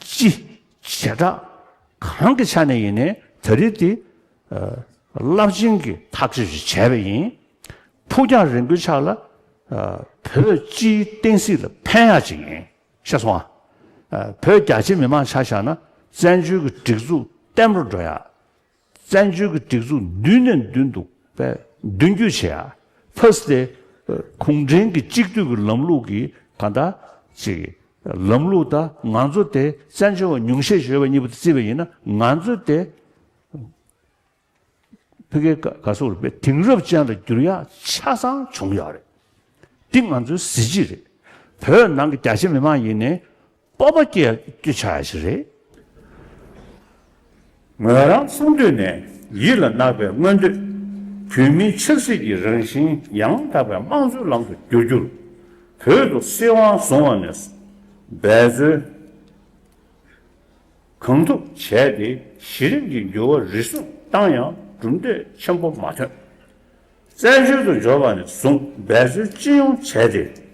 སྤྱི་བྱེ་བྲག་གང་གི་ཆ་ནས་ཡིན་ནའི་ད་རེས་དེ་རླབས་ཆེན་གྱི་ཐག་གཅོད་ཅིག་བྱས་པ་ཡིན། ཕུགས་རྒྱང་རིང་པོའི་ཆ་ལ་བོད་སྤྱིའི་བསྟན་སྲིད་ལ་ཕན་ཡག་ཅིག་ཡིན། ཤེས་སོང་ཨ། བོད་རྒྱ་ཆེ་མི་མང་ཆ་བཞག་ན་བཙན་བྱོལ་གྱི་སྒྲིག་འཛུགས་བརྟན་པོར་འགྲོ་ཡག་བཙན་བྱོལ་གྱི་སྒྲིག་འཛུགས་མདུན་ནས་མདུན་དུ་པས་མདུན་སྐྱོད་བྱེད་ཡ། ཕར་སྟེ་གུང་ཁྲན་གྱི་གཅིག་སྡུད་ཀྱི་ལམ་ལུགས་ཀྱི་གང་ལྟར་ཅིག་ལམ་ལུགས་དང་ང་ཚོ་དེ་བཙན་བྱོལ་བ་ཉུང་ཤས་ཡོད་པ་གཉིས་པོ་དེ་བརྩིས་པ་ཡིན་ན། ང་ཚོ་དེ་ཕ་གིའི་ག་ག་སོགས་རུ་དེང་རབས་ཅན་ལ་འགྱུར་ཡག་ཆ་ཚང་བྱུང་ཡོད་རེད། འདི་ང་ཚོའི་གཟི་བརྗིད་རེད། བོད་ནང་གི་རྒྱ་ཆེ་མི་མང་ཡིན་ནའི་སྤོབས་པ་སྐྱེ་སྐྱེ་ཆོག་ཡ་ཞིག་རེད། ངོས་རང་ཚོགས་འདུས་ནས་ཡིད་ལ་བརྣག་པའི་མངོན་འདོད། བོད་མིའི་ཆབ་སྲིད་ཀྱི་རང་བཞིན་ཡང་དག་པའི་དམངས་གཙོའི་ལམ་དུ་བསྒྱུར་རྒྱུར། བོད་དུ་སྲིད་དབང་བཟུང་བ་ནས་འབད་རྩོལ་གང་ཐུབ་བྱས་ཏེ། གཞི་རིམ་གྱི་འགྱུར་བ་རེ་ཟུང་བཏང་ཡང་གྲུབ་འབྲས་ཆེན་པོ་མ་ཐོན། བཙན་བྱོལ་དུ་འབྱོར་བ་ནས་བཟུང་འབད་རྩོལ་ཅི་ཡོང་བྱས་ཏེ། ད་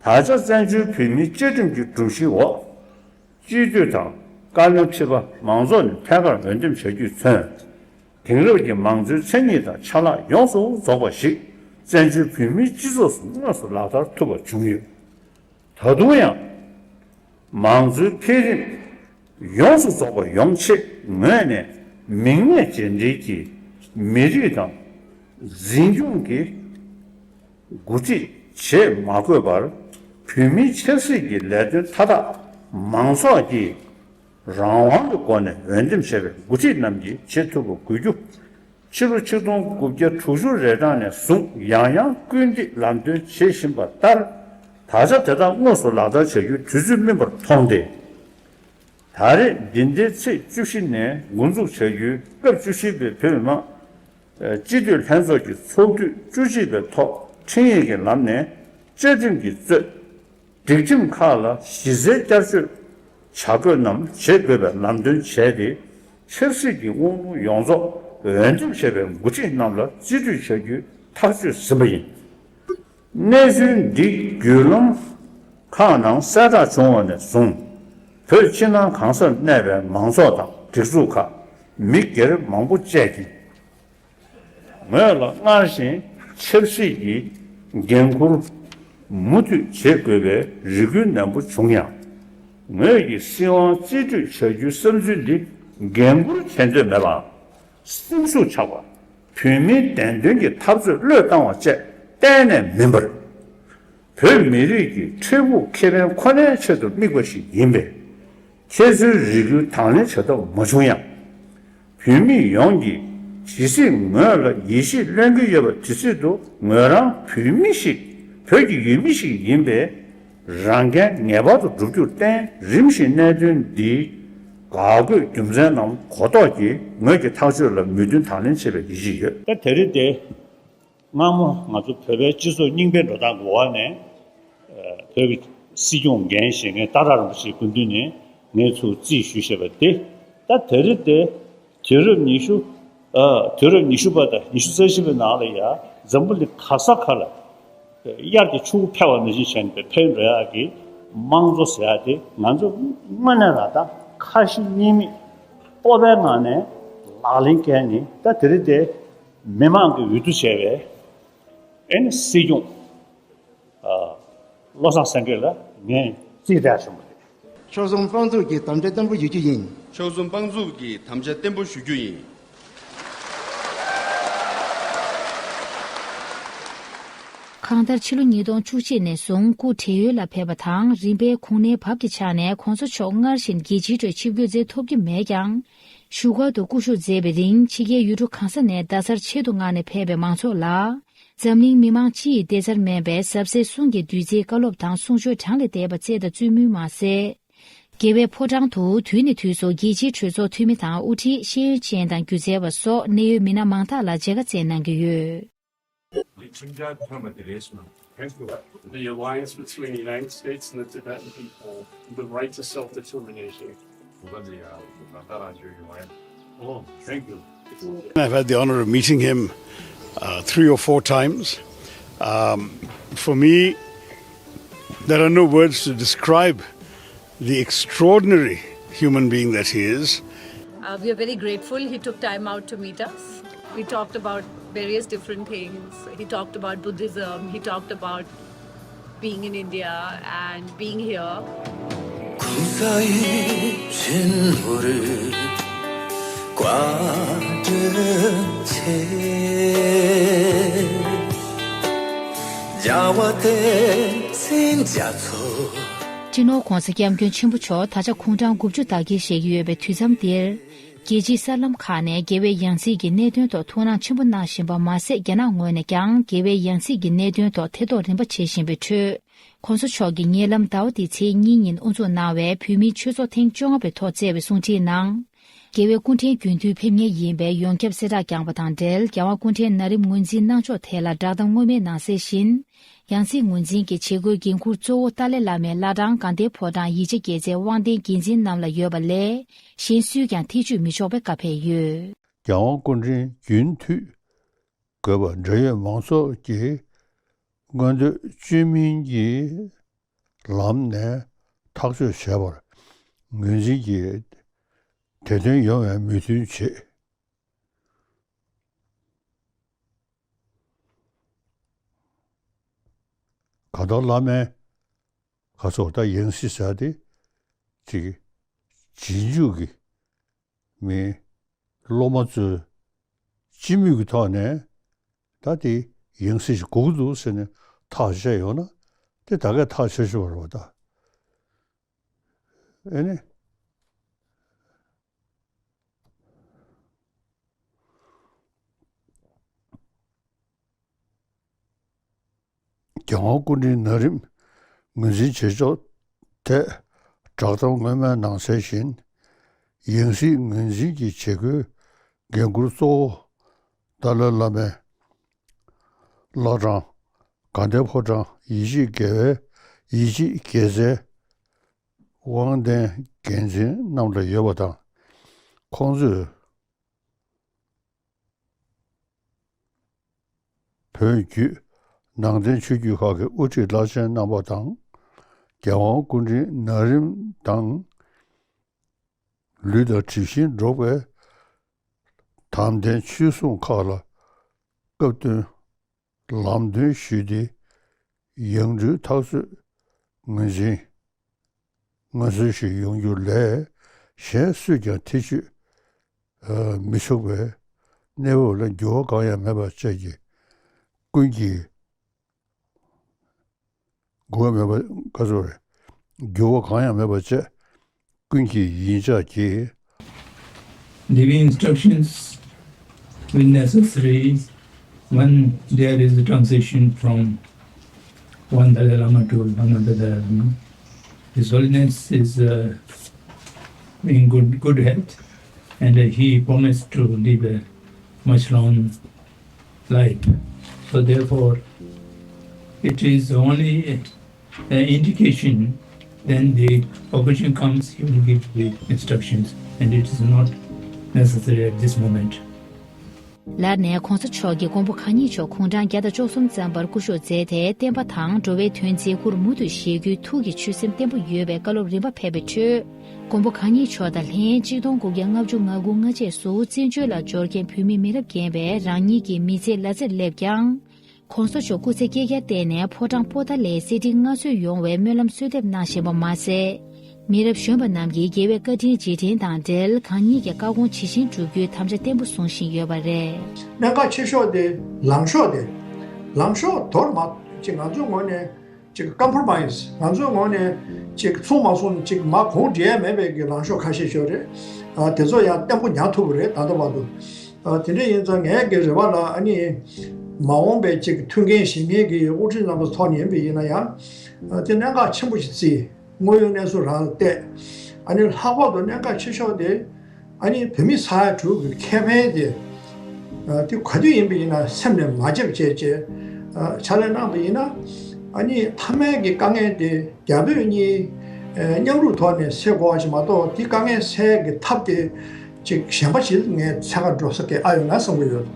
ཆ་བཙན་བྱོལ་བོད་མིའི་བཅའ་ཁྲིམས་ཀྱི་སྒྲོམ་གཞིའི་འོག་སྤྱི་འཐུས་དང་བཀའ་བློན་ཁྲི་པ་མང་ཚོགས་ནས་ཐད་ཀར་འོས་འདེམས་བྱ་རྒྱུས་མཚོན། དེང་རབས་ཀྱི་མང་གཙོའི་མཚན་ཉིད་དང་ཆ་ལག་ཡོངས་སུ་རྫོགས་པ་ཞིག་བཙན་བྱོལ་བོད་མིའི་སྤྱི་ཚོགས་སུ་དངོས་སུ་ལག་བསྟར་ཐུབ་པ་བྱུང་ཡོད། ད་དུང་ཡང་། མང་གཙོའི་འཕེལ་རིམ་ཡོངས་སུ་རྫོགས་པ་ཡོང་ཆེད་ངོས་ནས་མིང་གནས་རྗེས་འབྲེལ་གྱིས་མི་རིགས་དང་འཛིན་སྐྱོང་གི་འགོ་ཁྲིད་བྱེད་མ་དགོས་པར། བོད་མིའི་ཆབ་སྲིད་ཀྱི་ལས་དོན་མཐའ་དག་མང་ཚོགས་ཀྱིས་རང་དབང་གི་སྒོ་ནས་འོས་འདེམས་བྱས་པའི་འགོ་ཁྲིད་རྣམས་ཀྱིས་བྱེད་ཐུབ་པ་དགོས་རྒྱུ། ཕྱི་ལོ་ཆིག་སྟོང་དགུ་བརྒྱ་དྲུག་ཅུ་རེ་གྲངས་ནས་བཟུང་ཡང་ཡང་སྐུལ་འདེད་ལམ་སྟོན་བྱེད་བཞིན་པ་ལྟར། ད་ཆ་དེ་དག་དངོས་སུ་ལག་བསྟར་བྱ་རྒྱུའི་དུས་ཚོད་སྨིན་པར་མཐོང་སྟེ། ད་རེས་འདི་ཟླའི་ཚེས་བཅུ་བཞི་ནས་འགོ་འཛུགས་བྱ་རྒྱུའི་སྐབས་བཅུ་བཞི་པའི་བོད་མི་མང་སྤྱི་འཐུས་ལྷན་ཚོགས་ཀྱི་ཚོགས་དུས་བཅུ་གཅིག་པའི་ཐོག་འཕྲིན་ཡིག་གི་ལམ་ནས་བཅའ་ཁྲིམས་ཀྱིས་གཙོས་སྒྲིག་ཁྲིམས་ཁག་ལ་གཞི་རྩའི་བསྐྱར་བཅོས་བྱ་དགོས་རྣམས་བྱེད་དགོས་པའི་ལམ་སྟོན་བྱས་ཏེ། ཆབ་སྲིད་ཀྱི་དབང་ལུང་ཡོངས་རྫོགས་འོས་འདེམས་བྱས་པའི་འགོ་ཁྲིད་རྣམས་ལ་རྩིས་སྤྲོད་བྱ་རྒྱུའི་ཐག་གཅོད་ཟིན་པ་ཡིན། གནས་ཚུལ་འདི་བརྒྱུད་ལམ་ཁག་ནང་གསལ་བསྒྲགས་བྱུང་བ་ནས་བཟུང་། བོད་ཕྱི་ནང་གང་སར་གནས་པའི་མང་ཚོགས་དང་སྒྲིག་འཛུགས་ཁག་མི་སྒེར་མང་པོ་བཅས་ཀྱིས། ངོས་ལ་སྔར་བཞིན་ཆབ་སྲིད་ཀྱི་འགན་འཁུར་མུ་མཐུད་བྱེད་དགོས་པའི་རེ་སྐུལ་ནན་པོ་བྱུང་ཡང་། ངོས་ཀྱིས་སྲིད་དབང་རྩིས་སྤྲོད་བྱ་རྒྱུའི་བསམ་ཚུལ་འདི་འགན་འཁུར་བྱེད་འདོད་མེད་པའམ། སེམས་ཤུགས་ཆག་པ། བོད་མིའི་བདེན་དོན་གྱི་འཐབ་རྩོད་བློས་བཏང་བ་བཅས་གཏན་ནས་མིན་པར། བོད་མི་རིགས་ཀྱི་འཕྲལ་ཕུགས་ཁེ་ཕན་ཁོ་ནའི་ཆེད་དུ་དམིགས་པ་ཞིག་ཡིན་པས། ཁྱེད་ཚོའི་རེ་སྐུལ་དང་ལེན་བྱ་ཐབས་མ་བྱུང་ཡང་། བོད་མི་ཡོངས་ཀྱིས་ཇི་སྲིད་ངོས་ལ་ཡིད་ཆེས་ལོན་གྱི་ཡོད་པ་དེ་སྲིད་དུ་ངོས་རང་བོད་མི་ཞིག་བོད་ཀྱི་ཡུལ་མི་ཞིག་ཡིན་པས། རང་འགན་ངེས་པར་དུ་བསྒྲུབ་རྒྱུར་བརྟེན། རིམ་བཞིན་གནད་དོན་འདིའི་དགག་དགོས་རྒྱུ་མཚན་རྣམས་གོ་རྟོགས་ཀྱིས་ངོས་ཀྱི་ཐག་གཅོད་ལ་མོས་མཐུན་དང་ལེན་བྱེད་པའི་ཡིད་ཆེས་ཡོད། ད་དེ་རིང་དེ་སྔ་མོ་ང་ཚོ་བོད་པའི་སྤྱི་ཚོགས་རྙིང་པའི་འགྲོ་སྟངས་ཀྱི་འོག་ནས་བོད་ཀྱི་སྲིད་སྐྱོང་འགན་བཞེས་མཁན་སྟག་བྲག་རིན་པོ་ཆེའི་སྐུ་མདུན་ནས་ངས་ཚུར་རྩིས་ཞུས་བཞག་པ་དེ། ད་དེ་རིང་དེ་དུས་རབས་ཉི་ཤུ། ཨ། དུས་རབས་ཉི་ཤུ་པ་དང་ཉི་ཤུ་རྩ་བཞི་པའི་ནང་ལ་ཡང་འཛམ་བུ་གླིང་ག་ས་ག་ལ་དབྱར་གྱི་ཆུ་བོ་འཕེལ་བ་ནང་བཞིན་བྱས་ནས་འཕེལ་འགྲོ་ཡག་གི་དམངས་གཙོ་ཟེར་ཡག་དེ་ང་ཚོ་དངོས་གནས་རང་ད་ཁ་ཞེ་གཉིས་མེད་སྤོབས་པའི་ངང་ནས་ལག་ལེན་བཀལ་ནས། ད་དེ་རིང་དེ་མི་མང་གི་འོས་བསྡུ་བྱས་པའི་ཨེ་ནི་སྲིད་སྐྱོང་ཨ། བློ་བཟང་སེང་གེ་ལ་ངས་རྩིས་སྤྲད་བྱུང་བ་རེད། ཕྱོགས་མཚུངས་དཔང་བཙུགས་ཀྱིས་དམ་བཅའ་བརྟན་པོ་ཞུ་རྒྱུ་ཡིན། ཕྱོགས་མཚུངས་དཔང་བཙུགས་ཀྱིས་དམ་བཅའ་བརྟན་པོ་ཞུ་རྒྱུ་ཡིན། གང་ལྟར་ཕྱི་ལོ་ཉིས་སྟོང་བཅུ་གཅིག་ནས་བཟུང་སྐུ་བགྲེས་ཡོལ་ལ་ཕེབས་པ་དང་། རིམ་པས་གོང་ནས་བབ་ཀྱི་ཆ་ནས་གོང་ས་མཆོག་སྔར་བཞིན་རྒྱལ་སྤྱིའི་ཁྲོད་ཆིབས་བསྒྱུར་མཛད་ཐུབ་ཀྱི་མེད་ཀྱང་། བཞུགས་སྒར་དུ་སྐུ་བཞུགས་མཛད་པའི་རིང་། ཕྱི་རྒྱལ་ཡུལ་གྲུ་གང་ས་ནས་རྡ་སར་ཆེད་དུ་མངགས་ནས་ཕེབས་པའི་མང་ཚོགས་ལ། འཛམ་གླིང་མི་མང་སྤྱི་ཡི་བདེ་རྩར་སྨན་པའི་ཟབ་གསལ་གསུང་གི་བདུད་རྩིའི་བཀའ་སློབ་དང་གསུང་ཆོས་གྲངས་ལས་འདས་པ་སྩལ་དང་སྩོལ་མུས་མ་ཟད། རྒྱལ་བའི་ཕོ་བྲང་དུ་དུས་ནས་དུས་སུ་རྒྱལ་སྤྱིའི་གྲོས་ཚོགས་འཐུས་མི་དང་དབུ་ཁྲིད་ཤེས་ཡོན་ཅན་དང་སྒྱུ་རྩལ་བ་སོགས་གནད་ཡོད་མི་སྣ་མང་དག་ལ་མཇལ་ཁ་བསྩལ་གནང་གི་ཡོད། The alliance between the United States and the Tibetan people, the right to self-determination. I've had the honor of meeting him uh, three or four times. Um, for me, there are no words to describe the extraordinary human being that he is. Uh, we are very grateful he took time out to meet us. We talked about various different things. He talked about Buddhism. He talked about being in India and being here. བཀྲ་ཤིས་རྒྱལ་བ་བསྟན་འཛིན་རྒྱ་མཚོ། སྤྱི་ནོར་༧གོང་ས་༧སྐྱབས་མགོན་ཆེན་པོ་མཆོག་ད་ཆ་དགུང་གྲངས་དགུ་བཅུ་ཟླ་བསྐྱེལ་བཞེས་ཀྱི་ཡོད་པའི་དུས་མཚམས་འདིར། རྒྱལ་སྤྱིའི་གསར་ལམ་ཁག་ནས་རྒྱལ་བའི་ཡང་སྲིད་ཀྱི་གནད་དོན་ཐོག་ཐུགས་སྣང་ཆེན་པོ་གནང་བཞིན་པ་མ་ཟད། རྒྱ་ནག་ངོས་ནས་ཀྱང་རྒྱལ་བའི་ཡང་སྲིད་ཀྱི་གནད་དོན་ཐོག་ཐེ་གཏོགས་རིམ་པ་བྱེད་བཞིན་པའི་ཁྲོད། ༸གོང་ས་མཆོག་གིས་ཉེ་ལམ་ཟླ་བ་འདིའི་ཚེས་གཉིས་ཉིན་དབུ་འཛུགས་གནང་བའི་བོད་མིའི་ཆོས་ཚོགས་ཐེངས་བཅོ་ལྔ་པའི་ཐོག་བསྩལ་བའི་གསུང་འཕྲིན་ནང་། རྒྱལ་བའི་སྐུ་ཕྲེང་རྒྱུན་མཐུད་ཕེབས་མཁན་ཡིན་པའི་ཡོངས་ཁྱབ་གསལ་བསྒྲགས་བསྐྱངས་པ་དང་འབྲེལ། རྒྱལ་དབང་སྐུ་ཕྲེང་ན་རིམ་ངོས་འཛིན་གནང་ཕྱོགས་ཐད་ལ་བསྒྲགས་གཏམ་སྔོན་མའི་ནང་གསལ་བཞིན། ཡང་སྲིད་ངོས་འཛིན་གྱི་བྱེད་སྒོའི་འགན་འཁུར་གཙོ་བོ་ཏཱ་ལའི་བླ་མའི་བླ་བྲང་དགའ་ལྡན་ཕོ་བྲང་ཡིད་བྱེད་རྒྱལ་མཚན་དབང་ལྡན་རྒྱལ་མཚན་རྣམས་ལ་ཡོད་པ་ལས། གཞན་སུས་ཀྱང་ཐེ་བྱུས་མི་ཆོག་པའི་བཀའ་ཕེབས་ཡོད། རྒྱལ་དབང་སྐུ་ཕྲེང་རྒྱུན་མཐུད་དགོས་པ་འབྲེལ་ཡོད་མང་ཚོགས་ཀྱི་མངོན་འདོད་བཅོས་མིན་གྱི་ལམ་ནས་ཐག་གཅོད་བྱས་པར་ངོས་འཛིན་གྱིས་དེ་དོན་ཡོང་བའི་མོས་མཐུན་བྱེད། གང་ལྟར་བླ་མའི་ག་ཚོད་ད་ཡང་སྲིད་ཟེར་དེ་ཅིག་རྗེས་འཇུག་གི་མི་སློབ་མ་ཚོས་སྤྱི་མོས་ཀྱི་ཐོག་ནས་ད་དེ་ཡང་སྲིད་ཞིག་དགོས་ཀྱི་འདུག་ཟེར་ནས་ཐག་བཅད་ཡོང་ན་དེ་ད་གས་ཐག་ཆོད་ཆོད་རེད་པ་ད། ཨེ་ནི། རྒྱལ་དབང་སྐུ་ཕྲེང་ན་རིམ་ངོས་འཛིན་བྱེད་ཕྱོགས་ཐད་བསྒྲགས་གཏམ་སྔོན་མའི་ནང་གསལ་བཞིན། ཡང་སྲིད་ངོས་འཛིན་གྱི་བྱེད་སྒོའི་འགན་འཁུར་གཙོ་བོ་ཏཱ་ལའི་བླ་མའི་བླ་བྲང་དགའ་ལྡན་ཕོ་བྲང་ཡིད་བྱེད་དགེ་བའི་ཡིད་བྱེད་རྒྱལ་མཚན་དབང་ལྡན་རྒྱལ་མཚན་རྣམས་ལ་ཡོད་པ་དང་། ཁོང་ཚོས་བོད་བརྒྱུད་ནང་བསྟན་ཆོས་བརྒྱུད་ཁག་གི་དབུ་ཁྲིད་བླ་ཆེན་རྣམ་པ་དང་། རྒྱལ་དབང་སྐུ་ཕྲེང་ན་རིམ་དང་། ལུས་དང་གྲིབ་བཞིན་འགྲོགས་པའི་དམ་ལྡན་ཆོས་སྲུང་ཁག་ལ་སྐབས་བསྟུན་ལམ་སྟོན་ཞུས་ཏེ། ཡང་སྤྲུལ་ཐག་གཅོད་ངོས་འཛིན་མངའ་གསོལ་ཞིག་ཡོང་རྒྱུ་ལས་གཞན་སུས་ཀྱང་ཐེ་བྱུས་མི་ཆོག་པའི་གནས་བབ་ལ་འགྱུར་བ་གང་ཡང་མེད་པ་བཅས་ཀྱི་ཀུན་གྱིས། འགྱུར་བ་མེད་པ་ག་ཚོད་རེད། འགྱུར་བ་གང་ཡང་མེད་པ་བཅས་ཀུན་གྱིས་ཡིད་འཇགས་ཀྱིས། Giving instructions when necessary, when there is a transition from one Dalai Lama to another Dalai Lama. His Holiness is uh, in good, good health, and uh, he promised to live a much long life. So therefore, it is only an indication, then the occasion comes, he will give the instructions, and it is not necessary at this moment. ལར་ནས་གོང་ས་མཆོག་གིས་མགོན་པོ་གང་ཉིད་མཆོག་དགུང་གྲངས་བརྒྱ་དང་བཅུ་གསུམ་ཙམ་པར་སྐུ་གཞོགས་མཛད་དེ། བསྟན་པ་དང་འགྲོ་བའི་དོན་མཛད་ཁུར་མུ་མཐུད་བཞེས་རྒྱུའི་ཐུགས་ཀྱི་ཆོད་སེམས་བརྟན་པོ་ཡོད་པའི་བཀའ་སློབ་རིམ་པ་ཕེབས་པའི་ཁྲོད། མགོན་པོ་གང་ཉིད་མཆོག་དང་ལྷན་གཅིག་སྟོང་དགུ་བརྒྱ་ལྔ་བཅུ་ང་དགུ་སྔ་རྗེས་སུ་བཙན་བྱོལ་ལ་འབྱོར་མཁན་བོད་མི་མི་རབས་རྒན་པས་རང་ཉིད་ཀྱི་མི་ཚེ་ལ་རྩེར་སླེབས་ཀྱང་། གོང་ས་མཆོག་སྐུ་ཚེ་བསྐལ་བརྒྱར་བརྟན་ནས་ཕོ་བྲང་པོ་ཏཱ་ལའི་གསེར་ཁྲིའི་མངའ་གསོལ་ཡོང་བའི་སྨོན་ལམ་གསོལ་འདེབས་གནང་བཞིན་པ་མ་ཟད། མི་རབས་གཞོན་པ་རྣམས་ཀྱིས་རྒྱལ་བའི་བཀའ་དྲིན་རྗེས་དྲན་དང་འབྲེལ་གང་ཉིད་ཀྱི་བཀའ་དགོངས་ཇི་བཞིན་སྒྲུབ་རྒྱུའི་དམ་བཅའ་བརྟན་པོ་བཟུང་བཞིན་ཡོད་པ་རེད། གནད་འགག་ཆེ་ཤོས་དེ་ལངས་ཕྱོགས་དེ། ལངས་ཕྱོགས་མདོར་མ་ཅིག་ང་ཚོའི་ངོས་ནས་ཅིག་ཀམ་པོ་མའི་སི། ང་ཚོའི་ངོས་ནས་ཅིག་མཚུངས་མ་མཚུངས་ཅིག་མ་གོང་འགྲིལ་ཡ་མེད་པའི་གི་ལངས་ཕྱོགས་ཁ་ཤས་ཤིག་ཡོད་རེད། ཨ། དེ་ཚོ་ཡང་བརྟན་པོ་ཉར་ཐུབ་པ་རེད་ད་ལྟ་བར་དུ། ཨ། དེ་འདྲ་ཡིན་ཙང་ངའི་གི་རེ་བ་ལ་ཨ་ནི་མ་འོངས་པའི་ཅིག་མཐུན་རྐྱེན་བཞེངས་མཁན་གི་དབུ་ཁྲིད་རྣམ་པ་ཚོ་ཐོག་ནས་ཡིན་པ་ཡིན་ན་ཡང་། ཨ། དེ་གནད་འགག་ཆེན་པོ་ཞིག་བརྩིས། དངོས་ཡོད་གནས་ཚུལ་རང་ལ་བལྟས། ཨ་ནི་ལྷག་པར་དུ་གནད་འགག་ཆེ་ཤོས་དེ། ཨ་ནི་བོད་མི་ས་ཡ་དྲུག་གི་ཁེ་ཕན་དེ། ཨ། དེ་ག་དུས་ཡིན་པ་ཡིན་ན་སེམས་ནས་མ་བརྗེད་བྱས་བྱས། ཨ། ཕྱག་ལས་གནང་བ་ཡིན་ན། ཨ་ནི་མཐའ་མའི་གི་དཀའ་ངལ་དེ་རྒྱ་བོད་གཉིས། ཨ། མཉམ་རུབ་ཐོག་ནས་སེལ་དགོས་པ་ཞིག་མ་གཏོགས། དེ་དཀའ་ངལ་སེལ་གི་ཐབས་དེ་ཅིག་གཞན་པ་ཞིག་ངས་འཚོལ་ག་འགྲོ་ས་གི་ཨ་ཡོད་ན་བསམ་གི་ཡོད།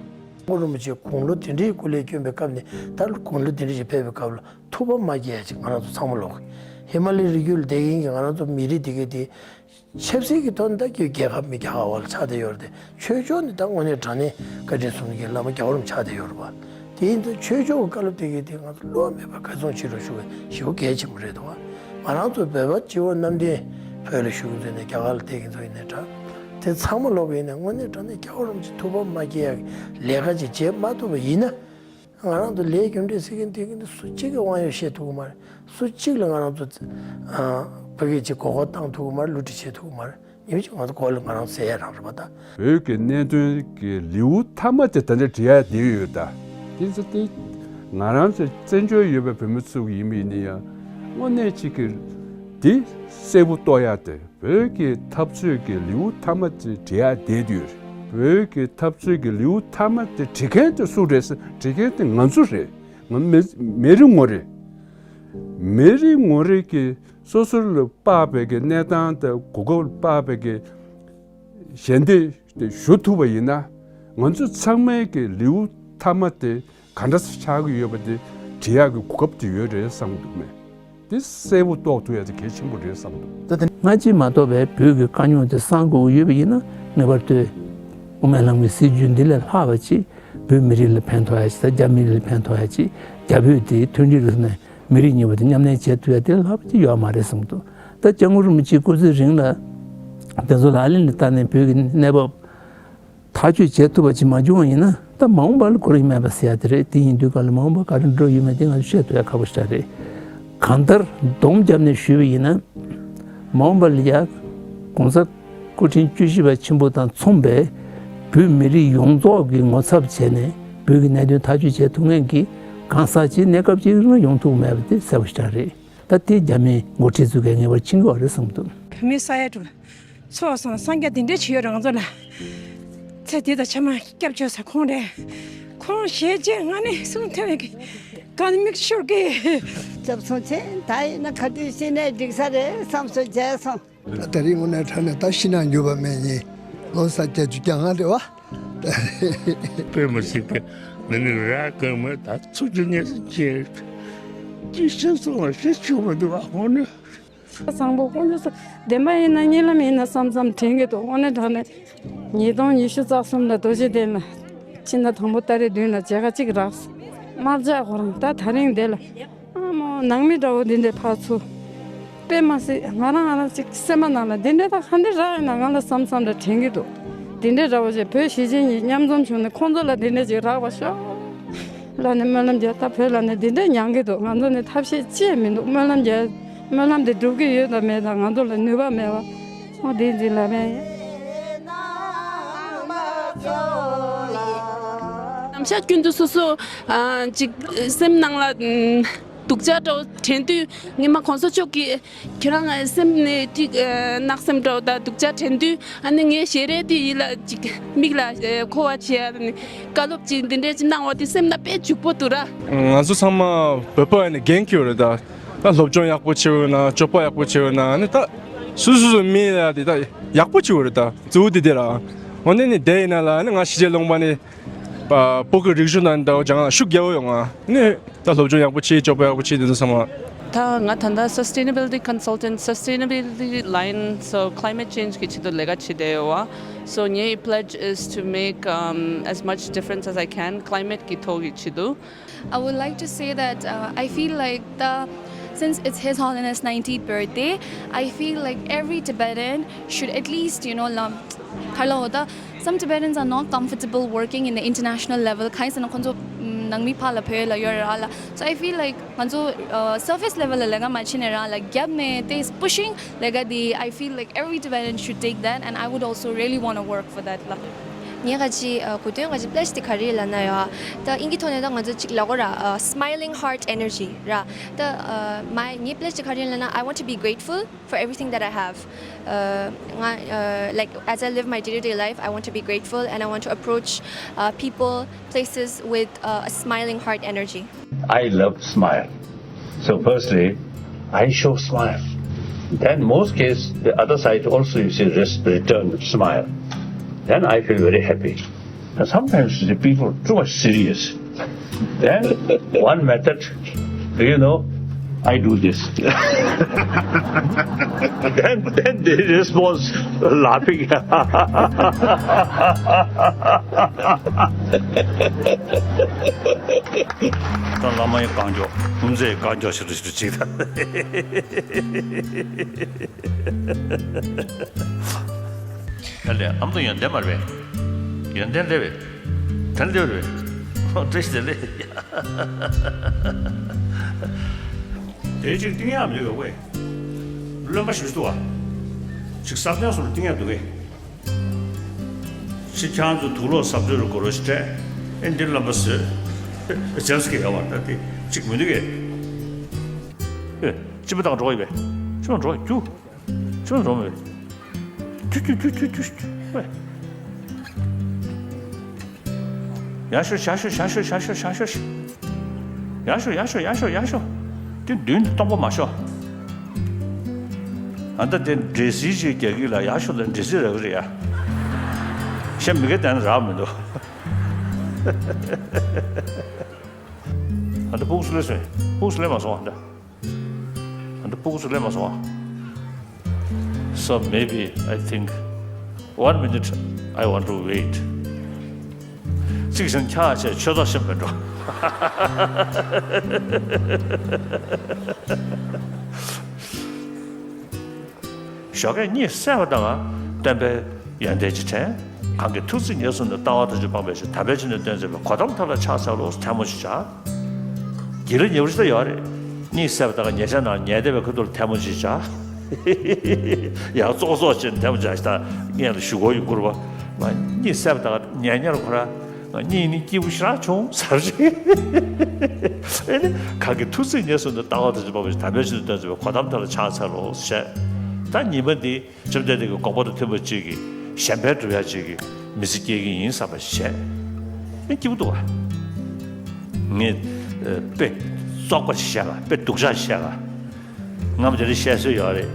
ཁོང་རིན་པོ་ཆེ་དགུང་ལོ་དེ་འདྲའི་སྐུ་ལས་བསྐྱོན་པའི་སྐབས་ནས་ད་དགུང་ལོ་དེ་འདྲ་ཞིག་ཕེབས་པའི་སྐབས་ལ། ཐུག་པ་མ་སྐྱེས་ཅིག་ང་རང་ཚོ་ཚང་མ་ལོག་གི། ཧི་མ་ལའི་རི་རྒྱུད་ལ་བསྡད་མཁན་གྱི་ང་རང་ཚོ་མི་རིགས་འདི་གས་དེ། ཆབ་སྲིད་ཀྱི་ཐོག་ནས་ད་རྒྱལ་ཁབ་མི་རྒྱལ་ཁབ་བར་ལ་ཆགས་བསྡད་ཡོད་རེད་དེ། ཆོས་ཕྱོགས་ནས་ད་དངོས་གནས་དྲང་གནས་བཀའ་དྲིན་གསུམ་གྱི་བླ་མ་རྒྱལ་བ་རིན་པོ་ཆེ་ཆགས་བསྡད་ཡོད་རེད་པ། དེ་ཡིན་དུས་ཆོས་ཕྱོགས་ཀྱི་བཀའ་སློབ་དེ་གས་དེ་ང་ཚོ་བསླུ་བ་མེད་པར་གར་སོང་ཕྱིར་རོགས་ཞུ་བའི་ཞེ་པོ་གལ་ཆེན་པོ་རེད་འདུག་བ། ང་རང་ཚོ་བོད་པ་སྤྱི་བོ་གནམ་བསྟན་བོད་ལ་བཞུགས་མཁན་ཚོ་ཡིན་ནའི་རྒྱ་གར་ལ་བསྡད་མཁན་ཚོ་ཡིན་ནའི་འདྲ། དེ་ཚང་མ་ལོག་གི་ཡིན་ན། དངོས་གནས་དྲང་གནས་སྐྱབས་མགོན་རིན་པོ་ཆེ་ཐུགས་ཕམ་མ་སྐྱེ་ཡག་གི་ལས་ཀ་ཅིག་བྱེད་མ་ཐུབ་པ་ཡིན་ན། ང་རང་ཚོ་ལས་རྒྱུ་འབྲས་ཟེར་མཁན་དེ་གི་ནི་སུ་གཅིག་གིས་དབང་ཡོད་བཤད་ཐུབ་ཀྱི་མ་རེད། སུ་གཅིག་ལ་ང་རང་ཚོ་ཨ་ཕ་གི་ཅིག་མགོ་སྐོར་བཏང་ཐུབ་ཀྱི་མ་རེད། བསླུ་བྲིད་བྱེད་ཐུབ་ཀྱི་མ་རེད། ཉིན་གཅིག་ང་ཚོ་སྐོར་ལ་ང་རང་ཟེར་ཡ་རང་རེད་པ་ད། བོད་ཀྱི་གནད་དོན་གྱི་ལེའུ་མཐའ་མ་དེ་ད་ལྟ་འབྲི་ཡ་བསྡད་ཡོད་ད། དེ་ཚོ་དེ་ང་རང་ཚོ་བཙན་བྱོལ་ཡོད་པའི་བོད་མི་ཚོ་གི་ཡིན་པ་ཡིན་ན་ཡང་དངོས་གནས་གཅིག་གི་དེ་གསལ་པོ་རྟོགས་ཡ་དེ། བོད་ཀྱི་འཐབ་རྩོད་ཀྱི་ལེའུ་མཐའ་མ་དེ་འབྲི་ཡ་བསྡད་ཡོད་རེད། བོད་ཀྱི་འཐབ་རྩོད་ཀྱི་ལེའུ་མཐའ་མ་དེ་འབྲི་མཁན་དེ་སུ་རེད་ཟེར། འབྲི་མཁན་དེ་ང་ཚོ་རེད། ང་མི་མི་རེ་ངོ་རེ། མི་རེ་ངོ་རེ་གིས་སོ་སོ་ལ་དཔག་པའི་གི་གནས་སྟངས་དང་གོ་སྐབས་ལ་དཔག་པའི་གི་ཞལ་འདེབས་དེ་ཞུ་ཐུབ་པ་ཡིན་ན། ང་ཚོ་ཚང་མའི་གི་ལེའུ་མཐའ་མ་དེ་ག་འདྲ་ཆགས་ཀྱི་ཡོད་པ་དེ་འབྲི་ཡག་གི་གོ་སྐབས་དེ་ཡོད་རེད་བསམ་གྱི་འདུག་མེད། དེ་གསལ་པོ་རྟོགས་ཐུབ་ཡ་དེ་གལ་ཆེན་པོ་རེད་བསམ་འདུག་ད་དེ་སྔ་ཕྱི་མ་གཏོགས་པའི་བོད་ཀྱི་དཀའ་རྙོག་དེ་སངས་དགོས་ཀྱི་ཡོད་པ་ཡིན་ན། ངེས་པར་དུ་དབུ་མའི་ལམ་གྱི་སྲིད་བྱུས་འདི་ལས་ལྷག་པ་ཅིག་བོད་མི་རིགས་ལ་ཕན་ཐོགས་ཡ་ཅིག་དང་། རྒྱ་མི་རིགས་ལ་ཕན་ཐོགས་ཡ་ཅིག་རྒྱ་བོད་དེ་མཐུན་སྒྲིལ་རེད་ཟེར་ནས་མི་རིགས་གཉིས་པོ་དེ་མཉམ་གནས་བྱེད་ཐུབ་ཡ་དེ་ལས་ལྷག་པ་ཅིག་ཡོད་མ་རེད་བསམ་འདུག་ད་སྐྱབས་མགོན་རིན་པོ་ཆེའི་སྐུ་ཚེ་རིང་ལ་དེ་ཚོ་ལག་ལེན་ལ་བསྟར་ནས་བོད་ཀྱི་གནས་བབ་ཐག་གཅོད་བྱེད་ཐུབ་པ་ཅིག་མ་བྱུང་བ་ཡིན་ན། ད་མ་འོངས་པ་ལ་ཁོ་རང་མེད་པ་ཟེར་ཡ་དེ་རེད། དེ་ཡིན་དུས་ག་ལ་མ་འོངས་པ་ག་རེ་འགྲོ་ཡོད་མེད་དེ་ང་ཚོས་བཤད་ཐུབ་ཡ་ཁག་པོ་ཞིག་རེད། གང་ལྟར་སྡོམ་བརྒྱབ་ནས་ཞུས་པ་ཡིན་ན། མ་འོངས་པ་ལ་ཡ་༸གོང་ས་སྐུ་ཕྲེང་བཅུ་བཞི་པ་ཆེན་པོ་དང་མཚུངས་པའི་བོད་མི་རིགས་ཡོངས་རྫོགས་ཀྱི་ངོ་ཚབ་བྱས་ནས་བོད་ཀྱི་གནད་དོན་ཐག་གཅོད་བྱེད་ཐུབ་མཁན་གྱི་གང་ཟག་ཅིག་གནས་སྐབས་ཅིག་རིང་ལ་ཡོང་ཐུབ་མེད་པ་དེ་གསལ་པོ་ཞིག་རེད། ད་དེ་རྒྱ་མིའི་འགོ་ཁྲིད་ཚོ་གིས་ངེས་པར་ཕྱིན་དགོས་རེད་བསམ་འདུག་བོད་མི་ས་ཡ་དྲུག་ཚོགས་སོང་། སངས་རྒྱས་འདི་འདྲས་བྱེད་ཡོད་རེད་ང་ཚོ་ལ། ཚེ་འདི་དང་ཕྱི་མ་སྐྱབས་བཅོལ་ས་ཁོང་རེད། ཁོང་ཞལ་མཇལ་ང་ནི་གསུང་ཐུབ་མེད་གི། གང་མིག་ཤོར་གི། སྐྱབས་སོང་ཆེ། ད་ཡིན་ན་ག་དུས་ཤི་ནའི་འགྲིག་ས་རེད་བསམ་སོང་། མཇལ་སོང་། ད་དེ་རིང་དངོས་གནས་དྲང་གནས་ད་ཤི་ན་འགྱུར་བ་མེད་ཡིན། ལོ་ས་བརྒྱད་ཅུ་གྱ་ལྔ་རེད་བ། དཔེ་མི་སྲིད་པའི་མི་ནི་ར་ཀུན་མོ་ད་ཚུགས་རྒྱུ་ངེས་སུ་ཅི། ཅི་བཤད་སོང་ལ་བཤད་ཆོག་མི་འདུག་ཨ་ཧོ་ནི། བཟང་པོ་དཀོན་མཆོག་གསུམ། བདེན་པ་ཡིན་ན་གཉིད་ལམ་ཡིན་ན་བསམ་བསམ་དྲན་གྱི་འདུག་དངོས་གནས་དྲང་གནས་ཉིས་སྟོང་ཉི་ཤུ་རྩ་གསུམ་ལ་རྡོ་རྗེ་གདན་ལ་ཕྱི་ཟླ་དང་པོ་ཏ་རིག་བདུན་ལ་མཇལ་ཁ་གཅིག་རག་དམར་ཇག་ཁོ་རང་ད་ད་རིང་འདི་ལ་ཨ་མོ་ནང་མི་འདྲ་བོ་འདི་འདྲའི་ཕར་ཚུར། དཔེ་མ་སྲིད་ང་རང་ང་རང་ཅིག་སེམས་པ་ནང་ལ་འདི་འདྲའི་ད་ག་འདྲ་རག་ཡིན་ན་ང་ལ་བསམ་བསམ་འདྲ་དྲན་གྱི་འདུག་འདི་འདྲའི་འདྲ་བོ་ཞིག་བོད་གཞིས་བྱེས་གཉིས་མཉམ་འཛོམས་བྱུང་ནས་ཁོང་ཚོ་ལ་འདི་འདྲ་ཅིག་རག་པ་ཤོག་ལ་ནི་སྨོན་ལམ་རྒྱག་ད་བོད་ལ་ནི་འདི་འདྲ་མྱངས་ཀྱི་འདུག་ང་ཚོ་ནི་ཐབས་ཤེས་ཅི་ཡང་མི་འདུག་སྨོན་ལམ་རྒྱག་སྨོན་ལམ་དེ་འགྲུབ་ཀྱི་ཡོད་དམ་མེད་དམ་ང་ཚོ་ལ་ནུས་པ་མེད་པ་འོ་དེ་འཛིན་ལ་མེད། ནམ་ཞག་ཀུན་ཏུ་སོ་སོ་ཨ་ཅིག་སེམས་ནང་ལ་ཨམ་སྡུག་ཅག་འདྲ་བོ་དྲན་དུས་ངས་མ་གོང་ས་མཆོག་གིས་ཁྱེད་རང་སེམས་ནས་ཅིག་ཨ་གནག་སེམས་འདྲ་བོ་དང་སྡུག་ཅག་དྲན་དུས་ཨ་ནི་ངའི་ཞལ་རས་དེ་ཡིད་ལ་ཅིག་མིག་ལ་ཨ་མཁོ་བ་བྱས་ཨ་ནི་བཀའ་སློབ་ཅིག་འདི་འདྲས་ཅིག་གནང་བ་དེ་སེམས་ན་དཔེ་ལྗིད་པོ་འདུག་ར། ང་ཚོ་ཚང་མ་བོད་པ་ཡིན་ན་འགན་འཁྱེར་ཡོད་རེད་ད། ད་སློབ་སྦྱོང་ཡག་པོ་བྱེད་འོས་ན་སྤྱོད་པ་ཡག་པོ་བྱེད་འོས་ན་ཨ་ནི་ད་སུ་སུ་སུ་མི་ལ་དེ་ད་ཡག་པོ་བྱེད་འོས་རེད་ད། གཙོ་བོ་དེ་དེ་ར། འོ་ནས་ནི་དེ་ཡིན་ན་ལ་ཨ་ནི་ང་ཕྱི་རྒྱལ་ལུང་པ་ནས་བོད་ཀྱི་རིག་གཞུང་དང་འདྲ་བོ་སྦྱང་ལ་ཤུགས་རྒྱག་འོས་ཡོང་ང་ནི། ད་སློབ་སྦྱོང་ཡག་པོ་བྱེད། སྤྱོད་པ་ཡག་པོ་བྱེད། དེ་ཚོ་ཚང་མ། ད་ང་ད་ལྟ་Sustainability Consultant, Sustainability Line, so Climate Change གི་ཆེད་དུ་ལས་ཀ་བྱེད་བསྡད་ཡོད་པ། So ངའི་pledge is to make um, as much difference as I can climate གི་ཐོག་གི་ཆེད་དུ། I would like to say that uh, I feel like the since it's His Holiness ninetieth birthday, I feel like every Tibetan should at least, you know, learn. Some Tibetans are not comfortable working in the international level. ཁ་ཡིན་ཟེར་ན་ཁོང་ཚོ་ནང་མི་ཕར་ལ་བོད་ལ་ཡོད་རེད་ར་ལ། So I feel like ང་ཚོ་surface level ལ་ལས་ཀ་མ་བྱེད་ནས་རང་ལ་རྒྱབ་ནས་དེ་pushing ལས་ཀ་དེ། I feel like every Tibetan should take that and I would also really want to work for that ལ། ངས་ག་ཅི་གོ་དོན་ག་ཅི་pledge དེ་ག་རེ་ལབ་ན་ཡ། ད་དབྱིན་ཇིའི་ཐོག་ནས་ད་ང་ཚོ་གཅིག་ལབ་དགོས་ར། Smiling heart energy ར། ད་my ངའི་pledge དེ་ག་རེ་ལབ་ན། I want to be grateful for everything that I have. Uh, like as I live my day-to-day life, I want to be grateful and I want to approach uh, people, places with uh, a smiling heart energy. I love smile. So firstly, I show smile. Then most case, the other side also you see res- return smile. Then I feel very happy. Now, sometimes the people too much serious. Then one method, you know, I do this. Then, then they respond laughing. ད་བླ་མ་ཡི་རྐང་མགྱོགས། ཀུན་མཛེས་རྐང་མགྱོགས་ཞིག་ཏུ་ཞིག་ཏུ་ཅིག་ད། ག་ལས་ཨ་མདོ་ཡོན་ཏན་མར་བས། ཡོན་ཏན་ལེ་བས། ད་ལེ་བས། བཀྲ་ཤིས་བདེ་ལེགས། དེ་ཅིག་བཏིང་ཡག་མི་འདུག་གས། རློན་པ་ཞིག་འདུག་བ། ཅིག་སྲ་བརྟན་སོགས་ལ་བཏིང་ཡག་འདུག་གས། ཅིག་ཁྱེད་རང་ཚོ་དུག་ལོག་ཟབ་ཚོད་རུ་གོ་རོ་ཞིག་སྤྲད། ཨེ་འདི་རློན་པ་བཟོས། ཨེ་ཇེམ་སི་གི་ཡོད་བ་ད་དེ་ཅིག་མི་འདུག་གས། ཨེ་ཅི་མི་དང་འགྲོ་ཡི་བས། ཅི་མ་འགྲོ་ཡི་རྒྱུ། ཅུང་རོ་མེད། ཏུ་ཏུ་ཏུ་ཏུ་ཏུ་ཏུ། ཡར་ཤོག་ཡར་ཤོག་ཡར་ཤོག་ཡར་ཤོག་ཡར་ཤོག་ཡར་ཤོག་ཡར་ཤོག་ཡར་ཤོག་ཡར་ཤོག་དེ་མདུན་དུ་སྟོང་པ་མ་ཤོག་ཨ་ད་དེ་འདྲེ་སིལ་ཞིག་རྒྱག་གི་ལ་ཡར་ཤོག་ལ་འདྲེ་སིལ་རག་གི་རེད་ཡ། ཤ་མི་གེ་དན་རག་མི་འདུག་ཨ་ད་ཕུགས་སུ་ལས་སོང་ཕུགས་སུ་ལས་མ་སོང་ཨ་ད། And the books ལས་མ་སོང་བ། So maybe I think one minute I want to wait. གཅིག་བཞིན་ཁྱག་བྱས་ཆོས་ཐོག་ཤེས་མི་འགྲོ། ཞོགས་ཀས་གཉིད་སད་པ་དང་སྟོན་པའི་ཡོན་ཏན་གྱི་དྲན། གང་གི་ཐུགས་བརྩེ་ཉེར་བཟུང་ནས། ལྟ་བ་ཐམས་ཅད་སྤངས་པའི་ཕྱིར། དམ་པའི་ཆོས་ནི་སྟོན་མཛད་པའི། གོ་ཏམ་ཐབས་ལ་ཕྱག་འཚལ་ལོ། ཐལ་མོ་ཞིག་བྱ། གྱི་ལ་ཉེ་བོ་ཞིག་ད་ཡོད་རེད། གཉིད་སད་པ་དང་ཉལ་ཆ་ནང་ཉལ་བསྡད་པའི་ཁ་ཐུག་ལ་ཐལ་མོ་ཞིག་བྱ། ཡང་ཙོག་ཙོག་ཅན་ཐལ་མོ་བྱ་ཞིག་ད་སྔོན་ལ་ཞུ་སྒོ་ཡོང་གི་རེད་བ། ང་གཉིད་སད་པ་དང་ཉལ་ཉལ་ཁོ་ར་ང་གཉིད་ནི་སྐྱིད་པོ་ཞེ་དྲག་བྱུང་ཟེར་ཞིག་ཨེ་ནི་གང་གི་ཐུགས་བརྩེ་ཉེར་བཟུང་ནས། ལྟ་བ་ཐམས་ཅད་སྤངས་པའི་ཕྱིར། དམ་པའི་ཆོས་ནི་སྟོན་མཛད་པའི། གོ་ཏམ་ཐབས་ལ་ཕྱག་འཚལ་ལོ་ཞེས། ད་ཉི་མ་འདི། བཅོམ་ལྡན་འདས་ཀྱི་དགོངས་པ་དང་མཐུན་པ་ཅིག་གི་གཞན་ཕན་སྒྲུབ་ཡག་ཅིག་གི་མི་ཚེ་སྐྱེལ་གྱི་ཡིན་བསམ་པ་བྱས། ཨེ་སྐྱིད་པོ་འདུག་ག་ངས་ཨ་དཔེ་བཙོག་པ་ཞིག་བཤད་ག་དཔེ་སྡུག་ཅག་ཞིག་བཤད་ག་ངམ་དེ་རིང་བཤད་སྲོལ་ཡོད་རེད།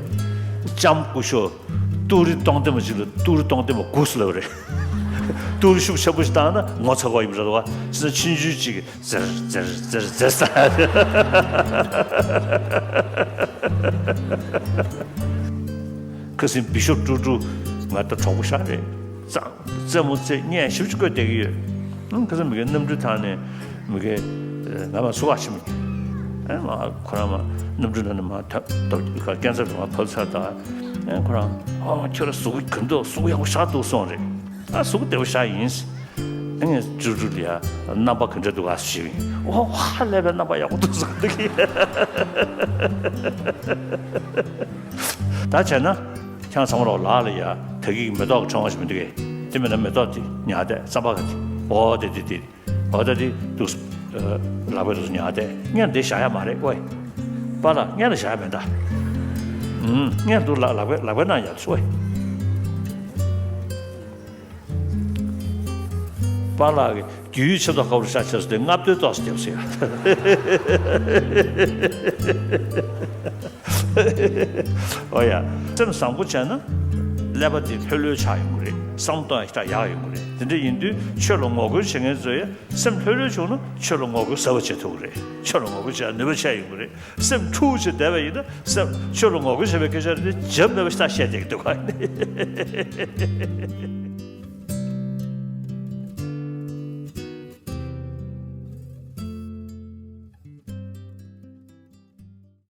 ལྕམ་སྐུ་ཞབས་ཏུ་རི་སྟོང་ལྡན་པ་ཅིག་ལ་ཏུ་རི་སྟོང་ལྡན་པ་དགུ་ཟེར་ལབ་རེད། ཏུ་རི་ཤུགས་ཆེན་པོ་ཞིག་བཏང་ན་ངོ་ཚ་གི་ཡིན་པ་རེད་བ། ཅི་ན་ཆུང་ཆུང་ཅིག་གིས། ཟེར་ཟེར་ཟེར་ཟེར་ས། ཁ་སང་བི་ཤོབ་ཀྲུག་ཀྲུག་ང་ད་གྲོགས་པོ་ཤ་རེད། རྩེད་མོ་རྩེ་བརྙན་ཞིབ་ཅིག་བཀོད་བསྡད་ཀྱི་ཡོད། ཁ་སང་མི་གའི་གནམ་གྲུ་ཐང་ནས་མི་གའི་ང་མ་སུ་བ་ཤི་མི་ཨེ་མ་ཁོ་རང་མ་གནམ་གྲུ་ནང་ནས་མ་ཐོན་ཏོ་ཁ་སྐྱེན་ཚབ་མ་ཕབ་ཚར་ད་ཨེ་ཁོ་རང་ཨ་ཁྱོད་ར་གཟུགས་ག་འདུག་གཟུགས་ཡག་པོ་ཤ་འདུག་གསུངས་རེད། ཨ་གཟུགས་བདེ་པོ་ཤ་ཡིན། ཨ་ངས་ཅུ་ཅུ་ལ་ཡ་རྣམ་པ་ག་འདྲ་འདུག་ག་ཞུས་པ་ཡིན། ཨོ་ཧ་ལས་པའི་རྣམ་པ་ཡག་པོ་འདུག་ཟེར་འདུག་གི་ད་བྱས་ན་ཁྱེད་ཚང་མ་ལོག་ལག་ལ་ཡ་ད་གི་མེ་ཏོག་གི་ཕྲེང་བ་ཞིག་མི་འདུག་གས། དེ་མིན་ན་མེ་ཏོག་དེ་ཉར་བསྡད་རྩམ་པ་ག་དེ་ཨོ་དེ་དེ་དེ་ཨོ་ད་དེ་འདུག་ལག་པས་འདུག་ཉར་བསྡད། ངས་འདི་བཞག་ཡ་མ་རེད་ཨོའི། པཱ་ལགས་ངས་ལ་བཞག་ཡ་མེད་ད། ཨུམ་ངས་འདུག་ལག་ལག་པས་ལག་པས་ན་ཡ་ཨོའི། པཱ་ལགས་ཀྱིས་རྒྱུས་ཡོད་ཆེ་མདོག་ཁ་པོ་ཤ་ཆེ་སོང་སྟེ་ལྔ་བདོའི་ཏོག་ཙམ་བརྒྱབ་ཟེར་ཡ། ཨོ་ཡ། སེམས་བཟང་པོ་བྱས་ན་ཀླད་པ་འདི་ལྷོད་ལྷོད་ཆགས་ཡོང་གི་རེད། བསམ་བློ་གཏོང་ཡ་ཞིག་ཡག་ཡོང་གི་རེད། དེ་འདྲ་ཡིན་དུས་ཆོས་ལ་ངོ་རྒོལ་བྱེད་མཁན་ཚོ་ཡ་སེམས་ལྷོད་ལྷོད་བྱུང་ན་ཆོས་ལ་ངོ་རྒོལ་ཟབ་པ་བྱེད་ཐུབ་ཀྱི་རེད། ཆོས་ལ་ངོ་རྒོལ་བྱེད་ཡ་ནུས་པ་ཆེ་ཡོང་གི་རེད། སེམས་འཁྲུག་ཅིག་བསྡད་པ་ཡིན་ན་སེམས་ཆོས་ལ་ངོ་རྒོལ་བྱེད་པའི་སྐད་ཆ་རེ་བྱེད་མེད་པ་ཞིག་ད་བཤད་བསྡད་ཀྱི་འདུག་ག